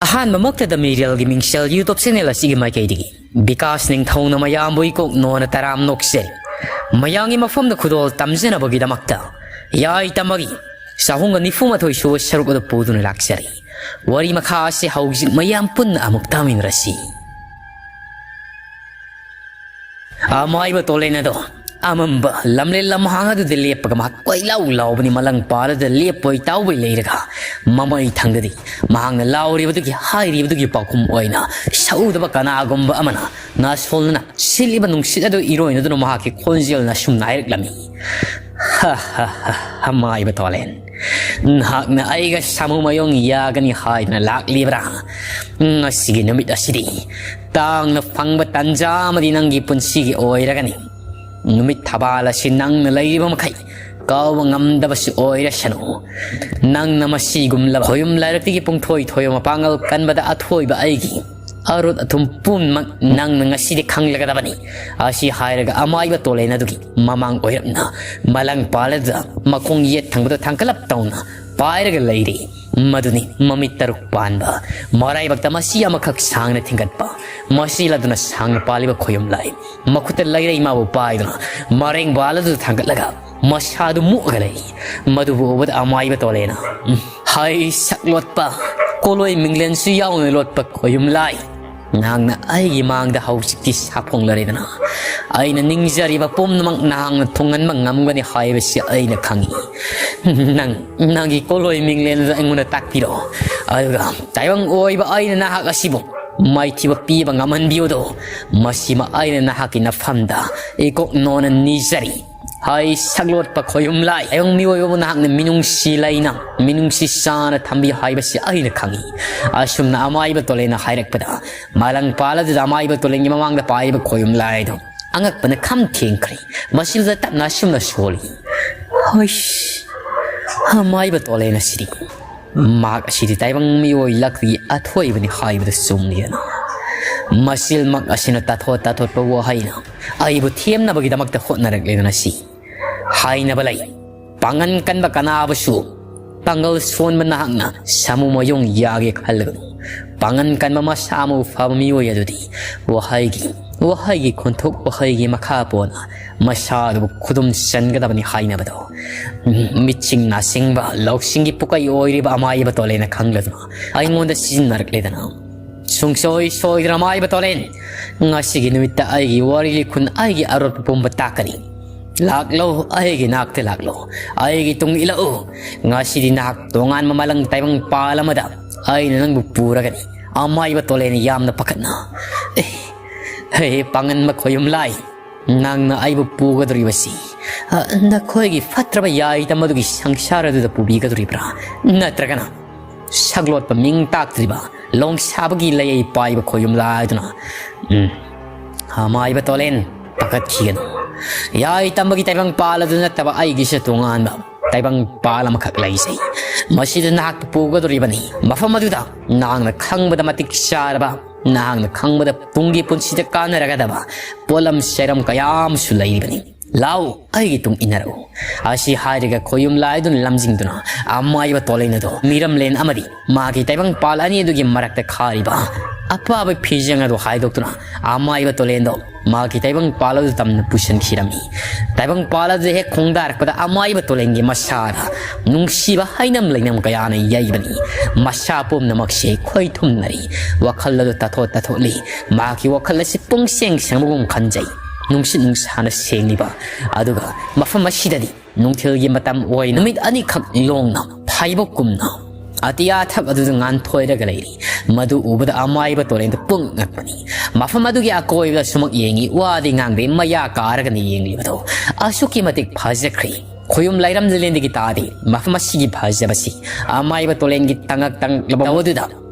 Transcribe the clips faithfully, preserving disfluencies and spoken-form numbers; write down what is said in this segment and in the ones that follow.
ꯑꯍꯥꯟꯕꯃꯛꯇꯗ ꯃꯤꯔꯦꯜꯒꯤ ꯃꯤꯡꯁꯦꯜ YouTube channel ꯑꯁꯤꯒꯤ ꯃꯥꯏꯀꯩꯗꯒꯤ ꯕꯤꯀꯥꯁ ꯅꯤꯡꯊꯧꯅ ꯃꯌꯥꯝꯕꯨ ꯏꯀꯣꯛ ꯅꯣꯟꯅ ꯇꯔꯥꯝ ꯅꯣꯛꯆꯔꯤ꯫ ꯃꯌꯥꯝꯒꯤ ꯃꯐꯝꯗ ꯈꯨꯗꯣꯜ ꯇꯝꯖꯅꯕꯒꯤꯗꯃꯛꯇ ꯌꯥꯏ ꯇꯝꯕꯒꯤ ꯆꯍꯨꯝꯒ ꯅꯤꯐꯨ ꯃꯥꯊꯣꯏ ꯁꯨꯕ ꯁꯔꯨꯛ ꯑꯗꯨ ꯄꯨꯗꯨꯅ ꯂꯥꯛꯆꯔꯤ꯫ ꯋꯥꯔꯤ ꯃꯈꯥ ꯑꯁꯤ ꯍꯧꯖꯤꯛ ꯃꯌꯥꯝ ꯄꯨꯟꯅ ꯑꯃꯨꯛ ꯇꯥꯃꯤꯟꯅꯔꯁꯤ꯫ ꯑꯃꯥꯏꯕ ꯇꯣꯂꯦꯟ ꯑꯗꯣ ꯑꯃꯝꯕ ꯂꯝꯂꯦꯟ ꯂꯝꯍꯥꯡ ꯑꯗꯨꯗ ꯂꯦꯞꯄꯒ ꯃꯍꯥꯛ ꯀꯣꯏꯂꯥꯎ ꯂꯥꯎꯕꯅꯤ꯫ ꯃꯂꯪ ꯄꯥꯜꯂꯗ ꯂꯦꯞꯄꯣꯏ ꯇꯥꯎꯕꯣꯏ ꯂꯩꯔꯒ ꯃꯃꯩ ꯊꯪꯗꯗꯤ ꯃꯍꯥꯛꯅ ꯂꯥꯎꯔꯤꯕꯗꯨꯒꯤ ꯍꯥꯏꯔꯤꯕꯗꯨꯒꯤ ꯄꯥꯎꯈꯨꯝ ꯑꯣꯏꯅ ꯁꯎꯗꯕ ꯀꯅꯥꯒꯨꯝꯕ ꯑꯃꯅ ꯅꯥꯁꯣꯜꯅꯅ ꯁꯤꯠꯂꯤꯕ ꯅꯨꯡꯁꯤꯠ ꯑꯗꯨ ꯏꯔꯣꯏꯅꯗꯨꯅ ꯃꯍꯥꯛꯀꯤ ꯈꯣꯟꯖꯦꯜꯅ ꯑꯁꯨꯝꯅ ꯍꯥꯏꯔꯛꯂꯝꯃꯤ꯫ "ꯍ, ꯍ, ꯍ, ꯑꯃꯥꯏꯕ ꯇꯣꯂꯦꯟ, ꯅꯍꯥꯛꯅ ꯑꯩꯒ ꯁꯥꯃꯨ ꯃꯌꯣꯡ ꯌꯥꯒꯅꯤ ꯍꯥꯏꯗꯨꯅ ꯂꯥꯛꯂꯤꯕ꯭ꯔꯥ? ꯉꯁꯤꯒꯤ ꯅꯨꯃꯤꯠ ꯑꯁꯤꯗꯤ ꯇꯥꯡꯅ ꯐꯪꯕ ꯇꯥꯟꯖꯥ ꯑꯃꯗꯤ ꯅꯪꯒꯤ ꯄꯨꯟꯁꯤꯒꯤ ꯑꯣꯏꯔꯒꯅꯤ꯫ ꯅꯨꯃꯤꯠ ꯊꯕꯥꯜ ꯑꯁꯤ ꯅꯪꯅ ꯂꯩꯔꯤꯕ ꯃꯈꯩ ꯀꯥꯎꯕ ꯉꯝꯗꯕꯁꯨ ꯑꯣꯏꯔꯁꯅꯨ꯫ ꯅꯪꯅ ꯃꯁꯤꯒꯨꯝꯂꯕ ꯈꯣꯌꯨꯝ ꯂꯥꯏꯔꯛꯇꯒꯤ ꯄꯨꯡꯊꯣꯏ ꯊꯣꯏꯕ ꯃꯄꯥꯡꯒꯜ ꯀꯟꯕꯗ ꯑꯊꯣꯏꯕ ꯑꯩꯒꯤ ꯑꯔꯨꯠ ꯑꯊꯨꯝ ꯄꯨꯝꯅꯃꯛ ꯅꯪꯅ ꯉꯁꯤꯗꯤ ꯈꯪꯂꯒꯗꯕꯅꯤ"꯫ ꯑꯁꯤ ꯍꯥꯏꯔꯒ ꯑꯃꯥꯏꯕ ꯇꯣꯂꯦꯟ ꯑꯗꯨꯒꯤ ꯃꯃꯥꯡ ꯑꯣꯏꯔꯞꯅ ꯃꯂꯪ ꯄꯥꯜꯂꯗꯨꯗ ꯃꯈꯣꯡ ꯌꯦꯠ ꯊꯪꯕꯗ ꯊꯥꯡꯒꯠꯂꯞ ꯇꯧꯅ ꯄꯥꯏꯔꯒ ꯂꯩꯔꯤ꯫ ꯃꯗꯨꯅꯤ ꯃꯃꯤꯠ ꯇꯔꯨꯛ ꯄꯥꯟꯕ, ꯃꯔꯥꯏꯕꯛꯇ ꯃꯁꯤ ꯑꯃꯈꯛ ꯁꯥꯡꯅ ꯊꯤꯡꯒꯠꯄ, ꯃꯁꯤ ꯂꯗꯨꯅ ꯁꯥꯡꯅ ꯄꯥꯜꯂꯤꯕ ꯈꯣꯌꯨꯝ ꯂꯥꯏ꯫ ꯃꯈꯨꯠꯇ ꯂꯩꯔꯩ ꯃꯥꯕꯨ ꯄꯥꯏꯗꯨꯅ ꯃꯔꯦꯡ ꯕꯥꯜ ꯑꯗꯨꯗ ꯊꯥꯡꯒꯠꯂꯒ ꯃꯁꯥꯗꯨ ꯃꯨꯛꯑꯒ ꯂꯩ꯫ ꯃꯗꯨꯕꯨ ꯎꯕꯗ ꯑꯃꯥꯏꯕ ꯇꯣꯂꯦꯅ, "ꯎꯝ, ꯍꯩ ꯁꯛꯂꯣꯠꯄ, ꯀꯣꯂꯣꯏ ꯃꯤꯡꯂꯦꯟꯁꯨ ꯌꯥꯎꯅ ꯂꯣꯠꯄ ꯈꯣꯌꯨꯝ ꯂꯥꯏ, ꯅꯍꯥꯛꯅ ꯑꯩꯒꯤ ꯃꯥꯡꯗ ꯍꯧꯖꯤꯛꯇꯤ ꯁꯥꯐꯣꯡꯂꯔꯦꯗꯅ꯫ ꯑꯩꯅ ꯅꯤꯡꯖꯔꯤꯕ ꯄꯨꯝꯅꯃꯛ ꯅꯍꯥꯛꯅ ꯊꯨꯡꯍꯟꯕ ꯉꯝꯒꯅꯤ ꯍꯥꯏꯕꯁꯤ ꯑꯩꯅ ꯈꯪꯏ꯫ ꯅꯪ, ꯅꯪꯒꯤ ꯀꯣꯂꯣꯏ ꯃꯤꯡꯂꯦꯟꯗꯨ ꯑꯩꯉꯣꯟꯗ ꯇꯥꯛꯄꯤꯔꯣ꯫ ꯑꯗꯨꯒ ꯇꯥꯏꯕꯪ ꯑꯣꯏꯕ ꯑꯩꯅ ꯅꯍꯥꯛ ꯑꯁꯤꯕꯨ ꯃꯥꯏꯊꯤꯕ ꯄꯤꯕ ꯉꯝꯍꯟꯕꯤꯌꯨꯗꯣ꯫ ꯃꯁꯤꯃ ꯑꯩꯅ ꯅꯍꯥꯛꯀꯤ ꯅꯐꯝꯗ ꯏꯀꯣꯛ ꯅꯣꯟꯅ ꯅꯤꯖꯔꯤ꯫ ꯍꯩ ꯁꯛꯂꯣꯠꯄ ꯈꯣꯌꯨꯝ ꯂꯥꯏ, ꯇꯥꯏꯕꯪ ꯃꯤꯑꯣꯏꯕꯕꯨ ꯅꯍꯥꯛꯅ ꯃꯤꯅꯨꯡꯁꯤ ꯂꯩꯅ, ꯃꯤꯅꯨꯡꯁꯤ ꯆꯥꯅ ꯊꯝꯕꯤ ꯍꯥꯏꯕꯁꯤ ꯑꯩꯅ ꯈꯪꯏ"꯫ ꯑꯁꯨꯝꯅ ꯑꯃꯥꯏꯕ ꯇꯣꯂꯦꯟꯅ ꯍꯥꯏꯔꯛꯄꯗ, ꯃꯥꯂꯪ ꯄꯥꯜ ꯑꯗꯨꯗ ꯑꯃꯥꯏꯕ ꯇꯣꯂꯦꯟꯒꯤ ꯃꯃꯥꯡꯗ ꯄꯥꯏꯔꯤꯕ ꯈꯣꯌꯨꯝ ꯂꯥꯏꯗꯣ ꯑꯉꯛꯄꯅ ꯈꯝ ꯊꯦꯡꯈ꯭ꯔꯦ꯫ ꯃꯁꯤꯗ ꯇꯞꯅ ꯑꯁꯨꯝꯅ ꯁꯣꯜꯂꯤ, "ꯍꯩꯁ, ꯑꯃꯥꯏꯕ ꯇꯣꯂꯦꯟ ꯑꯁꯤꯗꯤ, ꯃꯍꯥꯛ ꯑꯁꯤꯗꯤ ꯇꯥꯏꯕꯪ ꯃꯤꯑꯣꯏ ꯂꯛꯇꯒꯤ ꯑꯊꯣꯏꯕꯅꯤ ꯍꯥꯏꯕꯗꯨ ꯆꯨꯝꯂꯦꯅ꯫ ꯃꯁꯤꯜꯃꯛ ꯑꯁꯤꯅ ꯇꯥꯊꯣꯠ ꯇꯥꯊꯣꯠꯄ ꯋꯥꯍꯩꯅ ꯑꯩꯕꯨ ꯊꯦꯝꯅꯕꯒꯤꯗꯃꯛꯇ ꯍꯣꯠꯅꯔꯛꯂꯦꯗꯅ ꯁꯤ꯫ ꯍꯥꯏꯅꯕ ꯂꯩ, ꯄꯥꯡꯒꯜ ꯀꯟꯕ ꯀꯅꯥꯕꯨꯁꯨ ꯄꯥꯡꯒꯜ ꯁꯣꯟꯕ ꯅꯍꯥꯛꯅ ꯁꯥꯃꯨ ꯃꯌꯣꯡ ꯌꯥꯒꯦ ꯈꯜꯂꯒꯅꯨ꯫ ꯄꯥꯡꯒꯟ ꯀꯟꯕ ꯃꯁꯥ ꯃꯎ ꯐꯕ ꯃꯤꯑꯣꯏ ꯑꯗꯨꯗꯤ ꯋꯥꯍꯩꯒꯤ, ꯋꯥꯍꯩꯒꯤ ꯈꯣꯟꯊꯣꯛ ꯋꯥꯍꯩꯒꯤ ꯃꯈꯥ ꯄꯣꯟꯅ ꯃꯁꯥꯗꯨꯕꯨ ꯈꯨꯗꯨꯝ ꯆꯟꯒꯗꯕꯅꯤ ꯍꯥꯏꯅꯕꯗꯣ꯫ ꯎꯝ, ꯃꯤꯆꯤꯡ ꯅꯥꯆꯤꯡꯕ ꯂꯧꯁꯤꯡꯒꯤ ꯄꯨꯀꯩ ꯑꯣꯏꯔꯤꯕ ꯑꯃꯥꯏꯕ ꯇꯣꯂꯦꯟꯅ ꯈꯪꯂꯗꯨꯅ ꯑꯩꯉꯣꯟꯗ ꯁꯤꯖꯤꯟꯅꯔꯛꯂꯦꯗꯅ꯫ ꯁꯨꯡꯁꯣꯏ ꯁꯣꯏꯗꯅ ꯑꯃꯥꯏꯕ ꯇꯣꯂꯦꯟ, ꯉꯁꯤꯒꯤ ꯅꯨꯃꯤꯠꯇ ꯑꯩꯒꯤ ꯋꯥꯔꯤ ꯂꯤꯈꯨꯟ ꯑꯩꯒꯤ ꯑꯔꯣꯠꯄ ꯄꯨꯝꯕ ꯇꯥꯛꯀꯅꯤ꯫ ꯂꯥꯛꯂꯣ, ꯑꯩꯒꯤ ꯅꯥꯛꯇ ꯂꯥꯛꯂꯣ, ꯑꯩꯒꯤ ꯇꯨꯡ ꯏꯜꯂꯛꯎ꯫ ꯉꯁꯤꯗꯤ ꯅꯍꯥꯛ ꯇꯣꯉꯥꯟꯕ ꯃꯥꯂꯪ ꯇꯥꯏꯕꯪ ꯄꯥꯜ ꯑꯃꯗ ꯑꯩꯅ ꯅꯪꯕꯨ ꯄꯨꯔꯒꯅꯤ꯫ ꯑꯃꯥꯏꯕ ꯇꯣꯂꯦꯟ ꯌꯥꯝꯅ ꯄꯥꯈꯠꯅ, "ꯑꯦ, ꯍꯦ, ꯄꯥꯡꯒꯟꯕ ꯈꯣꯌꯨꯝ ꯂꯥꯏ, ꯅꯪꯅ ꯑꯩꯕꯨ ꯄꯨꯒꯗꯧꯔꯤꯕꯁꯤ, ꯑ, ꯅꯈꯣꯏꯒꯤ ꯐꯠꯇ꯭ꯔꯕ ꯌꯥꯏꯇꯝ ꯑꯗꯨꯒꯤ ꯁꯪꯁꯥꯔ ꯑꯗꯨꯗ ꯄꯨꯕꯤꯒꯗꯧꯔꯤꯕ꯭ꯔꯥ? ꯅꯠꯇ꯭ꯔꯒꯅ ꯁꯛꯂꯣꯠꯄ ꯃꯤꯡ ꯇꯥꯛꯇ꯭ꯔꯤꯕ ꯂꯣꯡꯁꯥꯕꯒꯤ ꯂꯩ ꯄꯥꯏꯕ ꯈꯣꯌꯨꯝ ꯂꯥꯏꯗꯨꯅ?" ꯎꯝ, ꯑꯃꯥꯏꯕ ꯇꯣꯂꯦꯟ, ꯄꯥꯈꯠꯈꯤꯒꯅꯨ꯫ ꯌꯥꯏꯇꯝꯕꯒꯤ ꯇꯥꯏꯕꯪ ꯄꯥꯜ ꯑꯗꯨ ꯅꯠꯇꯕ ꯑꯩꯒꯤꯁꯨ ꯇꯣꯉꯥꯟꯕ ꯇꯥꯏꯕꯪ ꯄꯥꯜ ꯑꯃꯈꯛ ꯂꯩꯖꯩ꯫ ꯃꯁꯤꯗ ꯅꯍꯥꯛꯄꯨ ꯄꯨꯒꯗꯧꯔꯤꯕꯅꯤ꯫ ꯃꯐꯝ ꯑꯗꯨꯗ ꯅꯍꯥꯛꯅ ꯈꯪꯕꯗ ꯃꯇꯤꯛ ꯆꯥꯔꯕ, ꯅꯍꯥꯛꯅ ꯈꯪꯕꯗ ꯇꯨꯡꯒꯤ ꯄꯨꯟꯁꯤꯗ ꯀꯥꯟꯅꯔꯒꯗꯕ ꯄꯣꯠꯂꯝ ꯆꯩꯔꯝ ꯀꯌꯥ ꯑꯃꯁꯨ ꯂꯩꯔꯤꯕꯅꯤ꯫ ꯂꯥꯎ, ꯑꯩꯒꯤ ꯇꯨꯡ ꯏꯟꯅꯔꯛꯎ꯫ ꯑꯁꯤ ꯍꯥꯏꯔꯒ ꯈꯣꯌꯨꯝ ꯂꯥꯏꯗꯨꯅ ꯂꯝꯖꯤꯡꯗꯨꯅ ꯑꯃꯥꯏꯕ ꯇꯣꯂꯦꯟ ꯑꯗꯨ ꯃꯤꯔꯝꯂꯦꯟ ꯑꯃꯗꯤ ꯃꯥꯒꯤ ꯇꯥꯏꯕꯪ ꯄꯥꯜ ꯑꯅꯤ ꯑꯗꯨꯒꯤ ꯃꯔꯛꯇ ꯈꯥꯔꯤꯕ ꯑꯄꯥꯕ ꯐꯤꯖꯪ ꯑꯗꯨ ꯍꯥꯏꯗꯣꯛꯇꯨꯅ ꯑꯃꯥꯏꯕ ꯇꯣꯂꯦꯟꯗꯣ ꯃꯥꯒꯤ ꯇꯥꯏꯕꯪ ꯄꯥꯜ ꯑꯗꯨ ꯇꯝꯅ ꯄꯨꯁꯤꯟꯈꯤꯔꯝꯃꯤ꯫ ꯇꯥꯏꯕꯪ ꯄꯥꯜ ꯑꯗꯨ ꯍꯦꯛ ꯈꯣꯡꯗꯥꯔꯛꯄꯗ ꯑꯃꯥꯏꯕ ꯇꯣꯂꯦꯟꯒꯤ ꯃꯁꯥꯗ ꯅꯨꯡꯁꯤꯕ ꯍꯩꯅꯝ ꯂꯩꯅꯝ ꯀꯌꯥꯅ ꯌꯩꯕꯅꯤ꯫ ꯃꯁꯥ ꯄꯨꯝꯅꯃꯛꯁꯦ ꯈꯣꯏꯊꯨꯝꯅꯔꯤ꯫ ꯋꯥꯈꯜ ꯑꯗꯨ ꯇꯥꯊꯣꯠ ꯇꯥꯊꯣꯠꯂꯤ꯫ ꯃꯍꯥꯛꯀꯤ ꯋꯥꯈꯜ ꯑꯁꯤ ꯄꯨꯡꯁꯦꯡ ꯁꯦꯡꯕꯒꯨꯝ ꯈꯟꯖꯩ꯫ ꯅꯨꯡꯁꯤꯠ ꯅꯨꯡꯁꯥꯅ ꯁꯦꯡꯂꯤꯕ, ꯑꯗꯨꯒ ꯃꯐꯝ ꯑꯁꯤꯗꯗꯤ ꯅꯨꯡꯊꯤꯜꯒꯤ ꯃꯇꯝ ꯑꯣꯏꯅ ꯅꯨꯃꯤꯠ ꯑꯅꯤꯈꯛ ꯂꯣꯡꯅ ꯐꯥꯏꯕꯣꯛꯀꯨꯝꯅ ꯑꯇꯤꯌꯥ ꯊꯛ ꯑꯗꯨꯗ ꯉꯥꯟꯊꯣꯏꯔꯒ ꯂꯩꯔꯤ꯫ ꯃꯗꯨ ꯎꯕꯗ ꯑꯃꯥꯏꯕ ꯇꯣꯔꯦꯟꯗ ꯄꯨꯡ ꯉꯛꯄꯅꯤ꯫ ꯃꯐꯝ ꯑꯗꯨꯒꯤ ꯑꯀꯣꯏꯕꯗ ꯁꯨꯃꯛ ꯌꯦꯡꯉꯤ, ꯋꯥꯗꯤ ꯉꯥꯡꯗꯦ, ꯃꯌꯥ ꯀꯥꯔꯒꯅꯤ ꯌꯦꯡꯂꯤꯕꯗꯣ꯫ ꯑꯁꯨꯛꯀꯤ ꯃꯇꯤꯛ ꯐꯖꯈ꯭ꯔꯦ꯫ ꯈꯣꯌꯨꯝ ꯂꯥꯏꯔꯝꯗꯂꯦꯟꯗꯒꯤ ꯇꯥꯗꯦ ꯃꯐꯝ ꯑꯁꯤꯒꯤ ꯐꯖꯕꯁꯤ꯫ ꯑꯃꯥꯏꯕ ꯇꯣꯂꯦꯟꯒꯤ ꯇꯉꯛ ꯇꯉꯛꯂꯕ ꯇꯧ ꯑꯗꯨꯗ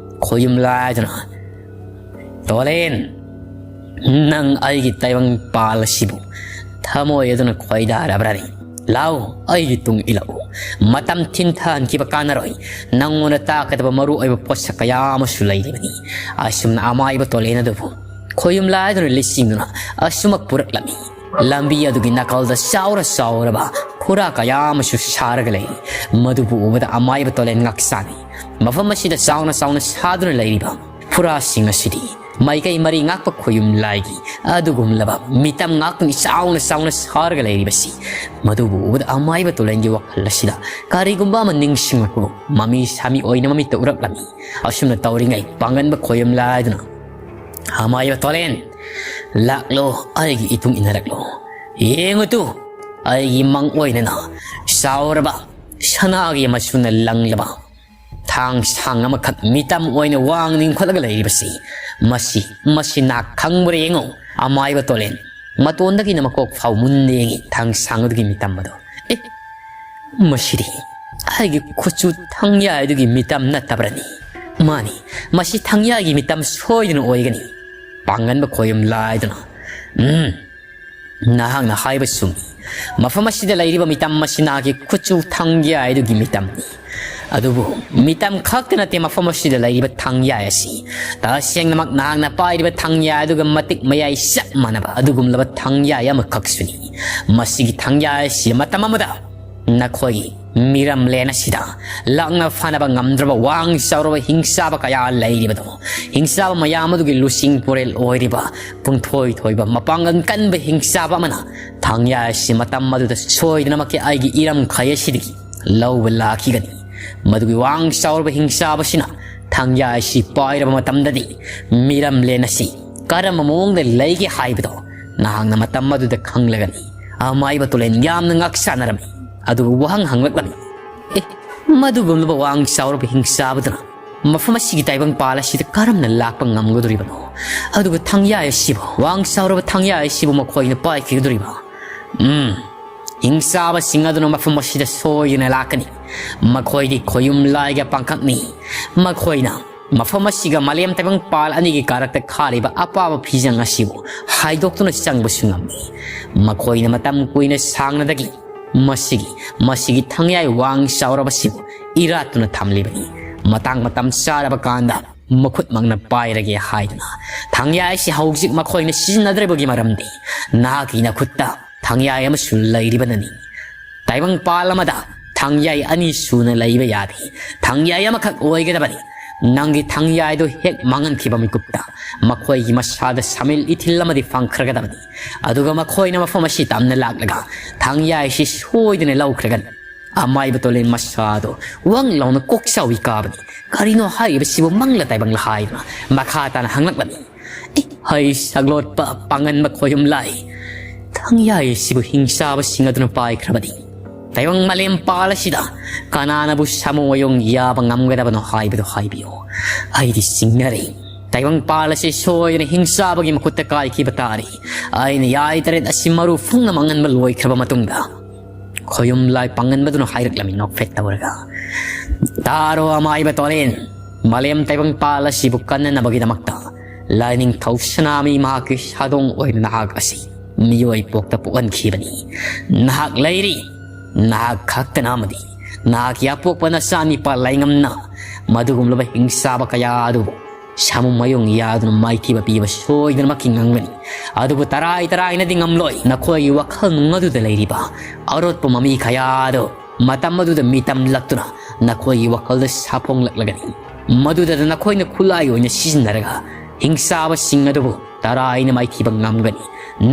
ꯈꯣꯌꯨꯝ ꯂꯥꯏꯗꯨꯅ, "ꯇꯣꯂꯦꯟ, ꯅꯪ ꯑꯩꯒꯤ ꯇꯥꯏꯕꯪ ꯄꯥꯜ ꯑꯁꯤꯕꯨ ꯊꯃꯣꯏ ꯑꯗꯨꯅ ꯈꯣꯏꯗꯥꯔꯕ꯭ꯔꯅꯤ? ꯂꯥꯎ, ꯑꯩꯒꯤ ꯇꯨꯡ ꯏꯜꯂꯛꯎ꯫ ꯃꯇꯝ ꯊꯤꯟꯊꯍꯟꯈꯤꯕ ꯀꯥꯟꯅꯔꯣꯏ꯫ ꯅꯪꯉꯣꯟꯗ ꯇꯥꯛꯀꯗꯕ ꯃꯔꯨ ꯑꯣꯏꯕ ꯄꯣꯠꯁꯛ ꯀꯌꯥ ꯑꯃꯁꯨ ꯂꯩꯔꯤꯕꯅꯤ꯫" ꯑꯁꯨꯝꯅ ꯑꯃꯥꯏꯕ ꯇꯣꯂꯦꯟ ꯑꯗꯨꯕꯨ ꯈꯣꯌꯨꯝ ꯂꯥꯏꯗꯨꯅ ꯂꯤꯆꯤꯡꯗꯨꯅ ꯑꯁꯨꯃꯛ ꯄꯨꯔꯛꯂꯝꯃꯤ꯫ ꯂꯝꯕꯤ ꯑꯗꯨꯒꯤ ꯅꯥꯀꯜꯗ ꯆꯥꯎꯔ ꯆꯥꯎꯔꯕ ꯐꯨꯔꯥ ꯀꯌꯥ ꯑꯃꯁꯨ ꯁꯥꯔꯒ ꯂꯩꯔꯤ꯫ ꯃꯗꯨꯕꯨ ꯎꯕꯗ ꯑꯃꯥꯏꯕ ꯇꯣꯂꯦꯟ ꯉꯥꯛ ꯁꯥꯅꯩ꯫ ꯃꯐꯝ ꯑꯁꯤꯗ ꯆꯥꯎꯅ ꯆꯥꯎꯅ ꯁꯥꯗꯨꯅ ꯂꯩꯔꯤꯕ ꯐꯨꯔꯥꯁꯤꯡ ꯑꯁꯤꯗꯤ ꯃꯥꯏꯀꯩ ꯃꯔꯤ ꯉꯥꯛꯄ ꯈꯣꯌꯨꯝ ꯂꯥꯏꯒꯤ ꯑꯗꯨꯒꯨꯝꯂꯕ ꯃꯤꯇꯝ ꯉꯥꯛꯇꯅꯤ ꯆꯥꯎꯅ ꯆꯥꯎꯅ ꯁꯥꯔꯒ ꯂꯩꯔꯤꯕꯁꯤ꯫ ꯃꯗꯨꯕꯨ ꯎꯕꯗ ꯑꯃꯥꯏꯕ ꯇꯣꯂꯦꯟꯒꯤ ꯋꯥꯈꯜ ꯑꯁꯤꯗ ꯀꯔꯤꯒꯨꯝꯕ ꯑꯃ ꯅꯤꯡꯁꯤꯡꯂꯛꯄꯒꯨꯝ ꯃꯃꯤ ꯁꯥꯃꯤ ꯑꯣꯏꯅ ꯃꯃꯤꯠꯇ ꯎꯔꯛꯂꯝꯃꯤ꯫ ꯑꯁꯨꯝꯅ ꯇꯧꯔꯤꯉꯩ ꯄꯥꯡꯒꯟꯕ ꯈꯣꯌꯨꯝ ꯂꯥꯏꯗꯨꯅ, "ꯑꯃꯥꯏꯕ ꯇꯣꯂꯦꯟ, ꯂꯥꯛꯂꯣ, ꯑꯩꯒꯤ ꯏꯇꯨꯡ ꯏꯟꯅꯔꯛꯂꯣ꯫ ꯌꯦꯡꯉꯨ ꯇꯨ, ꯑꯩꯒꯤ ꯃꯪ ꯑꯣꯏꯅꯅ ꯆꯥꯎꯔꯕ ꯁꯅꯥꯒꯤ ꯃꯆꯨꯅ ꯂꯪꯂꯕ ꯊꯥꯡ ꯁꯥꯡ ꯑꯃꯈꯛ ꯃꯤꯇꯝ ꯑꯣꯏꯅ ꯋꯥꯡꯅ ꯏꯟꯈꯠꯂꯒ ꯂꯩꯔꯤꯕꯁꯤ꯫ ꯃꯁꯤ, ꯃꯁꯤ ꯅꯥ ꯈꯪꯕ꯭ꯔꯥ ꯌꯦꯡꯉꯨ, ꯑꯃꯥꯏꯕ ꯇꯣꯂꯦꯟ꯫" ꯃꯇꯣꯟꯗꯒꯤꯅ ꯃꯀꯣꯛ ꯐꯥꯎ ꯃꯨꯟꯅ ꯌꯦꯡꯉꯤ ꯊꯥꯡ ꯁꯥꯡ ꯑꯗꯨꯒꯤ ꯃꯤꯇꯝ ꯑꯗꯣ꯫ "ꯑꯦ, ꯃꯁꯤꯗꯤ ꯑꯩꯒꯤ ꯈꯨꯠꯁꯨ ꯊꯥꯡꯌꯥꯏ ꯑꯗꯨꯒꯤ ꯃꯤꯇꯝ ꯅꯠꯇꯕ꯭ꯔꯅꯤ? ꯃꯥꯅꯤ, ꯃꯁꯤ ꯊꯥꯡꯌꯥꯏꯒꯤ ꯃꯤꯇꯝ ꯁꯣꯏꯗꯅ ꯑꯣꯏꯒꯅꯤ꯫" ꯄꯥꯡꯒꯟꯕ ꯈꯣꯌꯨꯝ ꯂꯥꯏꯗꯨꯅ, "ꯎꯝ, ꯅꯍꯥꯛꯅ ꯍꯥꯏꯕ ꯆꯨꯝꯃꯤ꯫ ꯃꯐꯝ ꯑꯁꯤꯗ ꯂꯩꯔꯤꯕ ꯃꯤꯇꯝ ꯑꯁꯤ ꯅꯍꯥꯛꯀꯤ ꯈꯨꯠꯁꯨ ꯊꯥꯡꯌꯥꯏ ꯑꯗꯨꯒꯤ ꯃꯤꯇꯝꯅꯤ꯫ ꯑꯗꯨꯕꯨ ꯃꯤꯇꯝ ꯈꯛꯇ ꯅꯠꯇꯦ ꯃꯐꯝ ꯑꯁꯤꯗ ꯂꯩꯔꯤꯕ ꯊꯥꯡꯌꯥꯏ ꯑꯁꯤ꯫ ꯇꯁꯦꯡꯅꯃꯛ ꯅꯍꯥꯛꯅ ꯄꯥꯏꯔꯤꯕ ꯊꯥꯡꯌꯥꯏ ꯑꯗꯨꯒ ꯃꯇꯤꯛ ꯃꯌꯥꯏ ꯆꯞ ꯃꯥꯟꯅꯕ ꯑꯗꯨꯒꯨꯝꯂꯕ ꯊꯥꯡꯌꯥꯏ ꯑꯃꯈꯛꯁꯨꯅꯤ꯫ ꯃꯁꯤꯒꯤ ꯊꯥꯡꯌꯥꯏ ꯑꯁꯤ ꯃꯇꯝ ꯑꯃꯗ ꯅꯈꯣꯏꯒꯤ ꯃꯤꯔꯝꯂꯦꯟ ꯑꯁꯤꯗ ꯂꯥꯛꯅ ꯐꯥꯅꯕ ꯉꯝꯗ꯭ꯔꯕ ꯋꯥꯡ ꯆꯥꯎꯔꯕ ꯍꯤꯡꯆꯥꯕ ꯀꯌꯥ ꯂꯩꯔꯤꯕꯗꯣ, ꯍꯤꯡꯆꯥꯕ ꯃꯌꯥꯝ ꯑꯗꯨꯒꯤ ꯂꯨꯆꯤꯡ ꯄꯨꯔꯦꯜ ꯑꯣꯏꯔꯤꯕ ꯄꯨꯡꯊꯣꯏ ꯊꯣꯏꯕ ꯃꯄꯥꯡꯒꯜ ꯀꯟꯕ ꯍꯤꯡꯆꯥꯕ ꯑꯃꯅ ꯊꯥꯡꯌꯥꯏ ꯑꯁꯤ ꯃꯇꯝ ꯑꯗꯨꯗ ꯁꯣꯏꯗꯅꯃꯛꯀꯤ ꯑꯩꯒꯤ ꯏꯔꯝꯈꯩ ꯑꯁꯤꯗꯒꯤ ꯂꯧꯕ ꯂꯥꯛꯈꯤꯒꯅꯤ꯫ ꯃꯗꯨꯒꯤ ꯋꯥꯡ ꯆꯥꯎꯔꯕ ꯍꯤꯡꯆꯥꯕꯁꯤꯅ ꯊꯥꯡꯌꯥꯏ ꯑꯁꯤ ꯄꯥꯏꯔꯕ ꯃꯇꯝꯗꯗꯤ ꯃꯤꯔꯝꯂꯦꯟ ꯑꯁꯤ ꯀꯔꯝꯕ ꯃꯑꯣꯡꯗ ꯂꯩꯒꯦ ꯍꯥꯏꯕꯗꯣ ꯅꯍꯥꯛꯅ ꯃꯇꯝ ꯑꯗꯨꯗ ꯈꯪꯂꯒꯅꯤ꯫" ꯑꯃꯥꯏꯕ ꯇꯨꯂꯦꯟ ꯌꯥꯝꯅ ꯉꯛ ꯁꯥꯟꯅꯔꯝꯃꯤ꯫ ꯑꯗꯨꯒ ꯋꯥꯍꯪ ꯍꯪꯂꯛꯂꯝꯃꯤ, "ꯑꯦ, ꯃꯗꯨꯒꯨꯝꯂꯕ ꯋꯥꯡ ꯆꯥꯎꯔꯕ ꯍꯤꯡꯆꯥꯕꯗꯨꯅ ꯃꯐꯝ ꯑꯁꯤꯒꯤ ꯇꯥꯏꯕꯪꯄꯥꯜ ꯑꯁꯤꯗ ꯀꯔꯝꯅ ꯂꯥꯛꯄ ꯉꯝꯒꯗꯧꯔꯤꯕꯅꯣ? ꯑꯗꯨꯒ ꯊꯥꯡꯌꯥꯏ ꯑꯁꯤꯕꯨ, ꯋꯥꯡ ꯆꯥꯎꯔꯕ ꯊꯥꯡꯌꯥꯏ ꯑꯁꯤꯕꯨ ꯃꯈꯣꯏꯅ ꯄꯥꯏꯈꯤꯒꯗꯧꯔꯤꯕ?" "ꯎꯝ, ꯍꯤꯡꯆꯥꯕꯁꯤꯡ ꯑꯗꯨꯅ ꯃꯐꯝ ꯑꯁꯤꯗ ꯁꯣꯏꯗꯅ ꯂꯥꯛꯀꯅꯤ꯫ ꯃꯈꯣꯏꯗꯤ ꯈꯣꯌꯨꯝ ꯂꯥꯏꯒ ꯄꯥꯡꯈꯛꯅꯤ꯫ ꯃꯈꯣꯏꯅ ꯃꯐꯝ ꯑꯁꯤꯒ ꯃꯥꯂꯦꯝ ꯇꯥꯏꯕꯪꯄꯥꯜ ꯑꯅꯤꯒꯤ ꯀꯥꯔꯛꯇ ꯈꯥꯔꯤꯕ ꯑꯄꯥꯕ ꯐꯤꯖꯪ ꯑꯁꯤꯕꯨ ꯍꯥꯏꯗꯣꯛꯇꯨꯅ ꯆꯪꯕꯁꯨ ꯉꯝꯃꯤ꯫ ꯃꯈꯣꯏꯅ ꯃꯇꯝ ꯀꯨꯏꯅ ꯁꯥꯡꯅꯗꯒꯤ ꯃꯁꯤꯒꯤ, ꯃꯁꯤꯒꯤ ꯊꯥꯡꯌꯥꯏ ꯋꯥꯡ ꯆꯥꯎꯔꯕꯁꯤꯕꯨ ꯏꯔꯥꯠꯇꯨꯅ ꯊꯝꯂꯤꯕꯅꯤ꯫ ꯃꯇꯥꯡ ꯃꯇꯝ ꯆꯥꯔꯕ ꯀꯥꯟꯗ ꯃꯈꯨꯠꯃꯛꯅ ꯄꯥꯏꯔꯒꯦ ꯍꯥꯏꯗꯨꯅ꯫ ꯊꯥꯡꯌꯥꯏ ꯑꯁꯤ ꯍꯧꯖꯤꯛ ꯃꯈꯣꯏꯅ ꯁꯤꯖꯤꯟꯅꯗ꯭ꯔꯤꯕꯒꯤ ꯃꯔꯝꯗꯤ ꯅꯍꯥꯛꯀꯤ ꯅꯈꯨꯠꯇ ꯊꯥꯡꯌꯥꯏ ꯑꯃꯁꯨ ꯂꯩꯔꯤꯕꯅꯅꯤ꯫ ꯇꯥꯏꯕꯪꯄꯥꯜ ꯑꯃꯗ ꯊꯥꯡꯌꯥꯏ ꯑꯅꯤ ꯁꯨꯅ ꯂꯩꯕ ꯌꯥꯗꯦ꯫ ꯊꯥꯡꯌꯥꯏ ꯑꯃꯈꯛ ꯑꯣꯏꯒꯗꯕꯅꯤ꯫ ꯅꯪꯒꯤ ꯊꯥꯡꯌꯥꯏꯗꯨ ꯍꯦꯛ ꯃꯥꯡꯍꯟꯈꯤꯕ ꯃꯤꯀꯨꯞꯇ ꯃꯈꯣꯏꯒꯤ ꯃꯁꯥꯗ ꯁꯥꯃꯤꯜ ꯏꯊꯤꯜ ꯑꯃꯗꯤ ꯐꯪꯈ꯭ꯔꯒꯗꯕꯅꯤ꯫ ꯑꯗꯨꯒ ꯃꯈꯣꯏꯅ ꯃꯐꯝ ꯑꯁꯤ ꯇꯝꯅ ꯂꯥꯛꯂꯒ ꯊꯥꯡꯌꯥꯏꯁꯤ ꯁꯣꯏꯗꯅ ꯂꯧꯈ꯭ꯔꯒꯅꯤ꯫ ꯑꯃꯥꯏꯕ ꯇꯣꯂꯦꯟ ꯃꯁꯥꯗꯣ ꯋꯪ ꯂꯥꯎꯅ ꯀꯣꯛꯆꯥꯎꯏ ꯀꯥꯕꯅꯤ꯫ ꯀꯔꯤꯅꯣ ꯍꯥꯏꯔꯤꯕꯁꯤꯕꯨ, ꯃꯪꯂ ꯇꯥꯏꯕꯪꯂ ꯍꯥꯏꯗꯨꯅ ꯃꯈꯥ ꯇꯥꯅ ꯍꯪꯂꯛꯂꯝꯃꯤ꯫ ꯏ, ꯍꯩ ꯁꯛꯂꯣꯠꯄ ꯄꯥꯡꯒꯟꯕ ꯈꯣꯌꯨꯝ ꯂꯥꯏ, ꯊꯥꯡꯌꯥꯏꯁꯤꯕꯨ ꯍꯤꯡꯆꯥꯕꯁꯤꯡ ꯑꯗꯨꯅ ꯄꯥꯏꯈ꯭ꯔꯕꯗꯤ? ꯇꯥꯏꯕꯪ ꯃꯥꯂꯦꯝ ꯄꯥꯜ ꯑꯁꯤꯗ ꯀꯅꯥꯅꯕꯨ ꯁꯥꯃꯨ ꯃꯌꯣꯡ ꯌꯥꯕ ꯉꯝꯒꯗꯕꯅꯣ ꯍꯥꯏꯕꯗꯨ ꯍꯥꯏꯕꯤꯌꯨ꯫ ꯑꯩꯗꯤ ꯆꯤꯡꯅꯔꯦ꯫ ꯇꯥꯏꯕꯪ ꯄꯥꯜ ꯑꯁꯤ ꯁꯣꯏꯗꯅ ꯍꯤꯡꯆꯥꯕꯒꯤ ꯃꯈꯨꯠꯇ ꯀꯥꯏꯈꯤꯕ ꯇꯥꯔꯦ꯫ ꯑꯩꯅ ꯌꯥꯏ ꯇꯔꯦꯠ ꯑꯁꯤ ꯃꯔꯨ ꯐꯨꯡꯅ ꯃꯥꯡꯍꯟꯕ ꯂꯣꯏꯈ꯭ꯔꯕ ꯃꯇꯨꯡꯗ, ꯈꯣꯌꯨꯝ ꯂꯥꯏ ꯄꯥꯡꯒꯟꯕꯗꯨꯅ ꯍꯥꯏꯔꯛꯂꯝꯃꯤ ꯅꯣꯛꯐꯦꯠ ꯇꯧꯔꯒ, "ꯇꯥꯔꯣ ꯑꯃꯥꯏꯕ ꯇꯣꯔꯦꯟ, ꯃꯥꯂꯦꯝ ꯇꯥꯏꯕꯪ ꯄꯥꯜ ꯑꯁꯤꯕꯨ ꯀꯟꯅꯅꯕꯒꯤꯗꯃꯛꯇ ꯂꯥꯏꯅꯤꯡꯊꯧ ꯁꯅꯥꯃꯤ ꯃꯍꯥꯛꯀꯤ ꯁꯥꯗꯣꯡ ꯑꯣꯏꯅ ꯅꯍꯥꯛ ꯑꯁꯤ ꯃꯤꯑꯣꯏ ꯄꯣꯛꯇ ꯄꯣꯛꯍꯟꯈꯤꯕꯅꯤ꯫ ꯅꯍꯥꯛ ꯂꯩꯔꯤ, ꯅꯍꯥꯛ ꯈꯛꯇꯅ ꯑꯃꯗꯤ ꯅꯍꯥꯛꯀꯤ ꯑꯄꯣꯛꯄ ꯅꯆꯥꯅꯤꯄꯥ ꯂꯥꯏꯉꯝꯅ ꯃꯗꯨꯒꯨꯝꯂꯕ ꯍꯤꯡꯆꯥꯕ ꯀꯌꯥ ꯑꯗꯨꯕꯨ ꯁꯥꯃꯨ ꯃꯌꯣꯡ ꯌꯥꯗꯨꯅ ꯃꯥꯏꯊꯤꯕ ꯄꯤꯕ ꯁꯣꯏꯗꯅꯃꯛꯀꯤ ꯉꯝꯒꯅꯤ꯫ ꯑꯗꯨꯕꯨ ꯇꯔꯥꯏ ꯇꯔꯥꯏꯅꯗꯤ ꯉꯝꯂꯣꯏ꯫ ꯅꯈꯣꯏꯒꯤ ꯋꯥꯈꯜ ꯅꯨꯡ ꯑꯗꯨꯗ ꯂꯩꯔꯤꯕ ꯑꯔꯣꯠꯄ ꯃꯃꯤ ꯀꯌꯥ ꯑꯗꯨ ꯃꯇꯝ ꯑꯗꯨꯗ ꯃꯤꯇꯝꯂꯛꯇꯨꯅ ꯅꯈꯣꯏꯒꯤ ꯋꯥꯈꯜꯗ ꯁꯥꯐꯣꯡꯂꯛꯂꯒꯅꯤ꯫ ꯃꯗꯨꯗ ꯅꯈꯣꯏꯅ ꯈꯨꯠꯂꯥꯏ ꯑꯣꯏꯅ ꯁꯤꯖꯤꯟꯅꯔꯒ ꯍꯤꯡꯆꯥꯕꯁꯤꯡ ꯑꯗꯨꯕꯨ ꯇꯔꯥꯏꯅ ꯃꯥꯏꯊꯤꯕ ꯉꯝꯒꯅꯤ꯫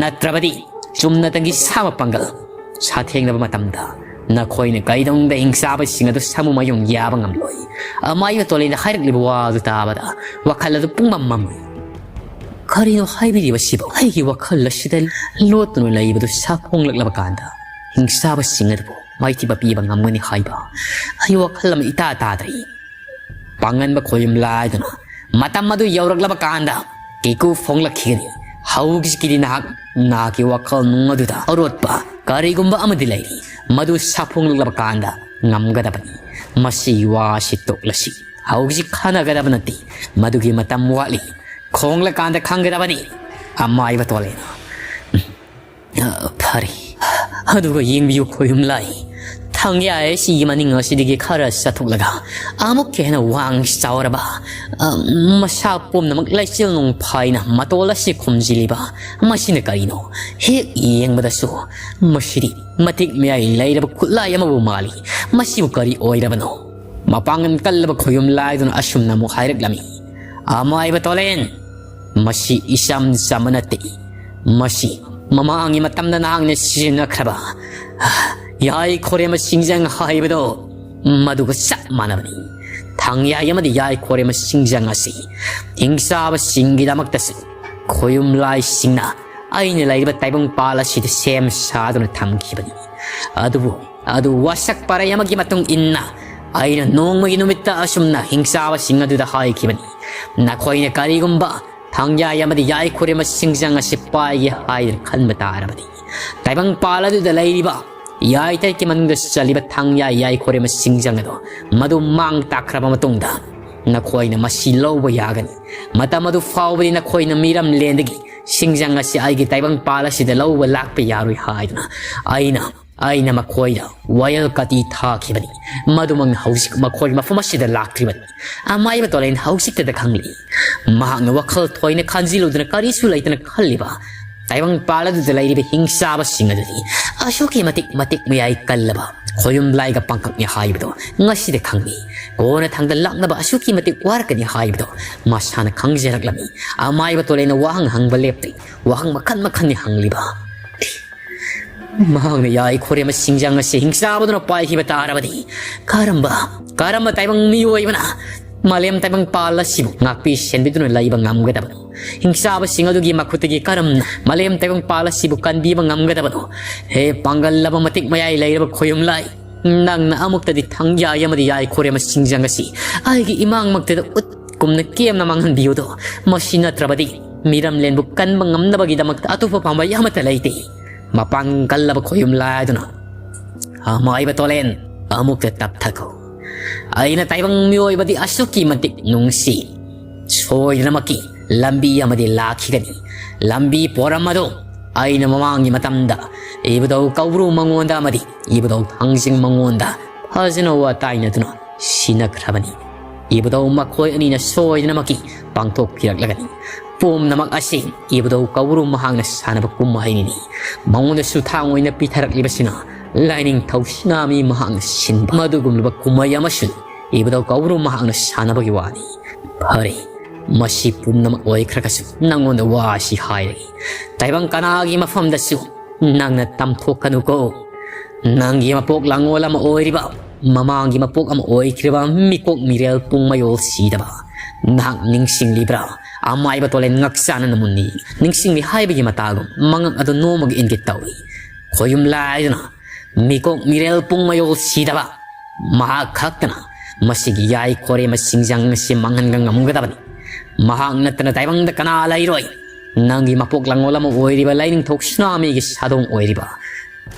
ꯅꯠꯇ꯭ꯔꯕꯗꯤ ꯆꯨꯝꯅꯇꯪꯒꯤ ꯁꯥ ꯃꯄꯥꯡꯒꯜ ꯁꯥꯊꯦꯡꯅꯕ ꯃꯇꯝꯗ ꯅꯈꯣꯏꯅ ꯀꯩꯗꯧꯅꯨꯡꯗ ꯍꯤꯡꯆꯥꯕꯁꯤꯡ ꯑꯗꯨ ꯁꯥꯃꯨ ꯃꯌꯣꯡ ꯌꯥꯕ ꯉꯝꯂꯣꯏ꯫ ꯑꯃꯥꯏꯕ ꯇꯣꯂꯦꯟꯅ ꯍꯥꯏꯔꯛꯂꯤꯕ ꯋꯥ ꯑꯗꯨ ꯇꯥꯕꯗ ꯋꯥꯈꯜ ꯑꯗꯨ ꯄꯨꯡꯃꯝ ꯃꯝꯃꯤ꯫ ꯀꯔꯤꯅꯣ ꯍꯥꯏꯕꯤꯔꯤꯕꯁꯤꯕꯨ? ꯑꯩꯒꯤ ꯋꯥꯈꯜ ꯑꯁꯤꯗ ꯂꯣꯠꯇꯨꯅ ꯂꯩꯕꯗꯨ ꯁꯥꯐꯣꯡꯂꯛꯂꯕ ꯀꯥꯟꯗ ꯍꯤꯡꯆꯥꯕꯁꯤꯡ ꯑꯗꯨꯕꯨ ꯃꯥꯏꯊꯤꯕ ꯄꯤꯕ ꯉꯝꯒꯅꯤ ꯍꯥꯏꯕ ꯑꯩ ꯋꯥꯈꯜ ꯑꯃ ꯏꯇꯥ ꯇꯥꯗ꯭ꯔꯤ꯫ ꯄꯥꯡꯒꯟꯕ ꯈꯣꯌꯨꯝ ꯂꯥꯏꯗꯨꯅ ꯃꯇꯝ ꯑꯗꯨ ꯌꯧꯔꯛꯂꯕ ꯀꯥꯟꯗ ꯀꯤꯀꯨ ꯐꯣꯡꯂꯛꯈꯤꯒꯅꯤ꯫ ꯍꯧꯖꯤꯛꯀꯤꯗꯤ ꯅꯍꯥꯛ, ꯅꯍꯥꯛꯀꯤ ꯋꯥꯈꯜ ꯅꯨꯡ ꯑꯗꯨꯗ ꯑꯔꯣꯠꯄ ꯀꯔꯤꯒꯨꯝꯕ ꯑꯃꯗꯤ ꯂꯩꯔꯤ꯫ ꯃꯗꯨ ꯁꯥꯐꯣꯡꯂꯛꯂꯕ ꯀꯥꯟꯗ ꯉꯝꯒꯗꯕꯅꯤ꯫ ꯃꯁꯤꯒꯤ ꯋꯥ ꯑꯁꯤ ꯇꯣꯛꯂꯁꯤ꯫ ꯍꯧꯖꯤꯛ ꯈꯟꯅꯒꯗꯕ ꯅꯠꯇꯦ꯫ ꯃꯗꯨꯒꯤ ꯃꯇꯝ ꯋꯥꯠꯂꯤ꯫ ꯈꯣꯡꯂꯀꯥꯟꯗ ꯈꯪꯒꯗꯕꯅꯤ꯫ ꯑꯃꯥꯏꯕ ꯇꯣꯂꯦꯟ꯫ "ꯑ, ꯐꯔꯦ꯫ ꯑꯗꯨꯒ ꯌꯦꯡꯕꯤꯌꯨ ꯈꯣꯌꯨꯝ ꯂꯥꯏ, ꯊꯥꯡꯌꯥꯏ ꯑꯁꯤꯒꯤ ꯃꯅꯤꯡ ꯑꯁꯤꯗꯒꯤ ꯈꯔ ꯆꯠꯊꯣꯛꯂꯒ ꯑꯃꯨꯛꯀ ꯍꯦꯟꯅ ꯋꯥꯡ ꯆꯥꯎꯔꯕ, ꯑ, ꯃꯁꯥ ꯄꯨꯝꯅꯃꯛ ꯂꯩꯆꯤꯜ ꯅꯣꯡꯐꯥꯏꯅ ꯃꯇꯣꯜ ꯑꯁꯤ ꯈꯨꯝꯖꯤꯜꯂꯤꯕ ꯃꯁꯤꯅ ꯀꯔꯤꯅꯣ? ꯍꯦꯛ ꯌꯦꯡꯕꯗꯁꯨ ꯃꯁꯤꯗꯤ ꯃꯇꯤꯛ ꯃꯌꯥꯏ ꯂꯩꯔꯕ ꯈꯨꯠꯂꯥꯏ ꯑꯃꯕꯨ ꯃꯥꯜꯂꯤ꯫ ꯃꯁꯤꯕꯨ ꯀꯔꯤ ꯑꯣꯏꯔꯕꯅꯣ? ꯃꯄꯥꯡꯒꯜ ꯀꯜꯂꯕ ꯈꯣꯌꯨꯝ ꯂꯥꯏꯗꯨꯅ ꯑꯁꯨꯝꯅ ꯑꯃꯨꯛ ꯍꯥꯏꯔꯛꯂꯝꯃꯤ, "ꯑꯃꯥꯏꯕ ꯇꯣꯂꯦꯟ, ꯃꯁꯤ ꯏꯆꯝ ꯆꯝꯕ ꯅꯠꯇꯦ꯫ ꯃꯁꯤ ꯃꯃꯥꯡꯒꯤ ꯃꯇꯝꯗ ꯅꯍꯥꯛꯅ ꯁꯤꯖꯤꯟꯅꯈ꯭ꯔꯕ, ꯌꯥꯏ ꯈꯣꯔꯦꯝꯕ ꯁꯤꯡꯖꯪ ꯍꯥꯏꯕꯗꯣ, ꯃꯗꯨꯒ ꯆꯞ ꯃꯥꯟꯅꯕꯅꯤ꯫ ꯊꯥꯡꯌꯥꯏ ꯑꯃꯗꯤ ꯌꯥꯏ ꯈꯣꯔꯦꯝꯕ ꯁꯤꯡꯖꯪ ꯑꯁꯤ ꯍꯤꯡꯆꯥꯕꯁꯤꯡꯒꯤꯗꯃꯛꯇꯁꯨ ꯈꯣꯌꯨꯝ ꯂꯥꯏꯁꯤꯡꯅ ꯑꯩꯅ ꯂꯩꯔꯤꯕ ꯇꯥꯏꯕꯪꯄꯥꯜ ꯑꯁꯤꯗ ꯁꯦꯝ ꯁꯥꯗꯨꯅ ꯊꯝꯈꯤꯕꯅꯤ꯫ ꯑꯗꯨꯕꯨ ꯑꯗꯨ ꯋꯥꯁꯛ ꯄꯔꯩ ꯑꯃꯒꯤ ꯃꯇꯨꯡ ꯏꯟꯅ ꯑꯩꯅ ꯅꯣꯡꯃꯒꯤ ꯅꯨꯃꯤꯠꯇ ꯑꯁꯨꯝꯅ ꯍꯤꯡꯆꯥꯕꯁꯤꯡ ꯑꯗꯨꯗ ꯍꯥꯏꯈꯤꯕꯅꯤ, ꯅꯈꯣꯏꯅ ꯀꯔꯤꯒꯨꯝꯕ ꯊꯥꯡꯌꯥꯏ ꯑꯃꯗꯤ ꯌꯥꯏ ꯈꯣꯔꯦꯝꯕ ꯁꯤꯡꯖꯪ ꯑꯁꯤ ꯄꯥꯏꯒꯦ ꯍꯥꯏꯗꯨꯅ ꯈꯟꯕ ꯇꯥꯔꯕꯗꯤ, ꯇꯥꯏꯕꯪꯄꯥꯜ ꯑꯗꯨꯗ ꯂꯩꯔꯤꯕ ꯌꯥꯏꯇꯔꯤꯛꯀꯤ ꯃꯅꯨꯡꯗ ꯆꯜꯂꯤꯕ ꯊꯥꯡꯌꯥꯏ ꯌꯥꯏ ꯈꯣꯔꯦꯝꯕ ꯁꯤꯡꯖꯪ ꯑꯗꯣ ꯃꯗꯨ ꯃꯥꯡ ꯇꯥꯛꯈ꯭ꯔꯕ ꯃꯇꯨꯡꯗ ꯅꯈꯣꯏꯅ ꯃꯁꯤ ꯂꯧꯕ ꯌꯥꯒꯅꯤ꯫ ꯃꯇꯝ ꯑꯗꯨ ꯐꯥꯎꯕꯗꯤ ꯅꯈꯣꯏꯅ ꯃꯤꯔꯝꯂꯦꯟꯗꯒꯤ ꯁꯤꯡꯖꯪ ꯑꯁꯤ ꯑꯩꯒꯤ ꯇꯥꯏꯕꯪꯄꯥꯜ ꯑꯁꯤꯗ ꯂꯧꯕ ꯂꯥꯛꯄ ꯌꯥꯔꯣꯏ" ꯍꯥꯏꯗꯨꯅ ꯑꯩꯅ, ꯑꯩꯅ ꯃꯈꯣꯏꯗ ꯋꯥꯌꯦꯜ ꯀꯇꯤ ꯊꯥꯈꯤꯕꯅꯤ꯫ ꯃꯗꯨꯃꯛꯅ ꯍꯧꯖꯤꯛ ꯃꯈꯣꯏ ꯃꯐꯝ ꯑꯁꯤꯗ ꯂꯥꯛꯇ꯭ꯔꯤꯕꯅꯤ꯫ ꯑꯃꯥꯏꯕ ꯇꯣꯂꯦꯟ ꯍꯧꯖꯤꯛꯇꯗ ꯈꯪꯂꯤ꯫ ꯃꯍꯥꯛꯅ ꯋꯥꯈꯜ ꯊꯣꯏꯅ ꯈꯟꯖꯤꯜꯂꯨꯗꯅ ꯀꯔꯤꯁꯨ ꯂꯩꯇꯅ ꯈꯜꯂꯤꯕ ꯇꯥꯏꯕꯪꯄꯥꯜ ꯑꯗꯨꯗ ꯂꯩꯔꯤꯕ ꯍꯤꯡꯆꯥꯕꯁꯤꯡ ꯑꯗꯨꯗꯤ ꯑꯁꯨꯛꯀꯤ ꯃꯇꯤꯛ ꯃꯇꯤꯛ ꯃꯌꯥꯏ ꯀꯜꯂꯕ ꯈꯣꯌꯨꯝ ꯂꯥꯏꯒ ꯄꯥꯡꯀꯛꯅꯤ ꯍꯥꯏꯕꯗꯣ ꯉꯁꯤꯗ ꯈꯪꯂꯤ꯫ ꯀꯣꯟꯅ ꯊꯪꯗ ꯂꯥꯛꯅꯕ ꯑꯁꯨꯛꯀꯤ ꯃꯇꯤꯛ ꯋꯥꯔꯛꯀꯅꯤ ꯍꯥꯏꯕꯗꯣ ꯃꯁꯥꯅ ꯈꯪꯖꯔꯛꯂꯝꯃꯤ꯫ ꯑꯃꯥꯏꯕ ꯇꯣꯂꯦꯟꯅ ꯋꯥꯍꯪ ꯍꯪꯕ ꯂꯦꯞꯇ꯭ꯔꯤ꯫ ꯋꯥꯍꯪ ꯃꯈꯜ ꯃꯈꯜꯅꯤ ꯍꯪꯂꯤꯕ꯫ ꯃꯍꯥꯛꯅ ꯌꯥꯏ ꯈꯣꯔꯦꯝꯕ ꯁꯤꯡꯖꯪ ꯑꯁꯤ ꯍꯤꯡꯆꯥꯕꯗꯨꯅ ꯄꯥꯏꯈꯤꯕ ꯇꯥꯔꯕꯗꯤ ꯀꯔꯝꯕ, ꯀꯔꯝꯕ ꯇꯥꯏꯕꯪ ꯃꯤꯑꯣꯏꯕꯅ ꯃꯥꯂꯦꯝ ꯇꯥꯏꯕꯪꯄꯥꯜ ꯑꯁꯤꯕꯨ ꯉꯥꯛꯄꯤ ꯁꯦꯟꯕꯤꯗꯨꯅ ꯂꯩꯕ ꯉꯝꯒꯗꯕꯅꯣ? ꯍꯤꯡꯆꯥꯕꯁꯤꯡ ꯑꯗꯨꯒꯤ ꯃꯈꯨꯠꯇꯒꯤ ꯀꯔꯝꯅ ꯃꯥꯂꯦꯝ ꯇꯥꯏꯕꯪꯄꯥꯜ ꯑꯁꯤꯕꯨ ꯀꯟꯕꯤꯕ ꯉꯝꯒꯗꯕꯅꯣ? ꯍꯦ ꯄꯥꯡꯒꯜ ꯂꯩꯕ ꯃꯇꯤꯛ ꯃꯌꯥꯏ ꯂꯩꯔꯕ ꯈꯣꯌꯨꯝ ꯂꯥꯏ, ꯅꯪꯅ ꯑꯃꯨꯛꯇꯗꯤ ꯊꯥꯡꯌꯥꯏ ꯑꯃꯗꯤ ꯌꯥꯏ ꯈꯣꯔꯦꯝꯕ ꯁꯤꯡꯖꯪ ꯑꯁꯤ ꯑꯩꯒꯤ ꯏꯃꯥꯡꯃꯛꯇꯗ ꯎꯠ ꯀꯨꯝꯅ ꯀꯦꯝꯅ ꯃꯥꯡꯍꯟꯕꯤꯌꯨꯗꯣ꯫ ꯃꯁꯤ ꯅꯠꯇ꯭ꯔꯕꯗꯤ ꯃꯤꯔꯝꯂꯦꯟꯕꯨ ꯀꯟꯕ ꯉꯝꯅꯕꯒꯤꯗꯃꯛꯇ ꯑꯇꯣꯞꯄ ꯄꯥꯝꯕꯩ ꯑꯃꯠꯇ ꯂꯩꯇꯦ꯫ ꯃꯄꯥꯡ ꯀꯜꯂꯕ ꯈꯣꯌꯨꯝ ꯂꯥꯏꯗꯨꯅ, ꯑꯃꯥꯏꯕ ꯇꯣꯂꯦꯟ, ꯑꯃꯨꯛꯇ ꯇꯞꯊꯈꯣ꯫ ꯑꯩꯅ ꯇꯥꯏꯕꯪ ꯃꯤꯑꯣꯏꯕꯗꯤ ꯑꯁꯨꯛꯀꯤ ꯃꯇꯤꯛ ꯅꯨꯡꯁꯤ꯫ ꯁꯣꯏꯗꯅꯃꯛꯀꯤ ꯂꯝꯕꯤ ꯑꯃꯗꯤ ꯂꯥꯛꯈꯤꯒꯅꯤ꯫ ꯂꯝꯕꯤ ꯄꯣꯔꯝ ꯑꯗꯨ ꯑꯩꯅ ꯃꯃꯥꯡꯒꯤ ꯃꯇꯝꯗ ꯏꯕꯨꯙꯧ ꯀꯧꯕ꯭ꯔꯨ ꯃꯉꯣꯟꯗ ꯑꯃꯗꯤ ꯏꯕꯨꯙꯧ ꯊꯥꯡꯖꯤꯡ ꯃꯉꯣꯟꯗ ꯐꯖꯅ ꯋꯥ ꯇꯥꯏꯅꯗꯨꯅ ꯁꯤꯟꯅꯈ꯭ꯔꯕꯅꯤ꯫ ꯏꯕꯨꯙꯧ ꯃꯈꯣꯏ ꯑꯅꯤꯅ ꯁꯣꯏꯗꯅꯃꯛꯀꯤ ꯄꯥꯡꯊꯣꯛꯄꯤꯔꯛꯂꯒꯅꯤ꯫ ꯄꯨꯝꯅꯃꯛ ꯑꯁꯤ ꯏꯕꯨꯙꯧ ꯀꯧꯕ꯭ꯔꯨ ꯃꯍꯥꯛꯅ ꯁꯥꯟꯅꯕ ꯀꯨꯝꯍꯩꯅꯤꯅꯤ꯫ ꯃꯉꯣꯟꯗꯁꯨ ꯊꯥꯡ ꯑꯣꯏꯅ ꯄꯤꯊꯔꯛꯂꯤꯕꯁꯤꯅ ꯂꯥꯏꯅꯤꯡꯊꯧ ꯁꯅꯥꯃꯍꯤ ꯃꯍꯥꯛꯅ ꯁꯤꯟꯕ ꯃꯗꯨꯒꯨꯝꯂꯕ ꯀꯨꯝꯍꯩ ꯑꯃꯁꯨ ꯏꯕꯨꯙꯧ ꯀꯧꯕ꯭ꯔꯨ ꯃꯍꯥꯛꯅ ꯁꯥꯟꯅꯕꯒꯤ ꯋꯥꯅꯤ꯫ ꯐꯔꯦ, ꯃꯁꯤ ꯄꯨꯝꯅꯃꯛ ꯑꯣꯏꯈ꯭ꯔꯒꯁꯨ ꯅꯪꯉꯣꯟꯗ ꯋꯥ ꯑꯁꯤ ꯍꯥꯏꯔꯒꯦ꯫ ꯇꯥꯏꯕꯪ ꯀꯅꯥꯒꯤ ꯃꯐꯝꯗꯁꯨ ꯅꯪꯅ ꯇꯝꯊꯣꯛꯀꯅꯨꯀꯣ꯫ ꯅꯪꯒꯤ ꯃꯄꯣꯛ ꯂꯥꯡꯒꯣꯜ ꯑꯃ ꯑꯣꯏꯔꯤꯕ, ꯃꯃꯥꯡꯒꯤ ꯃꯄꯣꯛ ꯑꯃ ꯑꯣꯏꯈ꯭ꯔꯤꯕ ꯃꯤꯀꯣꯛ ꯃꯤꯔꯦꯜ ꯄꯨꯡ ꯃꯌꯣꯜ ꯁꯤꯗꯕ, ꯅꯍꯥꯛ ꯅꯤꯡꯁꯤꯡꯂꯤꯕ꯭ꯔꯥ? ꯑꯃꯥꯏꯕ ꯇꯣꯂꯦꯟ ꯉꯛꯆꯥꯅꯅ ꯃꯨꯟꯅꯤ꯫ ꯅꯤꯡꯁꯤꯡꯂꯤ ꯍꯥꯏꯕꯒꯤ ꯃꯇꯥꯒꯨꯝ ꯃꯉꯛ ꯑꯗꯨ ꯅꯣꯝꯃꯒ ꯏꯟꯒꯦ ꯇꯧꯏ꯫ ꯈꯣꯌꯨꯝ ꯂꯥꯏꯗꯨꯅ ꯃꯤꯀꯣꯛ ꯃꯤꯔꯦꯜ ꯄꯨꯡ ꯃꯌꯣꯜ ꯁꯤꯗꯕ ꯃꯍꯥꯛ ꯈꯛꯇꯅ ꯃꯁꯤꯒꯤ ꯌꯥꯏ ꯈꯣꯔꯦꯝꯕ ꯁꯤꯡꯖꯪ ꯑꯁꯤ ꯃꯥꯡꯍꯟꯕ ꯉꯝꯒꯗꯕꯅꯤ꯫ ꯃꯍꯥꯛ ꯅꯠꯇꯅ ꯇꯥꯏꯕꯪꯗ ꯀꯅꯥ ꯂꯩꯔꯣꯏ? ꯅꯪꯒꯤ ꯃꯄꯣꯛ ꯂꯥꯡꯒꯣꯜ ꯑꯃ ꯑꯣꯏꯔꯤꯕ ꯂꯥꯏꯅꯤꯡꯊꯧ ꯁꯅꯥꯃꯍꯤꯒꯤ ꯁꯥꯗꯣꯡ ꯑꯣꯏꯔꯤꯕ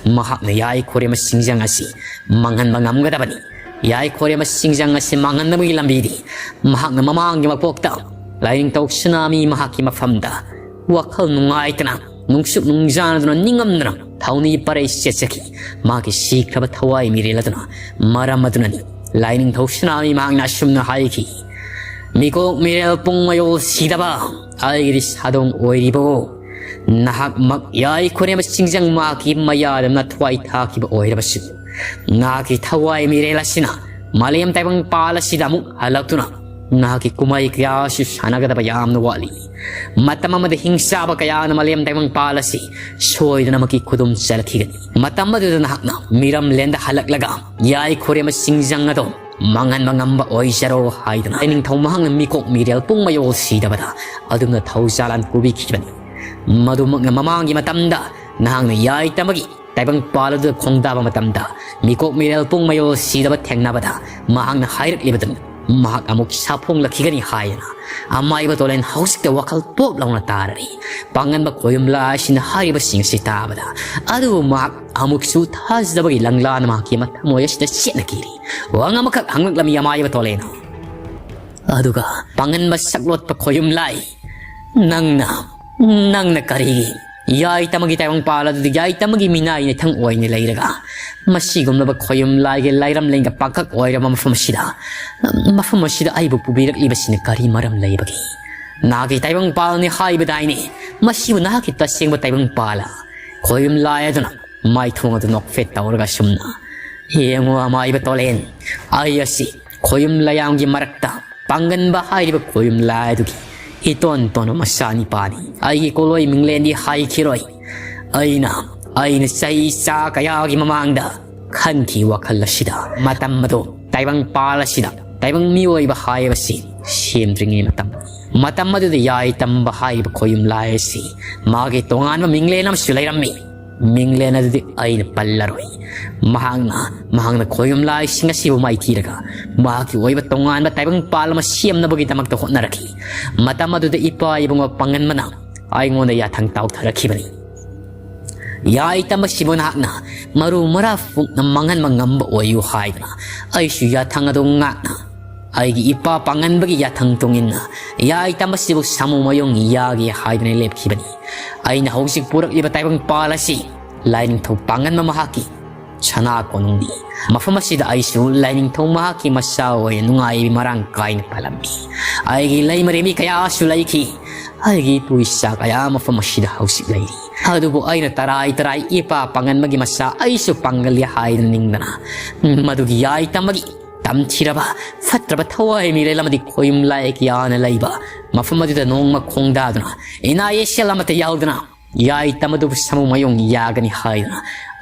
ꯃꯍꯥꯛꯅ ꯌꯥꯏ ꯈꯣꯔꯦꯝꯕ ꯁꯤꯡꯖꯪ ꯑꯁꯤ ꯃꯥꯡꯍꯟꯕ ꯉꯝꯒꯗꯕꯅꯤ꯫ ꯌꯥꯏ ꯈꯣꯔꯦꯝꯕ ꯁꯤꯡꯖꯪ ꯑꯁꯤ ꯃꯥꯡꯍꯟꯅꯕꯒꯤ ꯂꯝꯕꯤꯗꯤ ꯃꯍꯥꯛꯅ ꯃꯃꯥꯡꯒꯤ ꯃꯄꯣꯛꯇ ꯂꯥꯏꯅꯤꯡꯊꯧ ꯁꯅꯥꯃꯍꯤ ꯃꯍꯥꯛꯀꯤ ꯃꯐꯝꯗ ꯋꯥꯈꯜ ꯅꯨꯡꯉꯥꯏꯇꯅ, ꯅꯨꯡꯁꯨꯛ ꯅꯨꯡꯖꯥꯅꯗꯨꯅ, ꯅꯤꯡꯉꯝꯗꯅ ꯊꯧꯅꯤ ꯄꯔꯩ ꯆꯦꯠꯆꯈꯤ꯫ ꯃꯍꯥꯛꯀꯤ ꯁꯤꯈ꯭ꯔꯕ ꯊꯋꯥꯏ ꯃꯤꯔꯦꯜ ꯑꯗꯨꯅ ꯃꯔꯝ ꯑꯗꯨꯅꯅꯤ꯫ ꯂꯥꯏꯅꯤꯡꯊꯧ ꯁꯅꯥꯃꯍꯤ ꯃꯍꯥꯛꯅ ꯑꯁꯨꯝꯅ ꯍꯥꯏꯈꯤ, "ꯃꯤꯀꯣꯛ ꯃꯤꯔꯦꯜ ꯄꯨꯡ ꯃꯌꯣꯜ ꯁꯤꯗꯕ ꯑꯩꯒꯤꯗꯤ ꯁꯥꯗꯣꯡ ꯑꯣꯏꯔꯤꯕꯣ, ꯅꯍꯥꯛꯃꯛ ꯌꯥꯏ ꯈꯣꯔꯦꯝꯕ ꯁꯤꯡꯖꯪ ꯃꯍꯥꯛꯀꯤ ꯃꯌꯥꯗ ꯅꯊ꯭ꯋꯥꯏ ꯊꯥꯈꯤꯕ ꯑꯣꯏꯔꯕꯁꯨ, ꯅꯍꯥꯛꯀꯤ ꯊꯋꯥꯏ ꯃꯤꯔꯦꯜ ꯑꯁꯤꯅ ꯃꯥꯂꯦꯝ ꯇꯥꯏꯕꯪ ꯄꯥꯜ ꯑꯁꯤꯗ ꯑꯃꯨꯛ ꯍꯜꯂꯛꯇꯨꯅ ꯅꯍꯥꯛꯀꯤ ꯀꯨꯝꯍꯩ ꯀꯌꯥꯁꯨ ꯁꯥꯟꯅꯒꯗꯕ ꯌꯥꯝꯅ ꯋꯥꯠꯂꯤ꯫ ꯃꯇꯝ ꯑꯃꯗ ꯍꯤꯡꯆꯥꯕ ꯀꯌꯥꯅ ꯃꯥꯂꯦꯝ ꯇꯥꯏꯕꯪ ꯄꯥꯜ ꯑꯁꯤ ꯁꯣꯏꯗꯅꯃꯛꯀꯤ ꯈꯨꯗꯨꯝ ꯆꯜꯂꯛꯈꯤꯒꯅꯤ꯫ ꯃꯇꯝ ꯑꯗꯨꯗ ꯅꯍꯥꯛꯅ ꯃꯤꯔꯝꯂꯦꯟꯗ ꯍꯜꯂꯛꯂꯒ ꯌꯥꯏ ꯈꯣꯔꯦꯝꯕ ꯁꯤꯡꯖꯪ ꯑꯗꯣ ꯃꯥꯡꯍꯟꯕ ꯉꯝꯕ ꯑꯣꯏꯖꯔꯣ" ꯍꯥꯏꯗꯨꯅ ꯂꯥꯏꯅꯤꯡꯊꯧ ꯃꯍꯥꯛꯅ ꯃꯤꯀꯣꯛ ꯃꯤꯔꯦꯜ ꯄꯨꯡ ꯃꯌꯣꯜ ꯁꯤꯗꯕꯗ ꯑꯗꯨꯝꯅ ꯊꯧꯖꯥꯜꯂꯥꯟ ꯄꯨꯕꯤꯈꯤꯕꯅꯤ꯫ ꯃꯗꯨꯃꯛꯅ ꯃꯃꯥꯡꯒꯤ ꯃꯇꯝꯗ ꯅꯍꯥꯛꯅ ꯌꯥꯏ ꯇꯝꯕꯒꯤ ꯇꯥꯏꯕꯪ ꯄꯥꯜ ꯑꯗꯨꯗ ꯈꯣꯡꯗꯥꯕ ꯃꯇꯝꯗ ꯃꯤꯀꯣꯛ ꯃꯤꯔꯦꯜ ꯄꯨꯡ ꯃꯌꯣꯜ ꯁꯤꯗꯕ ꯊꯦꯡꯅꯕꯗ ꯃꯍꯥꯛꯅ ꯍꯥꯏꯔꯛꯂꯤꯕꯗꯨꯅꯤ꯫ ꯃꯍꯥꯛ ꯑꯃꯨꯛ ꯁꯥꯐꯣꯡꯂꯛꯈꯤꯒꯅꯤ ꯍꯥꯏꯗꯅ ꯑꯃꯥꯏꯕ ꯇꯣꯂꯦꯟ ꯍꯧꯖꯤꯛꯇ ꯋꯥꯈꯜ ꯄꯣꯞ ꯂꯥꯎꯅ ꯇꯥꯔꯔꯤ꯫ ꯄꯥꯡꯒꯟꯕ ꯈꯣꯌꯨꯝ ꯂꯥꯏꯁꯤꯅ ꯍꯥꯏꯔꯤꯕꯁꯤꯡ ꯑꯁꯤ ꯇꯥꯕꯗ ꯑꯗꯨꯕꯨ ꯃꯍꯥꯛ ꯑꯃꯨꯛꯁꯨ ꯊꯥꯖꯗꯕꯒꯤ ꯂꯪꯂꯥꯅ ꯃꯍꯥꯛꯀꯤ ꯃꯊꯃꯣꯏ ꯑꯁꯤꯗ ꯆꯦꯠꯅꯈꯤꯔꯤ꯫ ꯋꯥꯍꯪ ꯑꯃꯈꯛ ꯍꯪꯂꯛꯂꯝꯃꯤ ꯑꯃꯥꯏꯕ ꯇꯣꯂꯦꯟꯅ꯫ ꯑꯗꯨꯒ ꯄꯥꯡꯒꯟꯕ ꯁꯛꯂꯣꯠꯄ ꯈꯣꯌꯨꯝ ꯂꯥꯏ, ꯅꯪꯅ, ꯅꯪꯅ ꯀꯔꯤꯒꯤ ꯌꯥꯏꯇꯃꯒꯤ ꯇꯥꯏꯕꯪꯄꯥꯜ ꯑꯗꯨꯗꯤ ꯌꯥꯏꯇꯃꯒꯤ ꯃꯤꯅꯥꯏ ꯅꯤꯊꯪ ꯑꯣꯏꯅ ꯂꯩꯔꯒ, ꯃꯁꯤꯒꯨꯝꯂꯕ ꯈꯣꯌꯨꯝ ꯂꯥꯏꯒꯤ ꯂꯥꯏꯔꯝꯂꯦꯟꯒ ꯄꯥꯛꯈꯛ ꯑꯣꯏꯔꯕ ꯃꯐꯝ ꯑꯁꯤꯗ, ꯃꯐꯝ ꯑꯁꯤꯗ ꯑꯩꯕꯨ ꯄꯨꯕꯤꯔꯛꯂꯤꯕꯁꯤꯅ ꯀꯔꯤ ꯃꯔꯝ ꯂꯩꯕꯒꯦ? ꯅꯍꯥꯛꯀꯤ ꯇꯥꯏꯕꯪꯄꯥꯜꯅꯤ ꯍꯥꯏꯕꯗꯥꯏꯅꯦ? ꯃꯁꯤꯕꯨ ꯅꯍꯥꯛꯀꯤ ꯇꯁꯦꯡꯕ ꯇꯥꯏꯕꯪꯄꯥꯜꯂ? ꯈꯣꯌꯨꯝ ꯂꯥꯏ ꯑꯗꯨꯅ ꯃꯥꯏꯊꯣꯡ ꯑꯗꯨ ꯅꯣꯛꯐꯦꯠ ꯇꯧꯔꯒ ꯑꯁꯨꯝꯅ, "ꯌꯦꯡꯉꯨ, ꯑꯃꯥꯏꯕ ꯇꯣꯂꯦꯟ, ꯑꯩ ꯑꯁꯤ ꯈꯣꯌꯨꯝ ꯂꯥꯏꯌꯥꯝꯒꯤ ꯃꯔꯛꯇ ꯄꯥꯡꯒꯟꯕ ꯍꯥꯏꯔꯤꯕ ꯈꯣꯌꯨꯝ ꯂꯥꯏ ꯑꯗꯨꯒꯤ ꯏꯇꯣꯟ ꯇꯣꯟꯕ ꯃꯆꯥꯅꯤꯄꯥꯅꯤ꯫ ꯑꯩꯒꯤ ꯀꯣꯂꯣꯏ ꯃꯤꯡꯂꯦꯟꯗꯤ ꯍꯥꯏꯈꯤꯔꯣꯏ꯫ ꯑꯩꯅ, ꯑꯩꯅ ꯆꯍꯤ ꯆꯥ ꯀꯌꯥꯒꯤ ꯃꯃꯥꯡꯗ ꯈꯟꯈꯤ ꯋꯥꯈꯜ ꯑꯁꯤꯗ, ꯃꯇꯝ ꯑꯗꯨ ꯇꯥꯏꯕꯪ ꯄꯥꯜ ꯑꯁꯤꯗ ꯇꯥꯏꯕꯪ ꯃꯤꯑꯣꯏꯕ ꯍꯥꯏꯕꯁꯤ ꯁꯦꯝꯗ꯭ꯔꯤꯉꯩ ꯃꯇꯝ꯫ ꯃꯇꯝ ꯑꯗꯨꯗ ꯌꯥꯏ ꯇꯝꯕ ꯍꯥꯏꯔꯤꯕ ꯈꯣꯌꯨꯝ ꯂꯥꯏ ꯑꯁꯤ ꯃꯥꯒꯤ ꯇꯣꯉꯥꯟꯕ ꯃꯤꯡꯂꯦꯟ ꯑꯃꯁꯨ ꯂꯩꯔꯝꯃꯤ꯫ ꯃꯤꯡꯂꯦꯟ ꯑꯗꯨꯗꯤ ꯑꯩꯅ ꯄꯜꯂꯔꯣꯏ꯫ ꯃꯍꯥꯛꯅ, ꯃꯍꯥꯛꯅ ꯈꯣꯌꯨꯝ ꯂꯥꯏꯁꯤꯡ ꯑꯁꯤꯕꯨ ꯃꯥꯏꯊꯤꯔꯒ ꯃꯍꯥꯛꯀꯤ ꯑꯣꯏꯕ ꯇꯣꯉꯥꯟꯕ ꯇꯥꯏꯕꯪ ꯄꯥꯜ ꯑꯃ ꯁꯦꯝꯅꯕꯒꯤꯗꯃꯛꯇ ꯍꯣꯠꯅꯔꯛꯈꯤ꯫ ꯃꯇꯝ ꯑꯗꯨꯗ ꯏꯄꯥ ꯏꯕꯨꯡꯉꯣ ꯄꯥꯡꯒꯟꯕꯅ ꯑꯩꯉꯣꯟꯗ ꯌꯥꯊꯪ ꯇꯥꯎꯊꯔꯛꯈꯤꯕꯅꯤ꯫ ꯌꯥꯏ ꯇꯝꯕꯁꯤꯕꯨ ꯅꯍꯥꯛꯅ ꯃꯔꯨ ꯃꯔꯥ ꯐꯨꯛꯅ ꯃꯥꯡꯍꯟꯕ ꯉꯝꯕ ꯑꯣꯏꯌꯨ ꯍꯥꯏꯗꯨꯅ ꯑꯩꯁꯨ ꯌꯥꯊꯪ ꯑꯗꯨ ꯉꯥꯛꯅ ꯑꯩꯒꯤ ꯏꯄꯥ ꯄꯥꯡꯒꯟꯕꯒꯤ ꯌꯥꯊꯪ ꯇꯨꯡ ꯏꯟꯅ ꯌꯥꯏ ꯇꯝꯕꯁꯤꯕꯨ ꯁꯥꯃꯨ ꯃꯌꯣꯡ ꯌꯥꯒꯦ ꯍꯥꯏꯗꯨꯅ ꯂꯦꯞꯈꯤꯕꯅꯤ꯫ ꯑꯩꯅ ꯍꯧꯖꯤꯛ ꯄꯨꯔꯛꯂꯤꯕ ꯇꯥꯏꯕꯪ ꯄꯥꯜ ꯑꯁꯤ ꯂꯥꯏꯅꯤꯡꯊꯧ ꯄꯥꯡꯒꯟꯕ ꯃꯍꯥꯛꯀꯤ ꯁꯅꯥ ꯀꯣꯅꯨꯡꯅꯤ꯫ ꯃꯐꯝ ꯑꯁꯤꯗ ꯑꯩꯁꯨ ꯂꯥꯏꯅꯤꯡꯊꯧ ꯃꯍꯥꯛꯀꯤ ꯃꯆꯥ ꯑꯣꯏꯅ ꯅꯨꯡꯉꯥꯏꯕꯤ ꯃꯔꯥꯡ ꯀꯥꯏꯅ ꯄꯥꯜꯂꯝꯃꯤ꯫ ꯑꯩꯒꯤ ꯂꯩꯃꯔꯦꯝꯕꯤ ꯀꯌꯥꯁꯨ ꯂꯩꯈꯤ꯫ ꯑꯩꯒꯤ ꯏꯄꯨ ꯏꯆꯥ ꯀꯌꯥ ꯃꯐꯝ ꯑꯁꯤꯗ ꯍꯧꯖꯤꯛ ꯂꯩꯔꯤ꯫ ꯑꯗꯨꯕꯨ ꯑꯩꯅ ꯇꯔꯥꯏ ꯇꯔꯥꯏ ꯏꯄꯥ ꯄꯥꯡꯒꯟꯕꯒꯤ ꯃꯆꯥ ꯑꯩꯁꯨ ꯄꯥꯡꯒꯜꯂꯤ ꯍꯥꯏꯗꯨꯅ ꯅꯤꯡꯗꯅ, ꯃꯗꯨꯒꯤ ꯌꯥꯏ ꯇꯝꯕꯒꯤ ꯇꯝꯊꯤꯔꯕ ꯐꯠꯇ꯭ꯔꯕ ꯊꯋꯥꯏ ꯃꯤꯔꯦꯜ ꯑꯃꯗꯤ ꯈꯣꯌꯨꯝ ꯂꯥꯏ ꯀꯌꯥꯅ ꯂꯩꯕ ꯃꯐꯝ ꯑꯗꯨꯗ ꯅꯣꯡꯃ ꯈꯣꯡꯗꯥꯗꯨꯅ ꯏꯅꯥ ꯏꯁꯦꯜ ꯑꯃꯠꯇ ꯌꯥꯎꯗꯅ ꯌꯥꯏ ꯇꯝꯕꯗꯨꯕꯨ ꯁꯥꯃꯨ ꯃꯌꯣꯡ ꯌꯥꯒꯅꯤ ꯍꯥꯏꯗꯨꯅ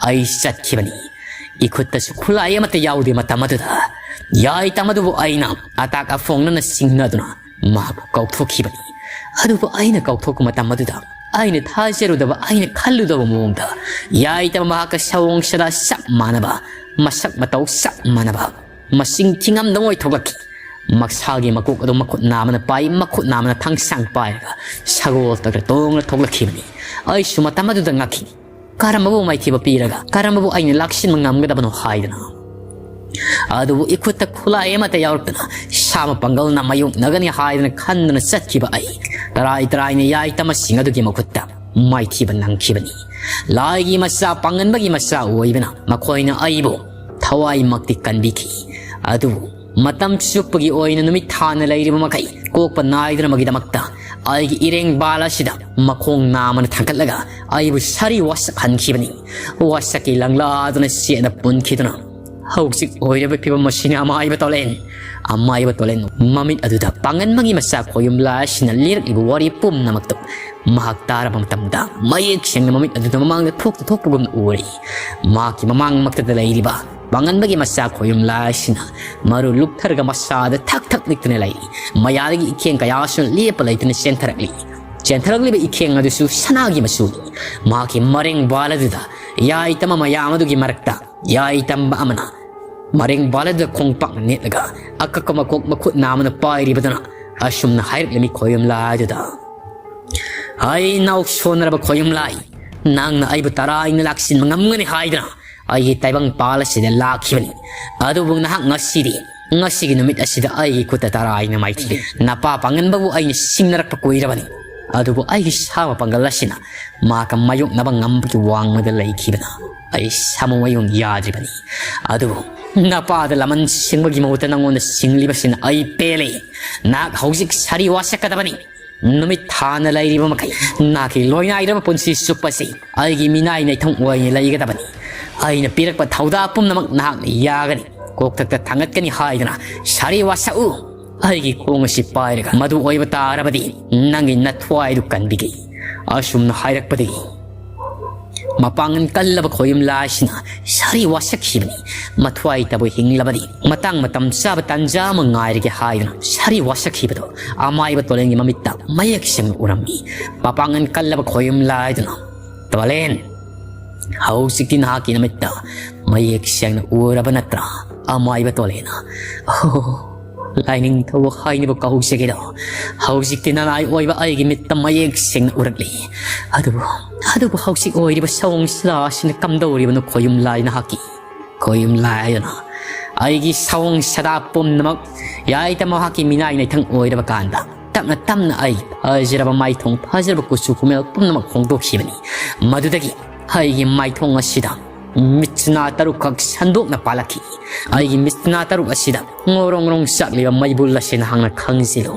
ꯑꯩ ꯆꯠꯈꯤꯕꯅꯤ꯫ ꯏꯈꯨꯠꯇꯁꯨ ꯈꯨꯠꯂꯥꯏ ꯑꯃꯠꯇ ꯌꯥꯎꯗꯦ ꯃꯇꯝ ꯑꯗꯨꯗ꯫ ꯌꯥꯏ ꯇꯝꯕꯗꯨꯕꯨ ꯑꯩꯅ ꯑꯇꯥꯛ ꯑꯐꯣꯡꯅꯅ ꯆꯤꯡꯅꯗꯨꯅ ꯃꯍꯥꯛꯄꯨ ꯀꯧꯊꯣꯛꯈꯤꯕꯅꯤ꯫ ꯑꯗꯨꯕꯨ ꯑꯩꯅ ꯀꯧꯊꯣꯛꯄ ꯃꯇꯝ ꯑꯗꯨꯗ ꯑꯩꯅ ꯊꯥꯖꯔꯨꯗꯕ, ꯑꯩꯅ ꯈꯜꯂꯨꯗꯕ ꯃꯑꯣꯡꯗ ꯌꯥꯏ ꯇꯝꯕ ꯃꯍꯥꯛꯀ ꯁꯑꯣꯡ ꯁꯥꯗꯥ ꯆꯞ ꯃꯥꯟꯅꯕ, ꯃꯁꯛ ꯃꯇꯧ ꯆꯞ ꯃꯥꯟꯅꯕ, ꯃꯁꯤꯡ ꯊꯤꯉꯝꯗꯉꯣꯏ ꯊꯣꯛꯂꯛꯈꯤ꯫ ꯃꯁꯥꯒꯤ ꯃꯀꯣꯛ ꯑꯗꯨ ꯃꯈꯨꯠ ꯅꯥꯝꯃꯅ ꯄꯥꯏ, ꯃꯈꯨꯠ ꯅꯥꯝꯃꯅ ꯊꯥꯡꯁꯥꯡ ꯄꯥꯏꯔꯒ ꯁꯒꯣꯜ ꯇꯒꯔ ꯇꯣꯡꯅ ꯊꯣꯛꯂꯛꯈꯤꯕꯅꯤ꯫ ꯑꯩꯁꯨ ꯃꯇꯝ ꯑꯗꯨꯗ ꯉꯛꯈꯤ꯫ ꯀꯔꯝꯕꯕꯨ ꯃꯥꯏꯊꯤꯕ ꯄꯤꯔꯒ ꯀꯔꯝꯕꯕꯨ ꯑꯩꯅ ꯂꯥꯛꯁꯤꯟꯕ ꯉꯝꯒꯗꯕꯅꯣ ꯍꯥꯏꯗꯅ꯫ ꯑꯗꯨꯕꯨ ꯏꯈꯨꯠꯇ ꯈꯨꯠꯂꯥꯏ ꯑꯃꯠꯇ ꯌꯥꯎꯔꯛꯇꯅ ꯁꯥꯃ ꯄꯥꯡꯒꯜꯅ ꯃꯥꯌꯣꯛꯅꯒꯅꯤ ꯍꯥꯏꯗꯅ ꯈꯟꯗꯅ ꯆꯠꯈꯤꯕ ꯑꯩ ꯇꯔꯥꯏ ꯇꯔꯥꯏꯅ ꯌꯥꯏ ꯇꯝꯕꯁꯤꯡ ꯑꯗꯨꯒꯤ ꯃꯈꯨꯠꯇ ꯃꯥꯏꯊꯤꯕ ꯅꯪꯈꯤꯕꯅꯤ꯫ ꯂꯥꯏꯒꯤ ꯃꯆꯥ, ꯄꯥꯡꯒꯟꯕꯒꯤ ꯃꯆꯥ ꯑꯣꯏꯕꯅ ꯃꯈꯣꯏꯅ ꯑꯩꯕꯨ ꯊꯋꯥꯏꯃꯛꯇꯤ ꯀꯟꯕꯤꯈꯤ, ꯑꯗꯨꯕꯨ ꯃꯇꯝ ꯆꯨꯞꯄꯒꯤ ꯑꯣꯏꯅ ꯅꯨꯃꯤꯠ ꯊꯥꯅ ꯂꯩꯔꯤꯕ ꯃꯈꯩ ꯀꯣꯛꯄ ꯅꯥꯏꯗꯅꯕꯒꯤꯗꯃꯛꯇ ꯑꯩꯒꯤ ꯏꯔꯦꯡꯕꯥꯜ ꯑꯁꯤꯗ ꯃꯈꯣꯡ ꯅꯥꯝꯃꯅ ꯊꯥꯡꯒꯠꯂꯒ ꯑꯩꯕꯨ ꯁꯥꯔꯤ ꯋꯥꯁꯛꯍꯟꯈꯤꯕꯅꯤ꯫ ꯋꯥꯁꯛꯀꯤ ꯂꯪꯂꯥꯗꯨꯅ ꯆꯦꯠꯅ ꯄꯨꯟꯈꯤꯗꯨꯅ ꯍꯧꯖꯤꯛ ꯑꯣꯏꯔꯤꯕ ꯐꯤꯕꯝ ꯑꯁꯤꯅ ꯑꯃꯥꯏꯕ ꯇꯣꯂꯦꯟ, ꯑꯃꯥꯏꯕ ꯇꯣꯂꯦꯟ ꯃꯃꯤꯠ ꯑꯗꯨꯗ ꯄꯥꯡꯒꯟꯕꯒꯤ ꯃꯆꯥ ꯈꯣꯌꯨꯝ ꯂꯥꯏꯁꯤꯅ ꯂꯤꯔꯛꯂꯤꯕ ꯋꯥꯔꯤ ꯄꯨꯝꯅꯃꯛꯇꯨ ꯃꯍꯥꯛ ꯇꯥꯔꯕ ꯃꯇꯝꯗ ꯃꯌꯦꯛ ꯁꯦꯡꯅ ꯃꯃꯤꯠ ꯑꯗꯨꯗ ꯃꯃꯥꯡꯗ ꯊꯣꯛꯇ ꯊꯣꯛꯄꯒꯨꯝꯅ ꯎꯔꯤ꯫ ꯃꯍꯥꯛꯀꯤ ꯃꯃꯥꯡꯃꯛꯇꯗ ꯂꯩꯔꯤꯕ ꯄꯥꯡꯒꯟꯕꯒꯤ ꯃꯆꯥ ꯈꯣꯌꯨꯝ ꯂꯥꯏꯁꯤꯅ ꯃꯔꯨ ꯂꯨꯞꯊꯔꯒ ꯃꯁꯥꯗ ꯊꯛ ꯊꯛ ꯅꯤꯛꯇꯨꯅ ꯂꯩꯔꯤ꯫ ꯃꯌꯥꯗꯒꯤ ꯏꯈꯦꯡ ꯀꯌꯥꯁꯨ ꯂꯦꯞꯄ ꯂꯩꯇꯅ ꯆꯦꯟꯊꯔꯛꯂꯤ꯫ ꯆꯦꯟꯊꯔꯛꯂꯤꯕ ꯏꯈꯦꯡ ꯑꯗꯨꯁꯨ ꯁꯅꯥꯒꯤ ꯃꯆꯨꯅꯤ꯫ ꯃꯍꯥꯛꯀꯤ ꯃꯔꯦꯡ ꯕꯥꯜ ꯑꯗꯨꯗ ꯌꯥꯏꯇꯝꯕ ꯃꯌꯥꯝ ꯑꯗꯨꯒꯤ ꯃꯔꯛꯇ ꯌꯥꯏꯇꯝꯕ ꯑꯃꯅ ꯃꯔꯦꯡ ꯕꯥꯜ ꯑꯗꯨꯗ ꯈꯣꯡꯄꯥꯛꯅ ꯅꯦꯠꯂꯒ ꯑꯀꯛꯄ ꯃꯀꯣꯛ ꯃꯈꯨꯠ ꯅꯥꯝꯃꯅ ꯄꯥꯏꯔꯤꯕꯗꯨꯅ ꯑꯁꯨꯝꯅ ꯍꯥꯏꯔꯛꯂꯝꯃꯤ ꯈꯣꯌꯨꯝ ꯂꯥꯏꯗꯨꯗ, "ꯑꯩ ꯅꯥꯎ ꯁꯣꯟꯅꯔꯕ ꯈꯣꯌꯨꯝ ꯂꯥꯏ, ꯅꯪꯅ ꯑꯩꯕꯨ ꯇꯔꯥꯏꯅ ꯂꯥꯛꯁꯤꯟꯕ ꯉꯝꯒꯅꯤ ꯍꯥꯏꯗꯨꯅ ꯑꯩꯒꯤ ꯇꯥꯏꯕꯪ ꯄꯥꯜ ꯑꯁꯤꯗ ꯂꯥꯛꯈꯤꯕꯅꯤ꯫ ꯑꯗꯨꯕꯨ ꯅꯍꯥꯛ ꯉꯁꯤꯗꯤ, ꯉꯁꯤꯒꯤ ꯅꯨꯃꯤꯠ ꯑꯁꯤꯗ ꯑꯩꯒꯤ ꯈꯨꯠꯇ ꯇꯔꯥꯏꯅ ꯃꯥꯏꯊꯤꯔꯦ꯫ ꯅꯄꯥ ꯄꯥꯡꯒꯟꯕꯕꯨ ꯑꯩꯅ ꯁꯤꯡꯅꯔꯛꯄ ꯀꯨꯏꯔꯕꯅꯤ, ꯑꯗꯨꯕꯨ ꯑꯩꯒꯤ ꯁꯥꯕ ꯄꯥꯡꯒꯜ ꯑꯁꯤꯅ ꯃꯍꯥꯛꯀ ꯃꯥꯌꯣꯛꯅꯕ ꯉꯝꯕꯒꯤ ꯋꯥꯡꯃꯗ ꯂꯩꯈꯤꯕꯅ ꯑꯩ ꯁꯥꯃꯨ ꯃꯌꯣꯡ ꯌꯥꯗ꯭ꯔꯤꯕꯅꯤ꯫ ꯑꯗꯨꯕꯨ ꯅꯄꯥꯗ ꯂꯃꯟ ꯁꯤꯡꯕꯒꯤ ꯃꯍꯨꯠꯇ ꯅꯉꯣꯟꯗ ꯁꯤꯡꯂꯤꯕꯁꯤꯅ ꯑꯩ ꯄꯦꯜꯂꯦ꯫ ꯅꯍꯥꯛ ꯍꯧꯖꯤꯛ ꯁꯥꯔꯤ ꯋꯥꯁꯛꯀꯗꯕꯅꯤ꯫ ꯅꯨꯃꯤꯠ ꯊꯥꯅ ꯂꯩꯔꯤꯕ ꯃꯈꯩ ꯅꯍꯥꯛꯀꯤ ꯂꯣꯏꯅꯥꯏꯔꯕ ꯄꯨꯟꯁꯤ ꯆꯨꯞꯄꯁꯤ ꯑꯩꯒꯤ ꯃꯤꯅꯥꯏ ꯅꯩꯊꯪ ꯑꯣꯏꯅ ꯂꯩꯒꯗꯕꯅꯤ꯫ ꯑꯩꯅ ꯄꯤꯔꯛꯄ ꯊꯧꯗꯥ ꯄꯨꯝꯅꯃꯛ ꯅꯍꯥꯛꯅ ꯌꯥꯒꯅꯤ꯫ ꯀꯣꯛꯊꯛꯇ ꯊꯥꯡꯒꯠꯀꯅꯤ ꯍꯥꯏꯗꯨꯅ ꯁꯥꯔꯤ ꯋꯥꯁꯛꯎ꯫ ꯑꯩꯒꯤ ꯈꯣꯡ ꯑꯁꯤ ꯄꯥꯏꯔꯒ ꯃꯗꯨ ꯑꯣꯏꯕ ꯇꯥꯔꯕꯗꯤ ꯅꯪꯒꯤ ꯅꯊ꯭ꯋꯥꯏꯗꯨ ꯀꯟꯕꯤꯒꯦ꯫" ꯑꯁꯨꯝꯅ ꯍꯥꯏꯔꯛꯄꯗꯒꯤ ꯃꯄꯥꯡꯒꯜ ꯀꯜꯂꯕ ꯈꯣꯌꯨꯝ ꯂꯥꯏꯁꯤꯅ ꯁꯥꯔꯤ ꯋꯥꯁꯛꯈꯤꯕꯅꯤ꯫ ꯃꯊ꯭ꯋꯥꯏꯇꯕꯨ ꯍꯤꯡꯂꯕꯗꯤ ꯃꯇꯥꯡ ꯃꯇꯝ ꯆꯥꯕ ꯇꯥꯟꯖꯥ ꯑꯃ ꯉꯥꯏꯔꯒꯦ ꯍꯥꯏꯗꯨꯅ ꯁꯥꯔꯤ ꯋꯥꯁꯛꯈꯤꯕꯗꯨ ꯑꯃꯥꯏꯕ ꯇꯣꯂꯦꯟꯒꯤ ꯃꯃꯤꯠꯇ ꯃꯌꯦꯛ ꯁꯦꯡꯅ ꯎꯔꯝꯃꯤ꯫ ꯃꯄꯥꯡꯒꯜ ꯀꯜꯂꯕ ꯈꯣꯌꯨꯝ ꯂꯥꯏꯗꯨꯅ, "ꯇꯣꯂꯦꯟ, ꯍꯧꯖꯤꯛꯇꯤ ꯅꯍꯥꯛꯀꯤ ꯅꯃꯤꯠꯇ ꯃꯌꯦꯛ ꯁꯦꯡꯅ ꯎꯔꯕ ꯅꯠꯇ꯭ꯔꯥ, ꯑꯃꯥꯏꯕ ꯇꯣꯂꯦꯟ?" "ꯑꯣ, ꯂꯥꯏꯅꯤꯡꯊꯧ ꯍꯥꯏꯅꯕ ꯀꯧꯖꯒꯦꯔꯣ? ꯍꯧꯖꯤꯛꯇꯤ ꯅꯅꯥꯏ ꯑꯣꯏꯕ ꯑꯩꯒꯤ ꯃꯤꯠꯇ ꯃꯌꯦꯛ ꯁꯦꯡꯅ ꯎꯔꯛꯂꯤ꯫ ꯑꯗꯨꯕꯨ, ꯑꯗꯨꯕꯨ ꯍꯧꯖꯤꯛ ꯑꯣꯏꯔꯤꯕ ꯁꯑꯣꯡ ꯁꯥꯗꯥ ꯑꯁꯤꯅ ꯀꯝꯗꯧꯔꯤꯕꯅꯣ ꯈꯣꯌꯨꯝ ꯂꯥꯏ ꯅꯍꯥꯛꯀꯤ?" ꯈꯣꯌꯨꯝ ꯂꯥꯏ ꯑꯗꯨꯅ ꯑꯩꯒꯤ ꯁꯑꯣꯡ ꯁꯥꯗꯥ ꯄꯨꯝꯅꯃꯛ ꯌꯥꯏꯇꯝꯕ ꯃꯍꯥꯛꯀꯤ ꯃꯤꯅꯥꯏ ꯅꯩꯊꯪ ꯑꯣꯏꯔꯕ ꯀꯥꯟꯗ ꯇꯞꯅ ꯇꯞꯅ ꯑꯩ ꯐꯖꯔꯕ ꯃꯥꯏꯊꯣꯡ, ꯐꯖꯔꯕ ꯀꯨꯆꯨ ꯀꯨꯃꯦꯜ ꯄꯨꯝꯅꯃꯛ ꯍꯣꯡꯗꯣꯛꯈꯤꯕꯅꯤ꯫ ꯃꯗꯨꯗꯒꯤ ꯑꯩꯒꯤ ꯃꯥꯏꯊꯣꯡ ꯑꯁꯤꯗ ꯃꯤꯠꯁꯅꯥ ꯇꯔꯨꯛꯈꯛ ꯁꯟꯗꯣꯛꯅ ꯄꯥꯜꯂꯛꯈꯤ꯫ ꯑꯩꯒꯤ ꯃꯤꯠꯁꯅꯥ ꯇꯔꯨꯛ ꯑꯁꯤꯗ ꯉꯧꯔꯣꯡ ꯉꯧꯔꯣꯡ ꯆꯥꯛꯂꯤꯕ ꯃꯩꯕꯨꯜ ꯑꯁꯤ ꯅꯍꯥꯛꯅ ꯈꯪꯖꯤꯜꯂꯨ꯫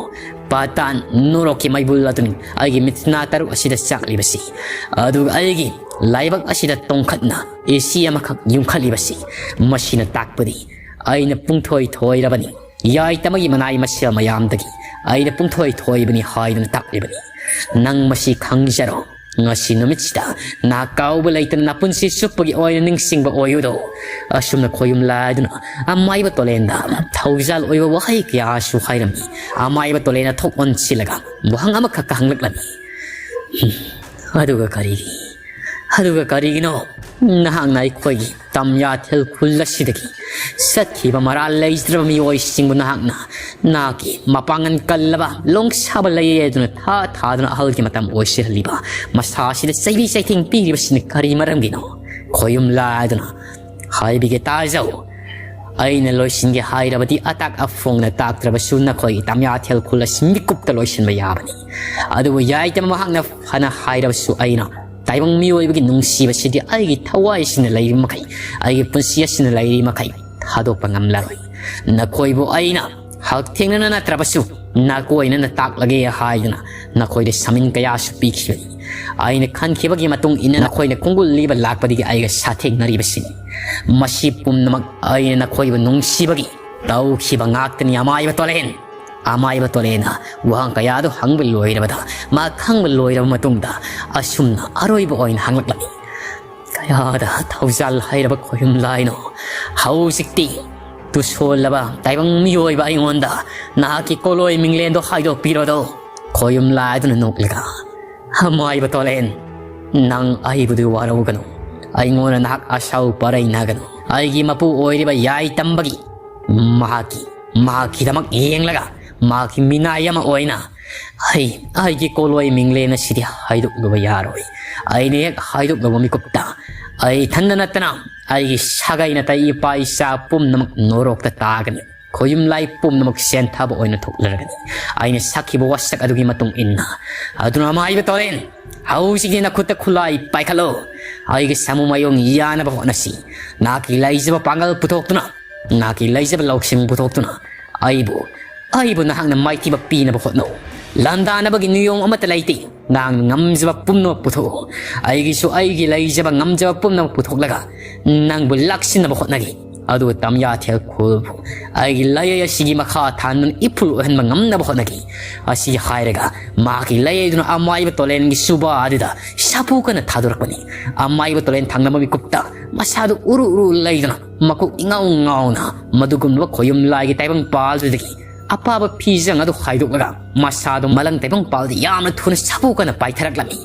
ꯄꯥꯇꯥꯟ ꯅꯣꯔꯣꯛꯀꯤ ꯃꯩꯕꯨꯜ ꯑꯗꯨꯅꯤ ꯑꯩꯒꯤ ꯃꯤꯠꯁꯅꯥ ꯇꯔꯨꯛ ꯑꯁꯤꯗ ꯆꯥꯛꯂꯤꯕꯁꯤ꯫ ꯑꯗꯨꯒ ꯑꯩꯒꯤ ꯂꯥꯏꯕꯛ ꯑꯁꯤꯗ ꯇꯣꯡꯈꯠꯅ ꯑꯦꯁꯤ ꯑꯃꯈꯛ ꯌꯨꯡꯈꯠꯂꯤꯕꯁꯤ꯫ ꯃꯁꯤꯅ ꯇꯥꯛꯄꯗꯤ ꯑꯩꯅ ꯄꯨꯡꯊꯣꯏ ꯊꯣꯏꯔꯕꯅꯤ꯫ ꯌꯥꯏꯇꯃꯒꯤ ꯃꯅꯥꯏ ꯃꯁꯦꯜ ꯃꯌꯥꯝꯗꯒꯤ ꯑꯩꯅ ꯄꯨꯡꯊꯣꯏ ꯊꯣꯏꯕꯅꯤ ꯍꯥꯏꯗꯨꯅ ꯇꯥꯛꯂꯤꯕꯅꯤ꯫ ꯅꯪ ꯃꯁꯤ ꯈꯪꯖꯔꯣ꯫ ꯉꯁꯤ ꯅꯨꯃꯤꯠꯁꯤꯗ ꯅꯍꯥꯛ ꯀꯥꯎꯕ ꯂꯩꯇꯅ ꯅꯄꯨꯟꯁꯤ ꯆꯨꯞꯄꯒꯤ ꯑꯣꯏꯅ ꯅꯤꯡꯁꯤꯡꯕ ꯑꯣꯏꯌꯨꯗꯣ꯫ ꯑꯁꯨꯝꯅ ꯈꯣꯌꯨꯝ ꯂꯥꯏꯗꯨꯅ ꯑꯃꯥꯏꯕ ꯇꯣꯂꯦꯟꯗ ꯊꯧꯖꯥꯜ ꯑꯣꯏꯕ ꯋꯥꯍꯩ ꯀꯌꯥꯁꯨ ꯍꯥꯏꯔꯝꯃꯤ꯫ ꯑꯃꯥꯏꯕ ꯇꯣꯂꯦꯟꯅ ꯊꯣꯛ ꯑꯣꯟꯁꯤꯜꯂꯒ ꯋꯥꯍꯪ ꯑꯃꯈꯛꯀ ꯍꯪꯂꯛꯂꯝꯃꯤ꯫ "ꯍꯨꯝ, ꯑꯗꯨꯒ ꯀꯔꯤꯒꯤ? ꯑꯗꯨꯒ ꯀꯔꯤꯒꯤꯅꯣ ꯅꯍꯥꯛꯅ ꯑꯩꯈꯣꯏꯒꯤ ꯇꯝꯌꯥꯊꯦꯜ ꯈꯨꯜ ꯑꯁꯤꯗꯒꯤ ꯆꯠꯈꯤꯕ ꯃꯔꯥꯜ ꯂꯩꯖꯗ꯭ꯔꯕ ꯃꯤꯑꯣꯏꯁꯤꯡꯕꯨ ꯅꯍꯥꯛꯅ ꯅꯍꯥꯛꯀꯤ ꯃꯄꯥꯡꯒꯜ ꯀꯜꯂꯕ ꯂꯣꯡꯁꯥꯕ ꯂꯩꯌꯦ ꯑꯗꯨꯅ ꯊꯥ ꯊꯥꯗꯨꯅ ꯑꯍꯜꯒꯤ ꯃꯇꯝ ꯑꯣꯏꯁꯤꯜꯍꯜꯂꯤꯕ ꯃꯁꯥ ꯑꯁꯤꯗ ꯆꯩꯕꯤ ꯆꯩꯊꯦꯡ ꯄꯤꯔꯤꯕꯁꯤꯅ ꯀꯔꯤ ꯃꯔꯝꯒꯤꯅꯣ? ꯈꯣꯌꯨꯝ ꯂꯥꯏꯗꯨꯅ ꯍꯥꯏꯕꯤꯒꯦ ꯇꯥꯖꯧ꯫ ꯑꯩꯅ ꯂꯣꯏꯁꯤꯟꯒꯦ ꯍꯥꯏꯔꯕꯗꯤ ꯑꯇꯥꯛ ꯑꯐꯣꯡꯅ ꯇꯥꯛꯇ꯭ꯔꯕꯁꯨ ꯅꯈꯣꯏꯒꯤ ꯇꯝꯌꯥꯊꯦꯜ ꯈꯨꯜ ꯑꯁꯤ ꯃꯤꯀꯨꯞꯇ ꯂꯣꯏꯁꯤꯟꯕ ꯌꯥꯕꯅꯤ꯫ ꯑꯗꯨꯕꯨ ꯌꯥꯏꯇꯕ ꯃꯍꯥꯛꯅ ꯐꯅ ꯍꯥꯏꯔꯕꯁꯨ ꯑꯩꯅ ꯇꯥꯏꯕꯪ ꯃꯤꯑꯣꯏꯕꯒꯤ ꯅꯨꯡꯁꯤꯕꯁꯤꯗꯤ ꯑꯩꯒꯤ ꯊꯋꯥꯏ ꯑꯁꯤꯅ ꯂꯩꯔꯤ ꯃꯈꯩ, ꯑꯩꯒꯤ ꯄꯨꯟꯁꯤ ꯑꯁꯤꯅ ꯂꯩꯔꯤ ꯃꯈꯩ ꯊꯥꯗꯣꯛꯄ ꯉꯝꯂꯔꯣꯏ꯫ ꯅꯈꯣꯏꯕꯨ ꯑꯩꯅ ꯍꯛꯊꯦꯡꯅꯅ ꯅꯠꯇ꯭ꯔꯕꯁꯨ ꯅꯥꯀꯣꯏꯅꯅ ꯇꯥꯛꯂꯒꯦ ꯍꯥꯏꯗꯨꯅ ꯅꯈꯣꯏꯗ ꯁꯃꯤꯟ ꯀꯌꯥꯁꯨ ꯄꯤꯈꯤꯕꯅꯤ꯫ ꯑꯩꯅ ꯈꯟꯈꯤꯕꯒꯤ ꯃꯇꯨꯡ ꯏꯟꯅ ꯅꯈꯣꯏꯅ ꯈꯣꯡꯒꯨꯜ ꯂꯤꯕ ꯂꯥꯛꯄꯗꯒꯤ ꯑꯩꯒ ꯁꯥꯊꯦꯡꯅꯔꯤꯕꯁꯤꯅꯤ꯫ ꯃꯁꯤ ꯄꯨꯝꯅꯃꯛ ꯑꯩꯅ ꯅꯈꯣꯏꯕꯨ ꯅꯨꯡꯁꯤꯕꯒꯤ ꯇꯧꯈꯤꯕ ꯉꯥꯛꯇꯅꯤ, ꯑꯃꯥꯏꯕ ꯇꯣꯂꯦꯟ꯫ ꯑꯃꯥꯏꯕ ꯇꯣꯂꯦꯟꯅ ꯋꯥꯍꯪ ꯀꯌꯥꯗꯨ ꯍꯪꯕ ꯂꯣꯏꯔꯕꯗ, ꯃꯥ ꯈꯪꯕ ꯂꯣꯏꯔꯕ ꯃꯇꯨꯡꯗ ꯑꯁꯨꯝꯅ ꯑꯔꯣꯏꯕ ꯑꯣꯏꯅ ꯍꯪꯂꯛꯂꯝꯃꯤ꯫ "ꯀꯌꯥꯗ ꯊꯧꯖꯥꯜ ꯍꯩꯔꯕ ꯈꯣꯌꯨꯝ ꯂꯥꯏꯅꯣ? ꯍꯧꯖꯤꯛꯇꯤ ꯇꯨꯁꯣꯜꯂꯕ ꯇꯥꯏꯕꯪ ꯃꯤꯑꯣꯏꯕ ꯑꯩꯉꯣꯟꯗ ꯅꯍꯥꯛꯀꯤ ꯀꯣꯂꯣꯏ ꯃꯤꯡꯂꯦꯟꯗꯣ ꯍꯥꯏꯗꯣꯛꯄꯤꯔꯣꯗꯣ꯫" ꯈꯣꯌꯨꯝ ꯂꯥꯏꯗꯨꯅ ꯅꯣꯛꯂꯒ, "ꯑꯃꯥꯏꯕ ꯇꯣꯂꯦꯟ, ꯅꯪ ꯑꯩꯕꯨꯗꯤ ꯋꯥꯔꯧꯒꯅꯨ꯫ ꯑꯩꯉꯣꯟꯗ ꯅꯍꯥꯛ ꯑꯁꯥꯎ ꯄꯔꯩꯅꯒꯅꯨ꯫ ꯑꯩꯒꯤ ꯃꯄꯨ ꯑꯣꯏꯔꯤꯕ ꯌꯥꯏꯇꯝꯕꯒꯤ ꯃꯍꯥꯛꯀꯤ, ꯃꯍꯥꯛꯀꯤꯗꯃꯛ ꯌꯦꯡꯂꯒ ꯃꯍꯥꯛꯀꯤ ꯃꯤꯅꯥꯏ ꯑꯃ ꯑꯣꯏꯅ ꯑꯩ, ꯑꯩꯒꯤ ꯀꯣꯂꯣꯏ ꯃꯤꯡꯂꯦꯟ ꯑꯁꯤꯗꯤ ꯍꯥꯏꯗꯣꯛꯂꯨꯕ ꯌꯥꯔꯣꯏ꯫ ꯑꯩꯅ ꯍꯦꯛ ꯍꯥꯏꯗꯣꯛꯂꯨꯕ ꯃꯤꯀꯨꯞꯇ ꯑꯩ ꯏꯊꯟꯗ ꯅꯠꯇꯅ ꯑꯩꯒꯤ ꯁꯥꯒꯩ ꯅꯥꯇꯩ ꯏꯄꯥ ꯏꯆꯥ ꯄꯨꯝꯅꯃꯛ ꯅꯣꯔꯣꯛꯇ ꯇꯥꯒꯅꯤ꯫ ꯈꯣꯌꯨꯝ ꯂꯥꯏ ꯄꯨꯝꯅꯃꯛ ꯁꯦꯟꯊꯕ ꯑꯣꯏꯅ ꯊꯣꯛꯂꯔꯒꯅꯤ꯫ ꯑꯩꯅ ꯁꯛꯈꯤꯕ ꯋꯥꯁꯛ ꯑꯗꯨꯒꯤ ꯃꯇꯨꯡ ꯏꯟꯅ꯫ ꯑꯗꯨꯅ ꯑꯃꯥꯏꯕ ꯇꯣꯂꯦꯟ, ꯍꯧꯖꯤꯛꯇꯤ ꯅꯈꯨꯠꯇ ꯈꯨꯠꯂꯥꯏ ꯄꯥꯏꯈꯠꯂꯣ꯫ ꯑꯩꯒꯤ ꯁꯥꯃꯨ ꯃꯌꯣꯡ ꯌꯥꯅꯕ ꯍꯣꯠꯅꯁꯤ꯫ ꯅꯍꯥꯛꯀꯤ ꯂꯩꯖꯕ ꯄꯥꯡꯒꯜ ꯄꯨꯊꯣꯛꯇꯨꯅ, ꯅꯍꯥꯛꯀꯤ ꯂꯩꯖꯕ ꯂꯧꯁꯤꯡ ꯄꯨꯊꯣꯛꯇꯨꯅ ꯑꯩꯕꯨ, ꯑꯩꯕꯨ ꯅꯍꯥꯛꯅ ꯃꯥꯏꯊꯤꯕ ꯄꯤꯅꯕ ꯍꯣꯠꯅꯧ꯫ ꯂꯥꯟꯗꯥꯅꯕꯒꯤ ꯅꯤꯌꯣꯝ ꯑꯃꯠꯇ ꯂꯩꯇꯦ꯫ ꯅꯍꯥꯛꯅ ꯉꯝꯖꯕ ꯄꯨꯝꯅꯃꯛ ꯄꯨꯊꯣꯛꯎ꯫ ꯑꯩꯒꯤꯁꯨ ꯑꯩꯒꯤ ꯂꯩꯖꯕ ꯉꯝꯖꯕ ꯄꯨꯝꯅꯃꯛ ꯄꯨꯊꯣꯛꯂꯒ ꯅꯪꯕꯨ ꯂꯥꯛꯁꯤꯟꯅꯕ ꯍꯣꯠꯅꯒꯦ꯫ ꯑꯗꯨꯒ ꯇꯝꯌꯥꯊꯦꯜ ꯈꯨꯜꯕꯨ ꯑꯩꯒꯤ ꯂꯩꯌꯩ ꯑꯁꯤꯒꯤ ꯃꯈꯥ ꯊꯥꯟꯗꯨꯅ ꯏꯐꯨꯜ ꯑꯣꯏꯍꯟꯕ ꯉꯝꯅꯕ ꯍꯣꯠꯅꯒꯦ꯫ ꯑꯁꯤ ꯍꯥꯏꯔꯒ ꯃꯍꯥꯛꯀꯤ ꯂꯩꯌꯩꯗꯨꯅ ꯑꯃꯥꯏꯕ ꯇꯣꯂꯦꯟꯒꯤ ꯁꯨꯕꯥ ꯑꯗꯨꯗ ꯁꯥꯐꯨ ꯀꯟꯅ ꯊꯥꯗꯣꯔꯛꯄꯅꯤ꯫ ꯑꯃꯥꯏꯕ ꯇꯣꯂꯦꯟ ꯊꯪꯅꯕ ꯃꯤꯀꯨꯞꯇ ꯃꯁꯥꯗꯨ ꯎꯔꯨ ꯎꯔꯨ ꯂꯩꯗꯨꯅ ꯃꯀꯣꯛ ꯏꯉꯥꯎ ꯉꯥꯎꯅ ꯃꯗꯨꯒꯨꯝꯂꯕ ꯈꯣꯌꯨꯝ ꯂꯥꯏꯒꯤ ꯇꯥꯏꯕꯪ ꯄꯥꯜꯗꯨꯗꯒꯤ ꯑꯄꯥꯕ ꯐꯤꯖꯪ ꯑꯗꯨ ꯍꯥꯏꯗꯣꯛꯂꯒ ꯃꯁꯥꯗꯨ ꯃꯂꯪ ꯇꯥꯏꯕꯪ ꯄꯥꯜꯗ ꯌꯥꯝꯅ ꯊꯨꯅ ꯁꯥꯐꯨ ꯀꯟꯅ ꯄꯥꯏꯊꯔꯛꯂꯝꯃꯤ꯫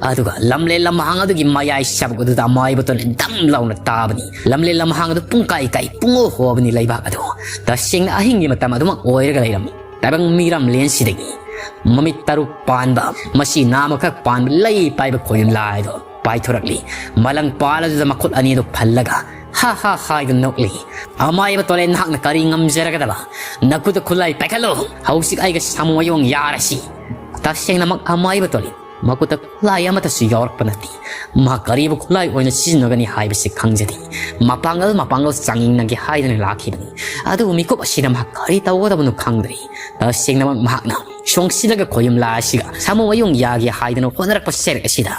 ꯑꯗꯨꯒ ꯂꯝꯂꯦꯟ ꯂꯝꯍꯥꯡ ꯑꯗꯨꯒꯤ ꯃꯌꯥꯏ ꯆꯕꯨꯛ ꯑꯗꯨꯗ ꯑꯃꯥꯏꯕ ꯇꯣꯂꯦꯟ ꯗꯝ ꯂꯥꯎꯅ ꯇꯥꯕꯅꯤ꯫ ꯂꯝꯂꯦꯟ ꯂꯝꯍꯥꯡ ꯑꯗꯨ ꯄꯨꯡꯀꯥꯏ ꯀꯥꯏ ꯄꯨꯡꯍꯣ ꯍꯣꯕꯅꯤ ꯂꯩꯕꯥꯛ ꯑꯗꯨ꯫ ꯇꯁꯦꯡꯅ ꯑꯍꯤꯡꯒꯤ ꯃꯇꯝ ꯑꯗꯨꯃꯛ ꯑꯣꯏꯔꯒ ꯂꯩꯔꯝꯃꯤ꯫ ꯇꯥꯏꯕꯪ ꯃꯤꯔꯝꯂꯦꯟꯁꯤꯗꯒꯤ ꯃꯃꯤꯠ ꯇꯔꯨꯛ ꯄꯥꯟꯕ, ꯃꯁꯤ ꯅꯥꯝ ꯑꯃꯈꯛ ꯄꯥꯟꯕ ꯂꯩ ꯄꯥꯏꯕ ꯈꯣꯌꯨꯝ ꯂꯥꯏꯗꯣ ꯄꯥꯏꯊꯣꯔꯛꯂꯤ꯫ ꯃꯂꯪ ꯄꯥꯜ ꯑꯗꯨꯗ ꯃꯈꯨꯠ ꯑꯅꯤꯗꯨ ꯐꯜꯂꯒ ꯍꯥ ꯍꯥ ꯍꯥꯏꯗꯨꯅ ꯅꯣꯛꯂꯤ꯫ ꯑꯃꯥꯏꯕ ꯇꯣꯂꯦꯟ, ꯅꯍꯥꯛꯅ ꯀꯔꯤ ꯉꯝꯖꯔꯒꯗꯕ? ꯅꯈꯨꯠꯇ ꯈꯨꯠꯂꯥꯏ ꯄꯥꯏꯈꯠꯂꯨ꯫ ꯍꯧꯖꯤꯛ ꯑꯩꯒ ꯁꯥꯃꯨ ꯃꯌꯣꯡ ꯌꯥꯔꯁꯤ꯫ ꯇꯁꯦꯡꯅꯃꯛ ꯑꯃꯥꯏꯕ ꯇꯣꯂꯦꯟ ꯃꯈꯨꯠꯇ ꯈꯨꯠꯂꯥꯏ ꯑꯃꯠꯇꯁꯨ ꯌꯥꯎꯔꯛꯄ ꯅꯠꯇꯦ꯫ ꯃꯍꯥꯛ ꯀꯔꯤꯕꯨ ꯈꯨꯠꯂꯥꯏ ꯑꯣꯏꯅ ꯁꯤꯖꯤꯟꯅꯒꯅꯤ ꯍꯥꯏꯕꯁꯤ ꯈꯪꯖꯗꯦ꯫ ꯃꯄꯥꯡꯒꯜ ꯃꯄꯥꯡꯒꯜ ꯆꯥꯡꯌꯦꯡꯅꯒꯦ ꯍꯥꯏꯗꯨꯅ ꯂꯥꯛꯈꯤꯕꯅꯤ꯫ ꯑꯗꯨꯕꯨ ꯃꯤꯀꯨꯞ ꯑꯁꯤꯗ ꯃꯍꯥꯛ ꯀꯔꯤ ꯇꯧꯒꯗꯕꯅꯣ ꯈꯪꯗ꯭ꯔꯤ꯫ ꯇꯁꯦꯡꯅꯃꯛ ꯃꯍꯥꯛꯅ ꯁꯣꯡꯁꯤꯜꯂꯒ ꯈꯣꯌꯨꯝ ꯂꯥꯏ ꯑꯁꯤꯒ ꯁꯥꯃꯨ ꯃꯌꯣꯡ ꯌꯥꯒꯦ ꯍꯥꯏꯗꯨꯅ ꯍꯣꯠꯅꯔꯛꯄ ꯁꯔꯨꯛ ꯑꯁꯤꯗ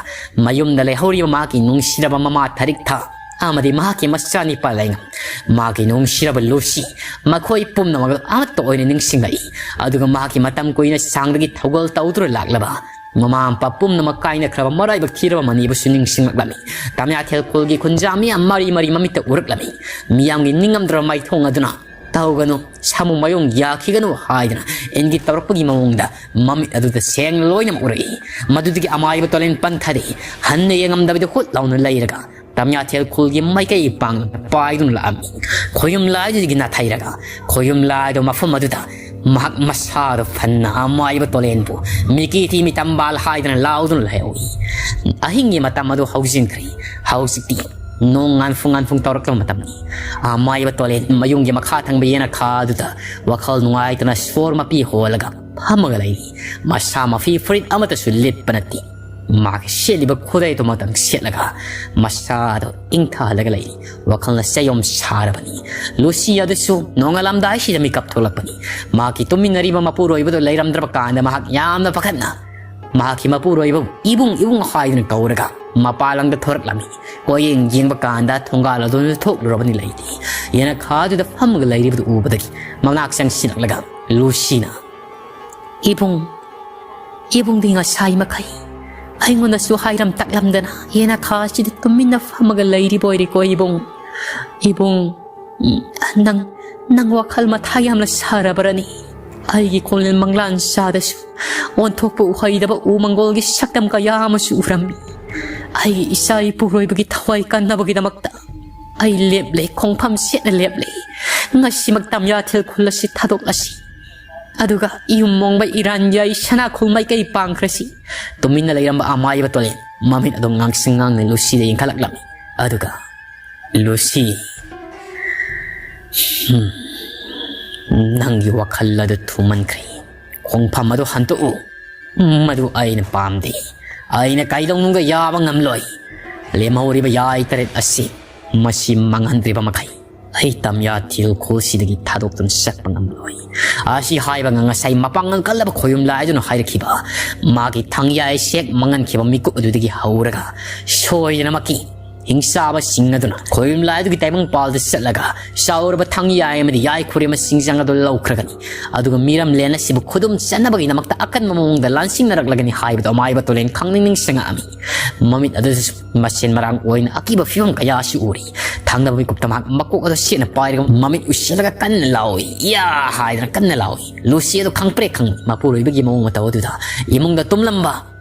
ꯃꯌꯨꯝꯗ ꯂꯩꯍꯧꯔꯤꯕ ꯃꯍꯥꯛꯀꯤ ꯅꯨꯡꯁꯤꯔꯕ ꯃꯃꯥ ꯊꯔꯤꯛꯊ ꯑꯃꯗꯤ ꯃꯍꯥꯛꯀꯤ ꯃꯆꯥꯅꯤꯄꯥ ꯂꯩꯉꯝ, ꯃꯍꯥꯛꯀꯤ ꯅꯨꯡꯁꯤꯔꯕ ꯂꯨꯁꯤ, ꯃꯈꯣꯏ ꯄꯨꯝꯅꯃꯛ ꯑꯃꯠꯇ ꯑꯣꯏꯅ ꯅꯤꯡꯁꯤꯡꯂꯛꯏ꯫ ꯑꯗꯨꯒ ꯃꯍꯥꯛꯀꯤ ꯃꯇꯝ ꯀꯨꯏꯅ ꯁꯥꯡꯗꯒꯤ ꯊꯧꯒꯜ ꯇꯧꯗꯨꯅ ꯂꯥꯛꯂꯕ ꯃꯃꯥ ꯃꯄꯥ ꯄꯨꯝꯅꯃꯛ ꯀꯥꯏꯅꯈ꯭ꯔꯕ ꯃꯔꯥꯏꯕꯛ ꯊꯤꯔꯕ ꯃꯅꯤꯕꯨꯁꯨ ꯅꯤꯡꯁꯤꯡꯂꯛꯂꯝꯃꯤ꯫ ꯇꯝꯌꯥꯊꯦꯜ ꯈꯨꯜꯒꯤ ꯈꯨꯟꯖꯥ ꯃꯤꯌꯥꯝ ꯃꯔꯤ ꯃꯔꯤ ꯃꯃꯤꯠꯇ ꯎꯔꯛꯂꯝꯃꯤ꯫ ꯃꯤꯌꯥꯝꯒꯤ ꯅꯤꯡꯉꯝꯗ꯭ꯔꯕ ꯃꯥꯏꯊꯣꯡ ꯑꯗꯨꯅ, "ꯇꯧꯒꯅꯨ, ꯁꯥꯃꯨ ꯃꯌꯣꯡ ꯌꯥꯈꯤꯒꯅꯨ" ꯍꯥꯏꯗꯨꯅ ꯏꯪꯒꯤꯠ ꯇꯧꯔꯛꯄꯒꯤ ꯃꯑꯣꯡꯗ ꯃꯃꯤꯠ ꯑꯗꯨꯗ ꯁꯦꯡꯅ ꯂꯣꯏꯅꯃꯛ ꯎꯔꯛꯏ꯫ ꯃꯗꯨꯗꯒꯤ ꯑꯃꯥꯏꯕ ꯇꯣꯂꯦꯟ ꯄꯟꯊꯗꯦ꯫ ꯍꯟꯅ ꯌꯦꯡꯉꯝꯗꯕꯤꯗ ꯍꯨꯠ ꯂꯥꯎꯅ ꯂꯩꯔꯒ ꯇꯝꯌꯥꯊꯦꯜ ꯈꯨꯜꯒꯤ ꯃꯥꯏꯀꯩ ꯄꯥꯡꯗꯨꯅ ꯄꯥꯏꯗꯨꯅ ꯂꯥꯛꯑꯝꯃꯤ꯫ ꯈꯣꯌꯨꯝ ꯂꯥꯏꯗꯨꯗꯒꯤ ꯅꯥꯊꯩꯔꯒ ꯈꯣꯌꯨꯝ ꯂꯥꯏꯗꯣ ꯃꯐꯝ ꯑꯗꯨꯗ ꯃꯍꯥꯛ ꯃꯁꯥꯗꯣ ꯐꯟꯅ ꯑꯃꯥꯏꯕ ꯇꯣꯂꯦꯟꯕꯨ ꯃꯤꯀꯤ ꯊꯤ ꯃꯤꯇꯝꯕꯥꯜ ꯍꯥꯏꯗꯅ ꯂꯥꯎꯗꯨꯅ ꯂꯩꯍꯧꯏ꯫ ꯑꯍꯤꯡꯒꯤ ꯃꯇꯝ ꯑꯗꯨ ꯍꯧꯖꯤꯟꯈ꯭ꯔꯦ꯫ ꯍꯧꯖꯤꯛꯇꯤ ꯅꯣꯡ ꯉꯥꯟꯐꯨꯡ ꯉꯥꯟꯐꯨꯡ ꯇꯧꯔꯛꯂꯕ ꯃꯇꯝꯅꯤ꯫ ꯑꯃꯥꯏꯕ ꯇꯣꯂꯦꯟ ꯃꯌꯨꯝꯒꯤ ꯃꯈꯥ ꯊꯪꯕ ꯌꯦꯅꯈꯥ ꯑꯗꯨꯗ ꯋꯥꯈꯜ ꯅꯨꯡꯉꯥꯏꯇꯅ ꯁꯣꯔ ꯃꯄꯤ ꯍꯣꯜꯂꯒ ꯐꯝꯃꯒ ꯂꯩꯔꯤ꯫ ꯃꯁꯥ ꯃꯐꯤ ꯐꯨꯔꯤꯠ ꯑꯃꯠꯇꯁꯨ ꯂꯤꯠꯄ ꯅꯠꯇꯦ꯫ ꯃꯥꯒꯤ ꯁꯦꯠꯂꯤꯕ ꯈꯨꯗꯩꯗꯨꯃꯛꯇꯪ ꯁꯦꯠꯂꯒ ꯃꯁꯥꯗꯣ ꯏꯪꯊꯍꯜꯂꯒ ꯂꯩꯔꯤ꯫ ꯋꯥꯈꯜꯅ ꯆꯌꯣꯝ ꯁꯥꯔꯕꯅꯤ꯫ ꯂꯨꯁꯤ ꯑꯗꯨꯁꯨ ꯅꯣꯡꯉꯥꯜꯂꯝꯗꯥꯏꯁꯤꯗ ꯃꯤꯀꯞ ꯊꯣꯛꯂꯛꯄꯅꯤ꯫ ꯃꯍꯥꯛꯀꯤ ꯇꯨꯝꯃꯤꯟꯅꯔꯤꯕ ꯃꯄꯨꯔꯣꯏꯕꯗꯨ ꯂꯩꯔꯝꯗ꯭ꯔꯕ ꯀꯥꯟꯗ ꯃꯍꯥꯛ ꯌꯥꯝꯅ ꯄꯥꯈꯠꯅ ꯃꯍꯥꯛꯀꯤ ꯃꯄꯨꯔꯣꯏꯕꯕꯨ "ꯏꯕꯨꯡ, ꯏꯕꯨꯡ" ꯍꯥꯏꯗꯨꯅ ꯀꯧꯔꯒ ꯃꯄꯥꯟꯂꯪꯗ ꯊꯣꯔꯛꯂꯝꯃꯤ꯫ ꯀꯣꯌꯦꯡ ꯌꯦꯡꯕ ꯀꯥꯟꯗ ꯊꯣꯡꯒꯥꯜ ꯑꯗꯨꯗ ꯊꯣꯛꯂꯨꯔꯕꯅꯤ ꯂꯩꯇꯦ꯫ ꯌꯦꯅꯈꯥꯗꯨꯗ ꯐꯝꯃꯒ ꯂꯩꯔꯤꯕꯗꯨ ꯎꯕꯗꯒꯤ ꯃꯅꯥꯛ ꯆꯪꯁꯤꯜꯂꯛꯂꯒ ꯂꯨꯁꯤꯅ, "ꯏꯕꯨꯡ, ꯏꯕꯨꯡꯗꯤ ꯉꯁꯥꯏ ꯃꯈꯩ ꯑꯩꯉꯣꯟꯗꯁꯨ ꯍꯥꯏꯔꯝ ꯇꯥꯛꯂꯝꯗꯅ ꯌꯦꯅꯈꯥꯁꯤꯗ ꯇꯨꯃꯤꯟꯅ ꯐꯝꯃꯒ ꯂꯩꯔꯤꯕ ꯑꯣꯏꯔꯦꯀꯣ ꯏꯕꯨꯡ꯫ ꯏꯕꯨꯡ, ꯎꯝ, ꯅꯪ, ꯅꯪ ꯋꯥꯈꯜ ꯃꯊꯥ ꯌꯥꯝꯅ ꯁꯥꯔꯕ꯭ꯔꯅꯤ? ꯑꯩꯒꯤ ꯈꯣꯟꯖꯦꯜ ꯃꯪꯂꯥꯟ ꯆꯥꯗꯁꯨ ꯑꯣꯟꯊꯣꯛꯄ ꯎꯍꯩꯗꯕ ꯎ ꯃꯪꯒꯣꯜꯒꯤ ꯁꯛꯇꯝ ꯀꯌꯥ ꯑꯃꯁꯨ ꯎꯔꯝꯃꯤ꯫ ꯑꯩꯒꯤ ꯏꯆꯥ ꯏꯄꯨꯔꯣꯏꯕꯒꯤ ꯊꯋꯥꯏ ꯀꯟꯅꯕꯒꯤꯗꯃꯛꯇ ꯑꯩ ꯂꯦꯞꯂꯦ, ꯈꯣꯡꯐꯝ ꯁꯦꯠꯅ ꯂꯦꯞꯂꯦ꯫ ꯉꯁꯤꯃꯛ ꯇꯝꯌꯥꯊꯦꯜ ꯈꯨꯜ ꯑꯁꯤ ꯊꯥꯗꯣꯛꯂꯁꯤ꯫ ꯑꯗꯨꯒ ꯏꯌꯨꯝ ꯃꯣꯡꯕ ꯏꯔꯥꯟ ꯌꯥꯏ ꯁꯅꯥꯈꯣꯜ ꯃꯥꯏꯀꯩ ꯄꯥꯡꯈ꯭ꯔꯁꯤ꯫" ꯇꯨꯃꯤꯟꯅ ꯂꯩꯔꯝꯕ ꯑꯃꯥꯏꯕ ꯇꯣꯂꯦꯟ ꯃꯃꯤꯠ ꯑꯗꯨꯝ ꯉꯥꯡꯁꯪ ꯉꯥꯡꯅ ꯂꯨꯁꯤꯗ ꯌꯦꯡꯈꯠꯂꯛꯂꯝꯃꯤ꯫ ꯑꯗꯨꯒ, "ꯂꯨꯁꯤ, ꯍꯝ, ꯅꯪꯒꯤ ꯋꯥꯈꯜ ꯑꯗꯨ ꯊꯨꯃꯟꯈ꯭ꯔꯦ꯫ ꯈꯣꯡꯐꯝ ꯑꯗꯨ ꯍꯟꯗꯣꯛꯎ꯫ ꯃꯗꯨ ꯑꯩꯅ ꯄꯥꯝꯗꯦ꯫ ꯑꯩꯅ ꯀꯩꯗꯧꯅꯨꯡꯗ ꯌꯥꯕ ꯉꯝꯂꯣꯏ꯫ ꯂꯦꯝꯍꯧꯔꯤꯕ ꯌꯥꯏ ꯇꯔꯦꯠ ꯑꯁꯤ ꯃꯁꯤ ꯃꯥꯡꯍꯟꯗ꯭ꯔꯤꯕ ꯃꯈꯩ ꯑꯩ ꯇꯝꯌꯥꯊꯦꯜ ꯈꯨꯜꯁꯤꯗꯒꯤ ꯊꯥꯗꯣꯛꯇꯨꯅ ꯆꯠꯄ ꯉꯝꯂꯣꯏ꯫" ꯑꯁꯤ ꯍꯥꯏꯕꯒ ꯉꯁꯥꯏ ꯃꯄꯥꯡꯒꯜ ꯀꯜꯂꯕ ꯈꯣꯌꯨꯝ ꯂꯥꯏꯗꯨꯅ ꯍꯥꯏꯔꯛꯈꯤꯕ ꯃꯥꯒꯤ ꯊꯥꯡꯌꯥꯏ ꯁꯦꯛ ꯃꯥꯡꯍꯟꯈꯤꯕ ꯃꯤꯀꯨꯞ ꯑꯗꯨꯗꯒꯤ ꯍꯧꯔꯒ ꯁꯣꯏꯗꯅꯃꯛꯀꯤ ꯍꯤꯡꯆꯥꯕꯁꯤꯡ ꯑꯗꯨꯅ ꯈꯣꯌꯨꯝ ꯂꯥꯏꯗꯨꯒꯤ ꯇꯥꯏꯕꯪ ꯄꯥꯜꯗ ꯆꯠꯂꯒ ꯆꯥꯎꯔꯕ ꯊꯥꯡꯌꯥꯏ ꯑꯃꯗꯤ ꯌꯥꯏ ꯈꯨꯔꯦꯝꯕ ꯆꯤꯡꯖꯪ ꯑꯗꯨ ꯂꯧꯈ꯭ꯔꯒꯅꯤ꯫ ꯑꯗꯨꯒ ꯃꯤꯔꯝꯂꯦꯟ ꯑꯁꯤꯕꯨ ꯈꯨꯗꯨꯝ ꯆꯟꯅꯕꯒꯤꯗꯃꯛꯇ ꯑꯀꯟꯕ ꯃꯑꯣꯡꯗ ꯂꯥꯟꯁꯤꯡꯅꯔꯛꯂꯒꯅꯤ ꯍꯥꯏꯕꯗꯨ ꯑꯃꯥꯏꯕ ꯇꯣꯂꯦꯟ ꯈꯪꯅꯤꯡ ꯅꯤꯡꯁꯤꯡꯉꯛꯑꯝꯃꯤ꯫ ꯃꯃꯤꯠ ꯑꯗꯨꯗꯁꯨ ꯃꯁꯦꯟ ꯃꯔꯥꯡ ꯑꯣꯏꯅ ꯑꯀꯤꯕ ꯐꯤꯕꯝ ꯀꯌꯥꯁꯨ ꯎꯔꯤ꯫ ꯊꯪꯅꯕ ꯃꯤꯀꯨꯞꯇ ꯃꯍꯥꯛ ꯃꯀꯣꯛ ꯑꯗꯨ ꯁꯦꯠꯅ ꯄꯥꯏꯔꯒ ꯃꯃꯤꯠ ꯎꯏꯁꯤꯜꯂꯒ ꯀꯟꯅ ꯂꯥꯎꯏ꯫ "ꯌꯥ!" ꯍꯥꯏꯗꯅ ꯀꯟꯅ ꯂꯥꯎꯏ꯫ ꯂꯨꯁꯤ ꯑꯗꯨ ꯈꯪꯄ꯭ꯔꯦꯛ ꯈꯪꯏ꯫ ꯃꯄꯨꯔꯣꯏꯕꯒꯤ ꯃꯑꯣꯡ ꯃꯇꯧ ꯑꯗꯨꯗ ꯏꯃꯨꯡꯗ ꯇꯨꯝꯂꯝꯕ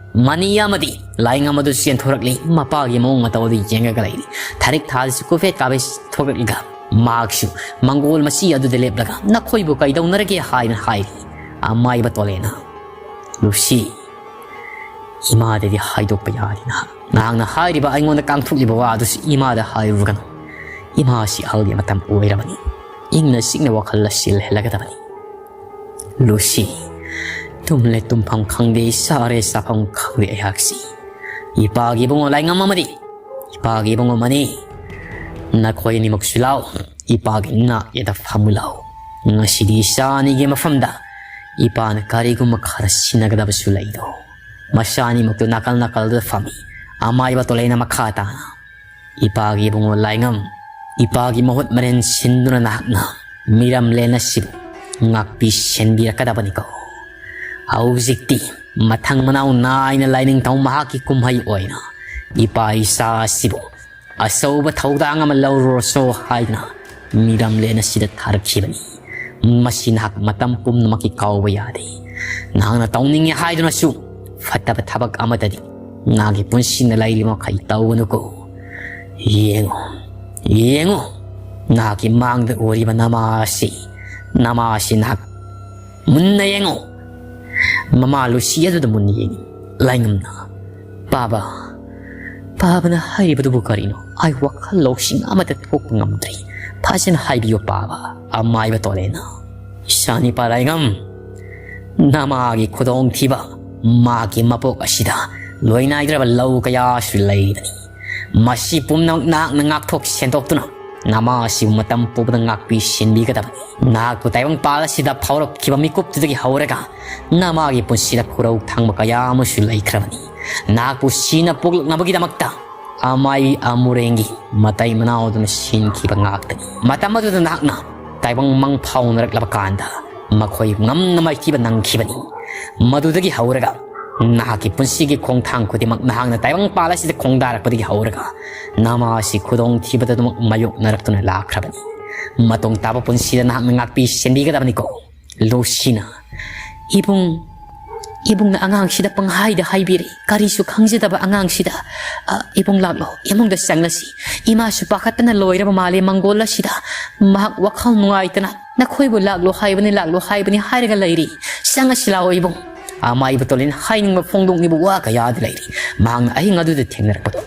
ꯃꯅꯤ ꯑꯃꯗꯤ ꯂꯥꯏꯉꯝ ꯑꯗꯨ ꯆꯦꯟꯊꯣꯔꯛꯂꯤ꯫ ꯃꯄꯥꯒꯤ ꯃꯑꯣꯡ ꯃꯇꯧ ꯑꯗꯨ ꯌꯦꯡꯉꯒ ꯂꯩꯔꯤ꯫ ꯊꯥꯔꯤꯛ ꯊꯥꯗꯁꯨ ꯀꯨꯐꯦꯠ ꯀꯥꯕꯩ ꯊꯣꯛꯂꯛꯂꯒ ꯃꯍꯥꯛꯁꯨ ꯃꯪꯒꯣꯜ ꯃꯆꯤ ꯑꯗꯨꯗ ꯂꯦꯞꯂꯒ, "ꯅꯈꯣꯏꯕꯨ ꯀꯩꯗꯧꯅꯔꯒꯦ?" ꯍꯥꯏꯅ ꯍꯥꯏꯔꯤ꯫ ꯑꯃꯥꯏꯕ ꯇꯣꯂꯦꯅ, "ꯂꯨꯁꯤ, ꯏꯃꯥꯗꯗꯤ ꯍꯥꯏꯗꯣꯛꯄ ꯌꯥꯗꯦ꯫ ꯅꯍꯥꯛ, ꯅꯍꯥꯛꯅ ꯍꯥꯏꯔꯤꯕ, ꯑꯩꯉꯣꯟꯗ ꯀꯥꯡꯊꯣꯛꯂꯤꯕ ꯋꯥ ꯑꯗꯨꯁꯨ ꯏꯃꯥꯗ ꯍꯥꯏꯔꯨꯒꯅꯨ꯫ ꯏꯃꯥꯁꯤ ꯑꯍꯜꯒꯤ ꯃꯇꯝ ꯑꯣꯏꯔꯕꯅꯤ꯫ ꯏꯪꯅ ꯆꯤꯛꯅ ꯋꯥꯈꯜ ꯑꯁꯤ ꯂꯩꯍꯜꯂꯒꯗꯕꯅꯤ꯫ ꯂꯨꯁꯤ, ꯇꯨꯝꯂꯦ ꯇꯨꯝꯐꯝ ꯈꯪꯗꯦ, ꯆꯥꯔꯦ ꯆꯥꯐꯝ ꯈꯪꯗꯦ ꯑꯩꯍꯥꯛꯁꯤ꯫ ꯏꯄꯥꯒꯤ ꯏꯕꯨꯡꯉꯣ ꯂꯥꯏꯉꯝ ꯑꯃꯗꯤ ꯏꯄꯥꯒꯤ ꯏꯕꯨꯡꯉꯣ ꯃꯅꯤ, ꯅꯈꯣꯏ ꯑꯅꯤꯃꯛꯁꯨ ꯂꯥꯎ, ꯏꯄꯥꯒꯤ ꯅꯥꯛ ꯌꯦꯠꯇ ꯐꯝꯃꯨ ꯂꯥꯎ꯫ ꯉꯁꯤꯗꯤ ꯏꯆꯥ ꯑꯅꯤꯒꯤ ꯃꯐꯝꯗ ꯏꯄꯥꯅ ꯀꯔꯤꯒꯨꯝꯕ ꯈꯔ ꯁꯤꯟꯅꯒꯗꯕꯁꯨ ꯂꯩꯗꯣ꯫ ꯃꯆꯥ ꯑꯅꯤꯃꯛꯇꯨ ꯅꯥꯀꯜ ꯅꯥꯀꯜꯗ ꯐꯝꯃꯤ꯫ ꯑꯃꯥꯏꯕ ꯇꯣꯂꯩꯅ ꯃꯈꯥ ꯇꯥꯅ, ꯏꯄꯥꯒꯤ ꯏꯕꯨꯡꯉꯣ ꯂꯥꯏꯉꯝ, ꯏꯄꯥꯒꯤ ꯃꯍꯨꯠ ꯃꯔꯦꯟ ꯁꯤꯟꯗꯨꯅ ꯅꯍꯥꯛꯅ ꯃꯤꯔꯝꯂꯦꯟ ꯑꯁꯤꯕꯨ ꯉꯥꯛꯄꯤ ꯁꯦꯟꯕꯤꯔꯛꯀꯗꯕꯅꯤꯀꯣ꯫ ꯍꯧꯖꯤꯛꯇꯤ ꯃꯊꯪ ꯃꯅꯥꯎ ꯅꯥꯏꯅ ꯂꯥꯏꯅꯤꯡꯊꯧ ꯃꯍꯥꯛꯀꯤ ꯀꯨꯝꯍꯩ ꯑꯣꯏꯅ ꯏꯄꯥ ꯏꯆꯥ ꯑꯁꯤꯕꯨ ꯑꯆꯧꯕ ꯊꯧꯗꯥꯡ ꯑꯃ ꯂꯧꯔꯨꯔꯁꯨ ꯍꯥꯏꯗꯨꯅ ꯃꯤꯔꯝꯂꯦꯟ ꯑꯁꯤꯗ ꯊꯥꯔꯛꯈꯤꯕꯅꯤ꯫ ꯃꯁꯤ ꯅꯍꯥꯛ ꯃꯇꯝ ꯄꯨꯝꯅꯃꯛꯀꯤ ꯀꯥꯎꯕ ꯌꯥꯗꯦ꯫ ꯅꯍꯥꯛꯅ ꯇꯧꯅꯤꯡꯉꯤ ꯍꯥꯏꯗꯨꯅꯁꯨ ꯐꯠꯇꯕ ꯊꯕꯛ ꯑꯃꯗꯗꯤ ꯅꯍꯥꯛꯀꯤ ꯄꯨꯟꯁꯤꯅ ꯂꯩꯔꯤꯕ ꯃꯈꯩ ꯇꯧꯒꯅꯨꯀꯣ꯫ ꯌꯦꯡꯉꯨ, ꯌꯦꯡꯉꯨ, ꯅꯍꯥꯛꯀꯤ ꯃꯥꯡꯗ ꯎꯔꯤꯕ ꯅꯃꯥ ꯑꯁꯤ, ꯅꯃꯥ ꯑꯁꯤ ꯅꯍꯥꯛ ꯃꯨꯟꯅ ꯌꯦꯡꯉꯨ꯫ ꯃꯃꯥ ꯂꯨꯁꯤ ꯑꯗꯨꯗ ꯃꯨꯟꯅ ꯌꯦꯡꯉꯤ꯫ ꯂꯥꯏꯉꯝꯅ, "ꯄꯥꯕ, ꯄꯥꯕꯅ ꯍꯥꯏꯔꯤꯕꯗꯨꯕꯨ ꯀꯔꯤꯅꯣ? ꯑꯩ ꯋꯥꯈꯜ ꯂꯧꯁꯤꯡ ꯑꯃꯠꯇ ꯊꯣꯛꯄ ꯉꯝꯗ꯭ꯔꯦ꯫ ꯐꯖꯅ ꯍꯥꯏꯕꯤꯌꯨ ꯄꯥꯕ", ꯑꯃꯥꯏꯕ ꯇꯣꯂꯦꯅ꯫ "ꯏꯆꯥꯅꯤꯄꯥ ꯂꯥꯏꯉꯝ, ꯅꯃꯥꯒꯤ ꯈꯨꯗꯣꯡꯊꯤꯕ, ꯃꯥꯒꯤ ꯃꯄꯣꯛ ꯑꯁꯤꯗ ꯂꯣꯏꯅꯥꯏꯗ꯭ꯔꯕ ꯂꯧ ꯀꯌꯥꯁꯨ ꯂꯩꯔꯤꯕꯅꯤ꯫ ꯃꯁꯤ ꯄꯨꯝꯅꯃꯛ ꯅꯍꯥꯛꯅ ꯉꯥꯛꯊꯣꯛ ꯁꯦꯟꯗꯣꯛꯇꯨꯅ ꯅꯃꯥ ꯑꯁꯤꯕꯨ ꯃꯇꯝ ꯄꯨꯝꯕꯗ ꯉꯥꯛꯄꯤ ꯁꯦꯟꯕꯤꯒꯗꯕꯅꯤ꯫ ꯅꯍꯥꯛꯄꯨ ꯇꯥꯏꯕꯪꯄꯥꯜ ꯑꯁꯤꯗ ꯐꯥꯎꯔꯛꯈꯤꯕ ꯃꯤꯀꯨꯞꯇꯨꯗꯒꯤ ꯍꯧꯔꯒ ꯅꯃꯥꯒꯤ ꯄꯨꯟꯁꯤꯗ ꯈꯨꯔꯧ ꯊꯥꯡꯕ ꯀꯌꯥ ꯑꯃꯁꯨ ꯂꯩꯈ꯭ꯔꯕꯅꯤ꯫ ꯅꯍꯥꯛꯄꯨ ꯁꯤꯅ ꯄꯣꯛꯂꯛꯅꯕꯒꯤꯗꯃꯛꯇ ꯑꯃꯥꯏ ꯑꯃꯨꯔꯦꯡꯒꯤ ꯃꯇꯩ ꯃꯅꯥꯎꯗꯨꯅ ꯁꯤꯟꯈꯤꯕ ꯉꯥꯛꯇꯅꯤ꯫ ꯃꯇꯝ ꯑꯗꯨꯗ ꯅꯍꯥꯛꯅ ꯇꯥꯏꯕꯪ ꯃꯪ ꯐꯥꯎꯅꯔꯛꯂꯕ ꯀꯥꯟꯗ ꯃꯈꯣꯏ ꯉꯝꯅ ꯃꯥꯏꯊꯤꯕ ꯅꯪꯈꯤꯕꯅꯤ꯫ ꯃꯗꯨꯗꯒꯤ ꯍꯧꯔꯒ ꯅꯍꯥꯛꯀꯤ ꯄꯨꯟꯁꯤꯒꯤ ꯈꯣꯡꯊꯥꯡ ꯈꯨꯗꯤꯡꯃꯛ ꯅꯍꯥꯛꯅ ꯇꯥꯏꯕꯪꯄꯥꯜ ꯑꯁꯤꯗ ꯈꯣꯡꯗꯥꯔꯛꯄꯗꯒꯤ ꯍꯧꯔꯒ ꯅꯃꯥ ꯑꯁꯤ ꯈꯨꯗꯣꯡꯊꯤꯕꯗ ꯑꯗꯨꯃꯛ ꯃꯥꯌꯣꯛꯅꯔꯛꯇꯨꯅ ꯂꯥꯛꯈ꯭ꯔꯕꯅꯤ꯫ ꯃꯇꯨꯡ ꯇꯥꯕ ꯄꯨꯟꯁꯤꯗ ꯅꯍꯥꯛꯅ ꯉꯥꯛꯄꯤ ꯁꯦꯟꯕꯤꯒꯗꯕꯅꯤꯀꯣ꯫ ꯂꯨꯁꯤꯅ, "ꯏꯕꯨꯡ, ꯏꯕꯨꯡꯅ ꯑꯉꯥꯡꯁꯤꯗ ꯄꯪꯍꯥꯏꯗ ꯍꯥꯏꯕꯤꯔꯦ꯫ ꯀꯔꯤꯁꯨ ꯈꯪꯖꯗꯕ ꯑꯉꯥꯡꯁꯤꯗ꯫ ꯑ, ꯏꯕꯨꯡ ꯂꯥꯛꯂꯣ, ꯏꯃꯨꯡꯗ ꯆꯪꯂꯁꯤ꯫ ꯏꯃꯥꯁꯨ ꯄꯥꯈꯠꯇꯅ ꯂꯣꯏꯔꯕ ꯃꯥꯜꯂꯦ ꯃꯪꯒꯣꯜ ꯑꯁꯤꯗ꯫ ꯃꯍꯥꯛ ꯋꯥꯈꯜ ꯅꯨꯡꯉꯥꯏꯇꯅ ꯅꯈꯣꯏꯕꯨ ꯂꯥꯛꯂꯣ ꯍꯥꯏꯕꯅꯤ, ꯂꯥꯛꯂꯣ ꯍꯥꯏꯕꯅꯤ ꯍꯥꯏꯔꯒ ꯂꯩꯔꯤ꯫ ꯆꯪꯉꯁꯤ ꯂꯥꯛꯑꯣ ꯏꯕꯨꯡ"꯫ ꯑꯃꯥꯏꯕ ꯇꯣꯂꯦꯟ ꯍꯥꯏꯅꯤꯡꯕ ꯐꯣꯡꯗꯣꯛꯅꯤꯡꯕ ꯋꯥ ꯀꯌꯥꯗꯤ ꯂꯩꯔꯤ꯫ ꯃꯍꯥꯛꯅ ꯑꯍꯤꯡ ꯑꯗꯨꯗ ꯊꯦꯡꯅꯔꯛꯄꯗꯣ